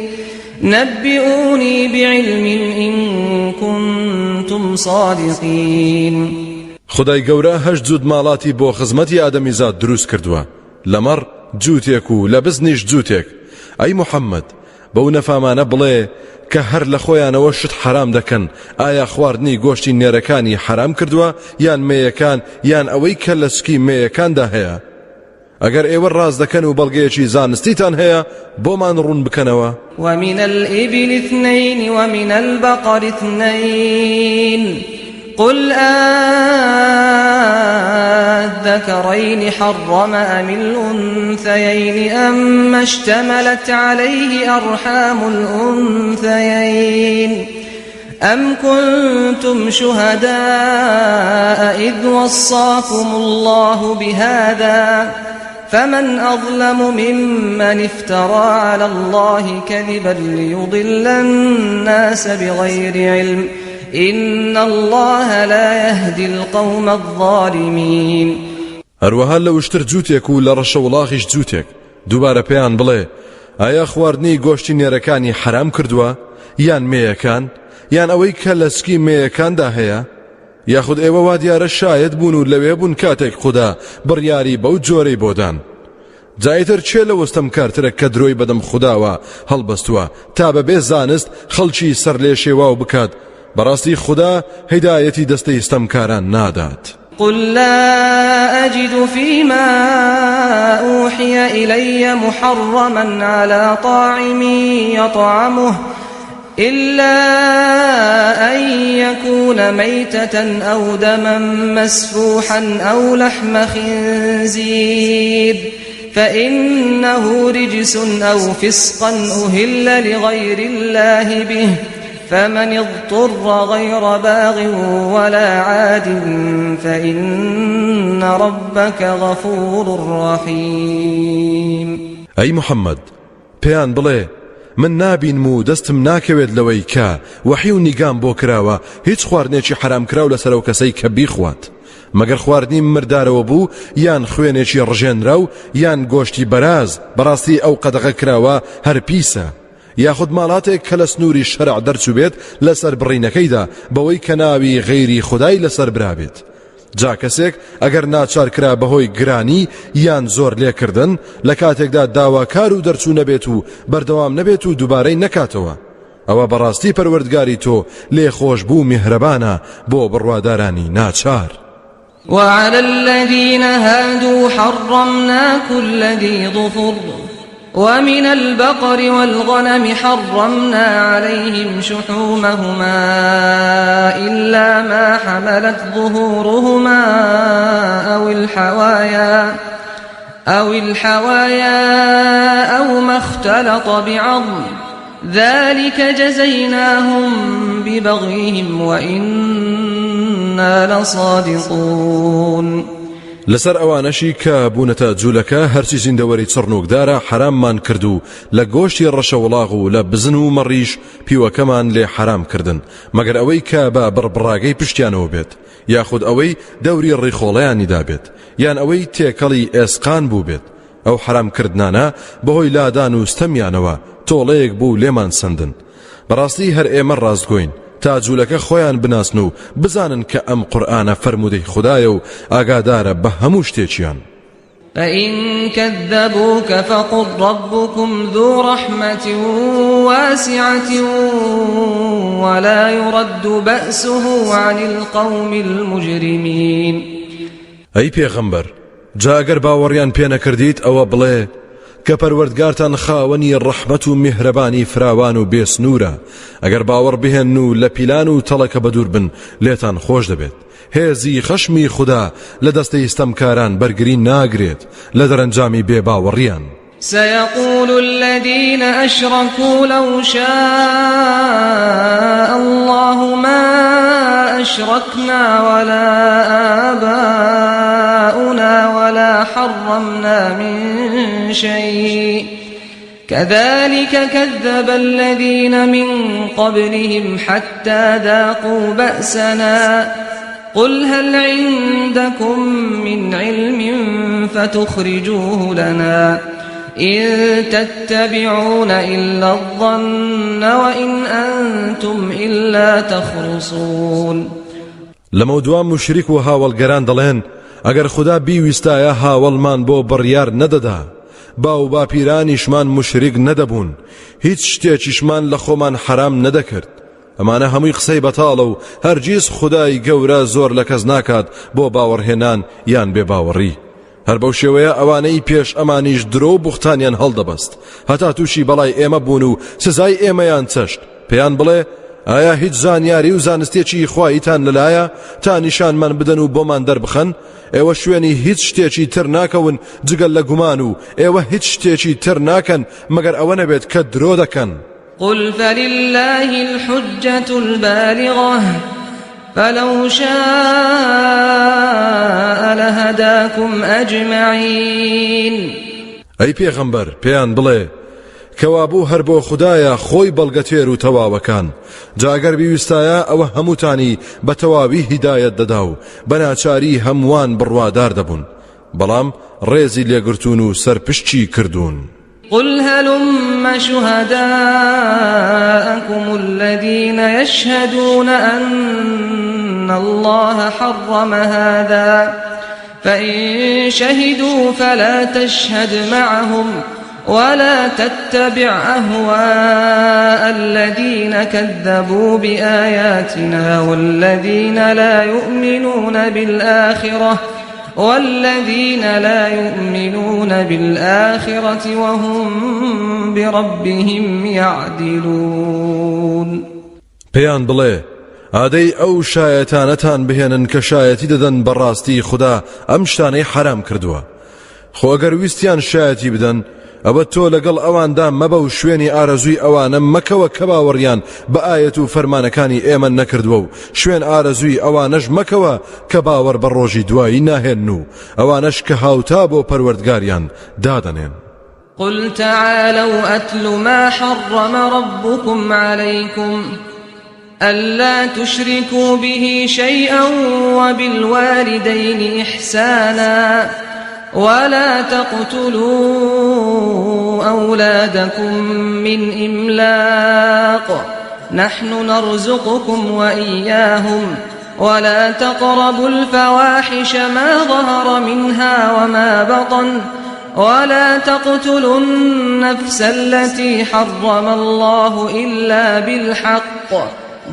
نبئوني بعلم إن كنتم صادقين. خودای گەورە هەشت جووت ماڵاتی بۆ خزمەتی ئادەمیزاد دروست کردووە لە مەڕ جووتێک و لە بزنیش جووتێک ئەی محەممەد بەو نەفامانە بڵێ کە هەر لە خۆیانەوە شت حەرام دەکەن ئایا خواردنی گۆشتی نێرەکانی حەرام کردووە یان مێیەکان یان ئەوەی کە لە سکی مێیەکاندا هەیە ئەگەر ئێوە ڕاست دەکەن و بەڵگەیەکی زانستیتان هەیە بۆمان ڕوون بکەنەوە. ومن الإبل اثنين ومن البقر اثنين قل آلذكرين حرم أم الأنثيين أما اشتملت عليه أرحام الأنثيين أم كنتم شهداء إذ وصاكم الله بهذا فمن أظلم ممن افترى على الله كذبا ليضل الناس بغير علم إن الله لا يهدي القوم الظالمين. هەروەها لە وشتر جووتێک و لە ڕەشەوڵاغیش جووتێک دووبارە پێیان بڵێ ئایا خواردنی گۆشتی نێرەکانی حەرام کردووە یان مێیەکان یان ئەوەی کە لە سکی مێیەکاندا هەیە یاخود ئێوە وا دیارە شایەت بوون و لەوێ بوون کاتێک خودا بڕیاری بەو جۆرەی بۆ دان جا ئیتر کێ لەوە ستەمکارترە کە درۆی بەدەم خوداوە هەڵبەستووە تا بەبێ زانست خەڵکی سەرلێشێواو بکات بەڕاستی خودا هیدایەتی دەستەی ستەمکاران نادات. قل لا أجد فيما أوحي إلي محرما على طاعم يطعمه إلا أن يكون ميتة أو دما مسفوحا أو لحم خنزير فإنه رجس أو فسقا أهل لغير الله به. فمن اضطر غير باغ ولا عاد فإن ربك غفور رحيم. ئەی محەممەد، پێیان بڵێ، من نابینم و دەستم ناکەوێت لەوەی کە وەحی و نیگام بۆ کراوە هیچ خواردنێکی حەرامکراو لەسەر ئەو کەسەی کە بیخوات مەگەر خواردنی مردارەوە بوو یان خوێنێکی ڕژێنراو یان گۆشتی بەراز، بەڕاستی ئەو قەدەغە کراوە هەر پیسە. یاخود ماڵاتێک کە لە سنووری شەرع دەرچووبێت لەسەر بڕینەکەیدا بەوەی کە ناوی غەیری خودای لەسەر برابێت جا کەسێک ئەگەر ناچار کرا بەهۆی گرانی یان زۆر لێکردن لە کاتێکدا داواکار و دەرچوو نەبێت و بەردەوام نەبێت و دووبارەی نەکاتەوە ئەوە بەڕاستی پەروەردگاری تۆ لێخۆشبوو میهرەبانە بۆ بڕوادارانی ناچار. وعلى الذين هادوا حرمنا كل ذي ظفر ومن البقر والغنم حرمنا عليهم شحومهما إلا ما حملت ظهورهما أو الحوايا أو الحوايا أو ما اختلط بعظم ذلك جزيناهم ببغيهم وإنا لصادقون. لەسەر ئەوانەشی کە بوونەتە جوولەکە هەرچی زیندەوەری چڕنووکدارە حەراممان کرد و لە گۆشتی ڕەشەوڵاغ و لە بزن و مەڕیش پیوەکەمان لێ حەرام کردن مەگەر ئەوەی کە بە بڕبڕاگەی پشتیانەوە بێت یاخود ئەوەی دەوری ڕیخۆڵەیانی دابێت یان ئەوەی تێکەڵی ئێسقان بووبێت ئەو حەرام کردنانە بەهۆی لادان و ستەمیانەوە تۆڵەیەک بوو لێمان سەندن. بەڕاستی هەر ئێمە ڕاستگۆین تا جوولەکە خۆیان بناسن و بزانن کە ئەم قورئانە فەرموودەی خودایە و ئاگادارە بە هەموو شتێکیان. فإن كذبوك فقل ربكم ذو رحمة واسعة ولا يرد بأسه عن القوم المجرمين. ئەی پێغەمبەر جا ئەگەر باوەڕیان پێ نەکردیت ئەوە بڵێ کە پەروەردگارتان خاوەنی ڕەحمەت و میهرەبانی فراوان و بێسنوورە ئەگەر باوەڕ بهێن و لە پیلان و تەڵەکە بەدوور بن لێتان خۆش دەبێت هێزی خەشمی خودا لە دەستەی ستەمکاران بەرگری ناگرێت لە دەرەنجامی بێباوەڕیان. سيقول الذين أشركوا لو شاء الله ما أشركنا ولا آباؤنا ولا حرمنا من شيء كذلك كذب الذين من قبلهم حتى ذاقوا بأسنا قل هل عندكم من علم فتخرجوه لنا إن تتبعون إلا الظن وإن أنتم إلا تخرصون. لەمەودوا موشریک و هاوەڵگەران دەڵێن، ئەگەر خودا بیویستایە هاوەڵمان بۆ بڕیار نەدەدا، باو باپیرانیشمان موشریک نەدەبوون، هیچ شتێکیشمان لە خۆمان حەرام نەدەکرد. ئەمانە هەمووی قسەی بەتاڵە و هەرگیز خودای گەورە زۆر لە کەس ناکات بۆ باوەڕهێنان یان بێباوەڕی. هەر بەو شێوەیە ئەوانەی پێش ئەمانیش درۆ و بوختانیان هەڵدەبەست هەتا تووشی بەڵای ئێمە بوون و سزای ئێمەیان چەشت. پێیان بڵێ ئایا هیچ زانیاری و زانستێکی خواییتان لەلایە تا نیشانمان بدەن و بۆمان دەربخەن؟ ئێوە شوێنی هیچ شتێکی تر ناکەون جگەل لە گومان و ئێوە هیچ شتێکی تر ناکەن مەگەر ئەوە نەبێت کە درۆ دەکەن. قل فلله الحجة البالغة فلو شاء لهداكم أجمعين. ئەی پێغەمبەر پێیان بڵێ کەوابوو هەر بۆ خودایە خۆی بەڵگە تێر و تەواوەکان جا ئەگەر بیویستایە ئەوە هەمووتانی بە تەواوی هیدایەت دەدا و بە ناچاری هەمووان بڕوادار دەبوون بەڵام ڕێزی لێگرتوون و سەرپشکی کردوون. قل هلم شهداءكم الذين يشهدون أن الله حرم هذا فإن شهدوا فلا تشهد معهم ولا تتبع أهواء الذين كذبوا بآياتنا والذين لا يؤمنون بالآخرة والذين لا يؤمنون بالآخرة وهم بربهم يعدلون. پێیان بڵێ، ئادەی ئەو شایەتانەتان بهێنن کە شایەتی دەدەن بەڕاستی خودا ئەم شتانەی حەرام کردووە. خۆ ئەگەر ویستیان شایەتی بدەن، ئەوە تۆ لەگەڵ ئەواندا مەبە و شوێنی ئارەزووی ئەوانە مەکەوە کە باوەڕیان بە ئایەت و فەرمانەکانی ئێمە نەکردووە و شوێن ئارەزووی ئەوانەش مەکەوە کە باوەڕ بە ڕۆژی دوایی ناهێنن و ئەوانەش کە هاوتا بۆ پەروەردگاریان دادەنێن. قل تعالوا أتل ما حرم ربكم عليكم ألا تشركوا به شيئا وبالوالدين إحسانا ولا تقتلوا أولادكم من إملاق نحن نرزقكم وإياهم ولا تقربوا الفواحش ما ظهر منها وما بطن ولا تقتلوا النفس التي حرم الله إلا بالحق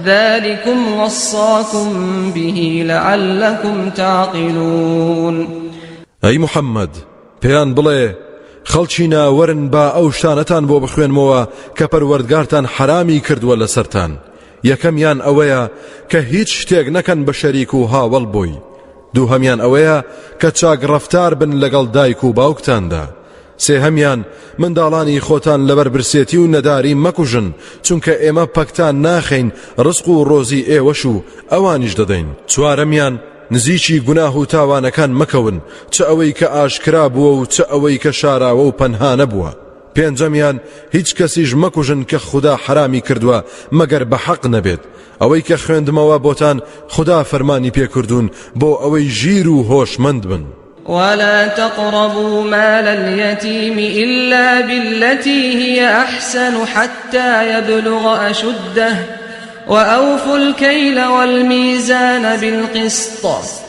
ذلكم وصاكم به لعلكم تعقلون. ئەی محەممەد پێیان بڵێ خەڵکینە وەرن با ئەو شتانەتان بۆ بخوێنمەوە کە پەروەردگارتان حەرامی کردووە لەسەرتان یەکەمیان ئەوەیە کە هیچ شتێک نەکەن بە شەریک و هاوەڵ بۆی، دووهەمیان ئەوەیە کە چاک ڕەفتار بن لەگەڵ دایک و باوکتاندا، سێهەمیان منداڵانی خۆتان لەبەر برسێتی و نەداری مەکوژن، چونکە ئێمە پەکتان ناخەین ڕزق و ڕۆزی ئێوەش و ئەوانیش دەدەین، چوارەمیان نزیکی گوناه و تاوانەکان مەکەون، چ ئەوەی کە ئاشکرا بووە و چ ئەوەی کە شاراوە و پەنهانە بووە. پێنجەمیان، هیچ کەسیش مەکوژن کە خودا حەرامی کردووە مەگەر بە حەق نەبێت، ئەوەی کە خوێندمەوە بۆتان خودا فەرمانی پێکردوون بۆ ئەوەی ژیر و هۆشمەند بن. ولا تقربوا مال اليتيم إلا بالتي هي أحسن حتى يبلغ أشده وأوفوا الكيل والميزان بالقسط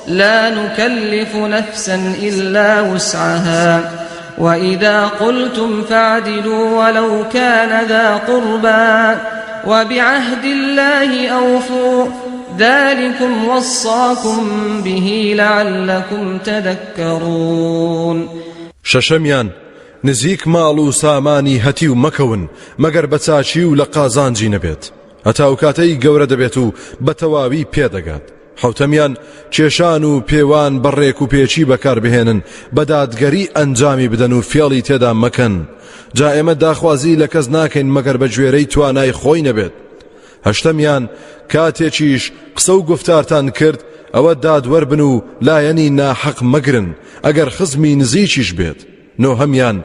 لا نكلف نفسا إلا وسعها وإذا قلتم فاعدلوا ولو كان ذا قربى وبعهد الله أوفوا ذلكم وصاكم به لعلكم تذكرون. شەشەمیان، نزیک ماڵ و سامانی هەتیو مەکەون مەگەر بە چاکی و لە قازانجی نەبێت هەتا ئەو کاتەی گەورە دەبێت و بە تەواوی پێدەگات. حەوتەمیان، کێشان و پێوان بە ڕێک و پێکی بەکاربهێنن، بە دادگەری ئەنجامی بدەن و فێڵی تێدا مەکەن. جا ئێمە داخوازی لە کەس ناکەین مەگەر بە گوێرەی توانای خۆی نەبێت. هەشتەمیان، کاتێکیش قسە و گوفتارتان کرد، ئەوە دادوەر بن و لایەنی ناحەق مەگرن، ئەگەر خزمی نزیکیش بێت. نۆهەمیان،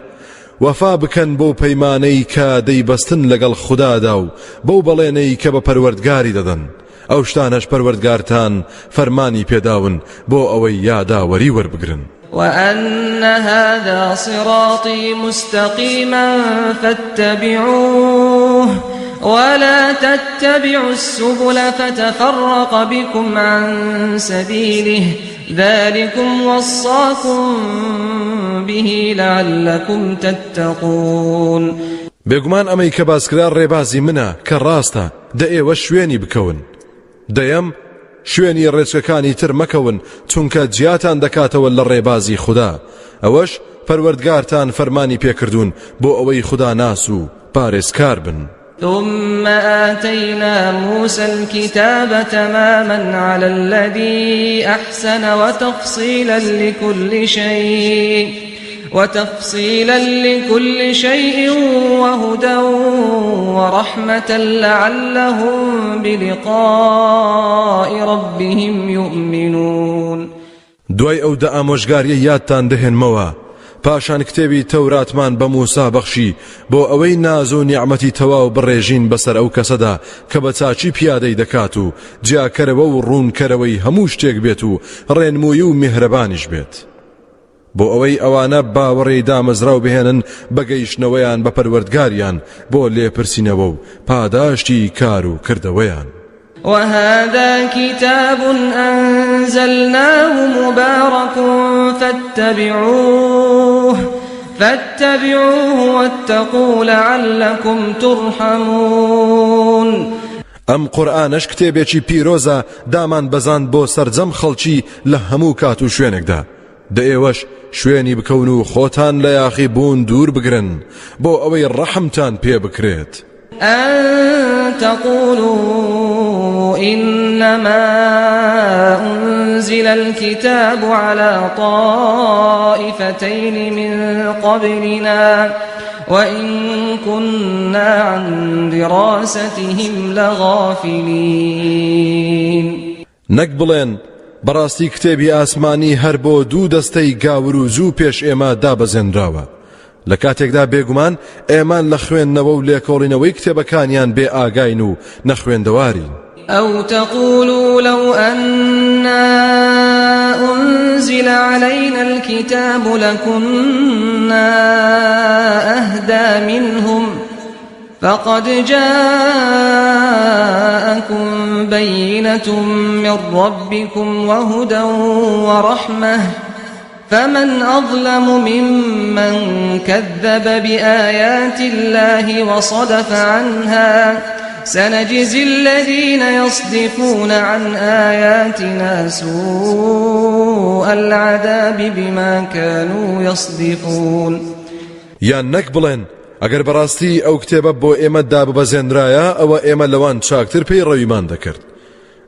وەفا بکەن بەو پەیمانەی کە دەیبەستن لەگەڵ خودادا و بەو بەڵێنەی کە بە پەروەردگاری دەدەن، ئەو شتانەش پەروەردگارتان فەرمانی پێداون بۆ ئەوەی یاداوەری وەربگرن. وأن هذا صراطي مستقيما فاتبعوه ولا تتبعوا السبل فتفرق بكم عن سبيله ذلكم وصاكم به لعلكم تتقون. بێگومان ئەمەی کە باسکرا ڕێبازی منە کە ڕاستە، دە ئێوە شوێنی بکەون. دەیەم، شوێنی ڕێچکەکانی تر مەکەون، چونکە جیاتان دەکاتەوە لە ڕێبازی خودا، ئەوەش پەروەردگارتان فەرمانی پێکردوون بۆ ئەوەی خوداناس و پارێزکار بن. ثم آتينا موسى الكتاب تماما على الذي أحسن وتفصيلا لكل شيء وتفصيلا لكل شيء وهدى ورحمة لعلهم بلقاء ربهم يؤمنون. دوای ئەو دە ئامۆژگاریە یادتان دەهێنمەوە، پاشان کتێبی تەوراتمان بە موسا بەخشی بۆ ئەوەی ناز و نیعمەتی تەواو بڕێژین بەسەر ئەو کەسەدا کە بە چاکی پیادەی دەکات و جیاکەرەوە و ڕوونکەرەوەی هەموو شتێک بێت و ڕێنمووی و میهرەبانیش بێت بۆ ئەوەی ئەوانە باوەڕی دامەزراو بهێنن بە گەیشتنەوەیان بە پەروەردگاریان بۆ لێپرسینەوە و پاداشتی کار و کردەوەیان. وهذا کتاب أنزلناه مبارک فاتبعوه فاتبعوه واتقوا لعلكم ترحمون. ئەم قورئانەش کتێبێکی پیرۆزە دامان بەزاند بۆ سەرجەم خەڵکی لە هەموو کات و شوێنێکدا، دە ئێوەش شوێنی بکەون و خۆتان لە یاخی بوون دوور بگرن بۆ ئەوەی ڕەحمتان پێ بکرێت. أن تقولوا إنما أنزل أنزل الكتاب على طائفتين من قبلنا وإن كنا عن دراستهم لغافلين. نەک بڵێن، بەڕاستی کتێبی ئاسمانی هەر بۆ دوو دەستەی گاور و جوو پێش ئێمە دابەزێنراوە، لە کاتێکدا بێگومان ئێمە لە خوێندنەوە و لێکۆڵینەوەی کتێبەکانیان بێ ئاگاین و نەخوێندەوارین. أو تقولوا لو أنا أنزل علينا الكتاب لكنا أهدى منهم فقد جاءكم بينة من ربكم وهدى ورحمة فمن أظلم ممن كذب بآيات الله وصدف عنها سنجزي الذين يصدفون عن آياتنا سوء العذاب بما كانوا يصدفون. یان نەک بڵێن ئەگەر بەڕاستی ئەو کتێبە بۆ ئێمە داببەزێنرایە ئەوە ئێمە لەوان چاکتر پەیڕەویمان دەکرد.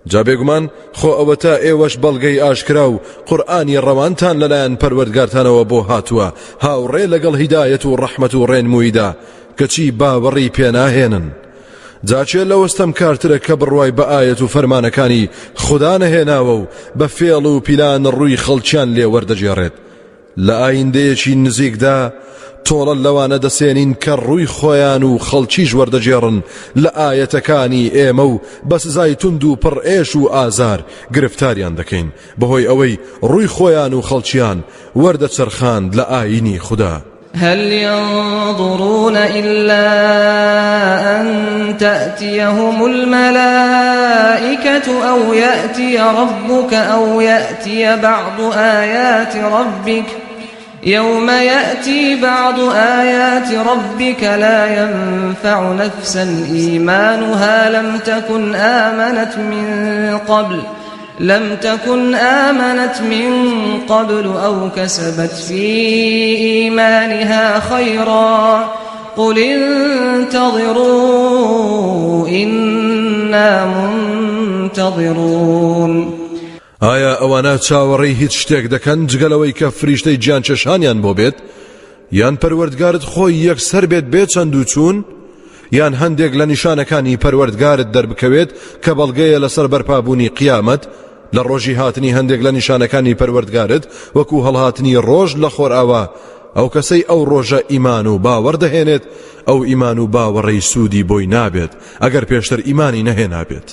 جا بێگومان خۆ ئەوەتا ئێوەش بەڵگەی ئاشکرا و قورئانی ڕەوانتان لەلایەن پەروەردگارتانەوە بۆ هاتووە هاوڕێ لەگەڵ هیدایەت و ڕەحمەت و ڕێنموویدا، کەچی باوەڕی پێناهێنن. جا کێ لەوە ستەمکارترە کە بڕوای بە ئایەت و فەرمانەکانی خودا نەهێناوە و بە فێڵ و پیلان ڕووی خەڵکیان لێ وەردەگێڕێت؟ لە ئایندەیەکی نزیکدا تۆڵە لەوانە دەسێنین کە ڕووی خۆیان و خەڵکیش وەردەگێڕن لە ئایەتەکانی ئێمە و بە سزای توند و پڕ ئێش و ئازار گرفتاریان دەکەین بەهۆی ئەوەی ڕووی خۆیان و خەڵکیان وەردەچەرخاند لە ئایینی خودا. هل ينظرون إلا أن تأتيهم الملائكة أو يأتي ربك أو يأتي بعض آيات ربك يوم يأتي بعض آيات ربك لا ينفع نفسا إيمانها لم تكن آمنت من قبل أو كسبت في إيمانها خيرا قل انتظروا إنا منتظرون. ئایا ئەوانە چاوەڕێی هیچ شتێک دەکەن جگە لەوەی کە فریشتەی گیانکێشانیان بۆ بێت؟ یان پەروەردگارت خۆی یەکسەر بێت بێ چەند و چوون؟ یان هەندێک لە نیشانەکانی پەروەردگارت دەربکەوێت کە بەڵگەیە لەسەر بەرپابوونی قیامەت لە ڕۆژی هاتنی هەندێک لە نیشانەکانی پەروەردگارت وەکو هەڵهاتنی ڕۆژ لە خۆرئاوا ئەو کەسەی ئەو ڕۆژە ئیمان و باوەڕ دەهێنێت ئەو ئیمان و باوەڕەی سوودی بۆی نابێت ئەگەر پێشتر ئیمانی نەهێنابێت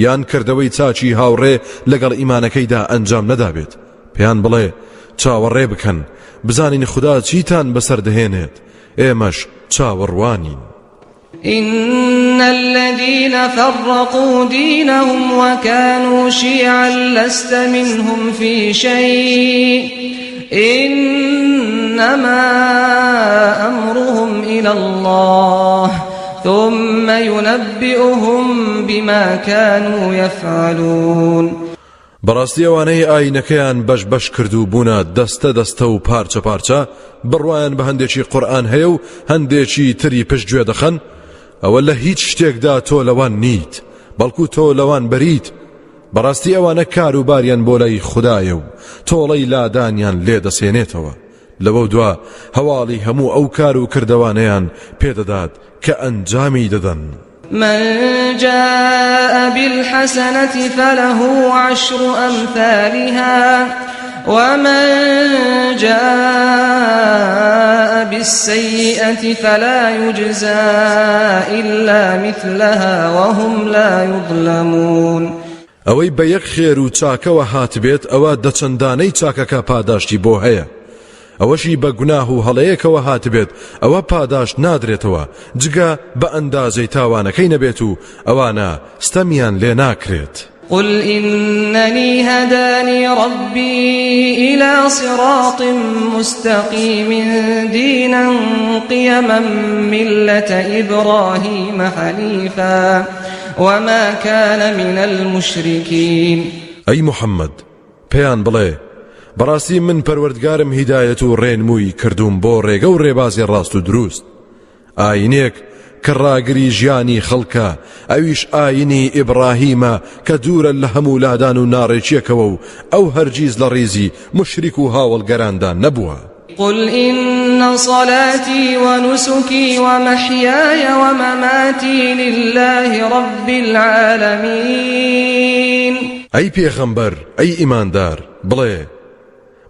یان کردەوەی چاکی هاوڕێ لەگەڵ ئیمانەکەیدا ئەنجام نەدابێت پێیان بڵێ چاوەڕێ بکەن بزانین خودا چیتان بەسەر دەهێنێت ئێمەش چاوەڕوانین. إن الذين فرقوا دينهم وكانوا شيعا لست منهم في شيء إنما أمرهم إلى الله ثم ينبئهم بما كانوا يفعلون. بەڕاستی ئەوانەی ئاینەکەیان بەش بەش کرد و بوونە دەستە دەستە و پارچە پارچە بڕوایان بە هەندێکی قورئان هەیە و هەندێکی تری پشتگوێ دەخەن ئەوە لە هیچ شتێکدا تۆ لەوان نیت بەڵکو تۆ لەوان بەریت بەڕاستی ئەوانە کار و باریان بۆ لای خودایە و تۆڵەی لادانیان لێ دەسێنێتەوە لەوە دوا هەواڵی هەموو ئەو کار و کردەوانەیان پێدەدات کە ئەنجامی دەدەن. من جاء بالحسنة فله عشر أمثالها ومن جاء بالسيئة فلا يجزى إلا مثلها وهم لا يظلمون. ئەوەی بە یەک خێر و چاکەوە هاتبێت ئەوە دەچەندانەی چاکەکە پاداشتی بۆ هەیە، ئەوەشی بە گوناه و هەڵەیەکەوە هاتبێت ئەوە پاداشت نادرێتەوە جگە بە ئەندازەی تاوانەکەی نەبێت و ئەوانە ستەمیان لێ ناکرێت. قل إنني هداني ربي إلى صراط مستقيم دينا قيما ملة إبراهيم حنيفا وما كان من المشركين. ئەی محەممەد پێیان بڵێ بەڕاستی من پەروەردگارم هیدایەت و ڕێنمووی کردووم بۆ ڕێگە و ڕێبازی ڕاست و دروست، ئاینێک کە ڕاگری ژیانی خەڵکە، ئەویش ئاینی ئیبڕاهیمە کە دوورە لە هەموو لادان و ناڕێکیەکەوە و ئەو هەرگیز لە ڕیزی موشریک و هاوەڵگەراندا نەبووە. قل إن صلاتي ونسكي ومحياي ومماتي لله رب العالمین. ئەی پێغەمبەر، ئەی ئیماندار، بڵێ،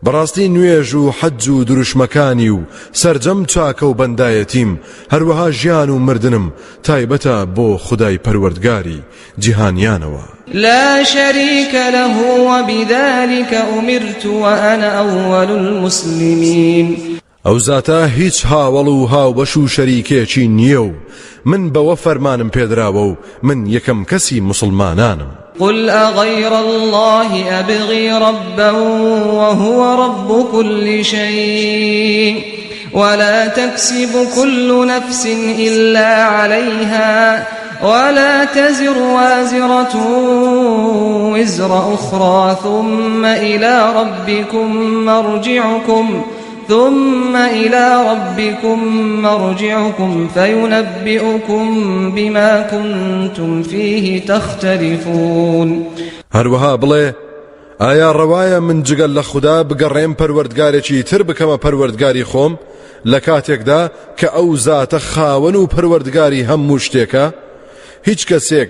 بەڕاستی نوێژ و حەج و دروشمەکانی و سەرجەم چاکە و بەندایەتیم، هەروەها ژیان و مردنم تایبەتە بۆ خودای پەروەردگاری جیهانیانەوە. لا شریک له وبذلک امرت وانا اول المسلمین. ئەو زاتە هیچ هاوەڵ و هاوبەش و شەریکێکی نییە و من بەوە فەرمانم پێدراوە و من یەکەم کەسی موسڵمانانم. قل اغیر اللە ابغی ربا وهو رب كل شیء ولا تکسب كل نفس الا علیها ولا تزر وازرة وزر أخرى ثم إلى ربكم مرجعكم ثم إلى ربكم مرجعكم فينبئكم بما كنتم فيه تختلفون. هەروەها بڵێ، ئایا ڕەوایە من جگە لە خودا بگەڕێم پەروەردگارێکی تر بکەمە پەروەردگاری خۆم لە کاتێکدا کە ئەو زاتە خاوەن و پەروەردگاری هەموو شتێکە؟ هیچ کەسێک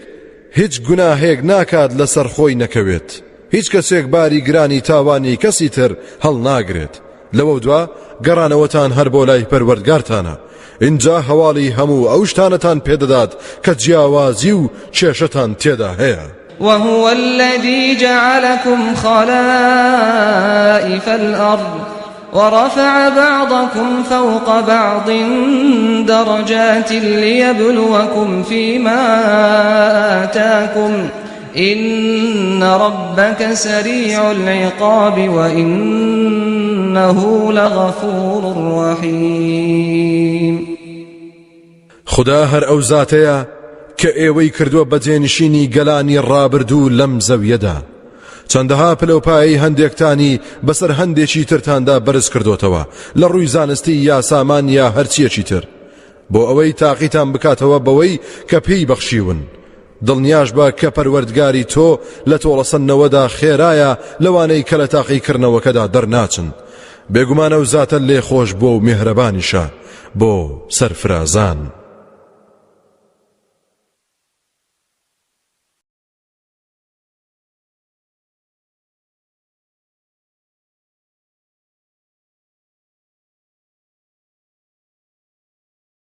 هیچ گوناهێک ناکات لەسەر خۆی نەکەوێت. هیچ کەسێک باری گرانی تاوانی کەسی تر هەڵناگرێت لەوەودوا گەڕانەوەتان هەر بۆ لای پەروەردگارتانە ئینجا هەواڵی هەموو ئەو شتانەتان پێدەدات کە جیاوازی و کێشەتان تێدا هەیە. وهو الذي جعلكم خلائف الأرض ورفع بعضكم فوق بعض درجات ليبلوكم فيما آتاكم إن ربك سريع العقاب وإنه لغفور رحيم. خودا هەر ئەو زاتەیە کە ئێوەی کردووە بە جێنشینی گەلانی ڕابردوو لەم زەویەدا چەندەها پلەوپایەی هەندێکتانی بەسەر هەندێکی ترتاندا بەرز کردوتەوە لە ڕووی زانستی یا سامان یا هەرچیەکی تر بۆ ئەوەی تاقیتان بکاتەوە بەوەی کە پێی بەخشیون دڵنیاش بە کە پەروەردگاری تۆ لە تۆڵەسەندنەوەدا خێرایە لەوانەی کە لە تاقیکردنەوەکەدا دەرناچن بێگومان ئەو زاتە لێخۆشبووە و میهرەبانیشە بۆ سەرفرازان.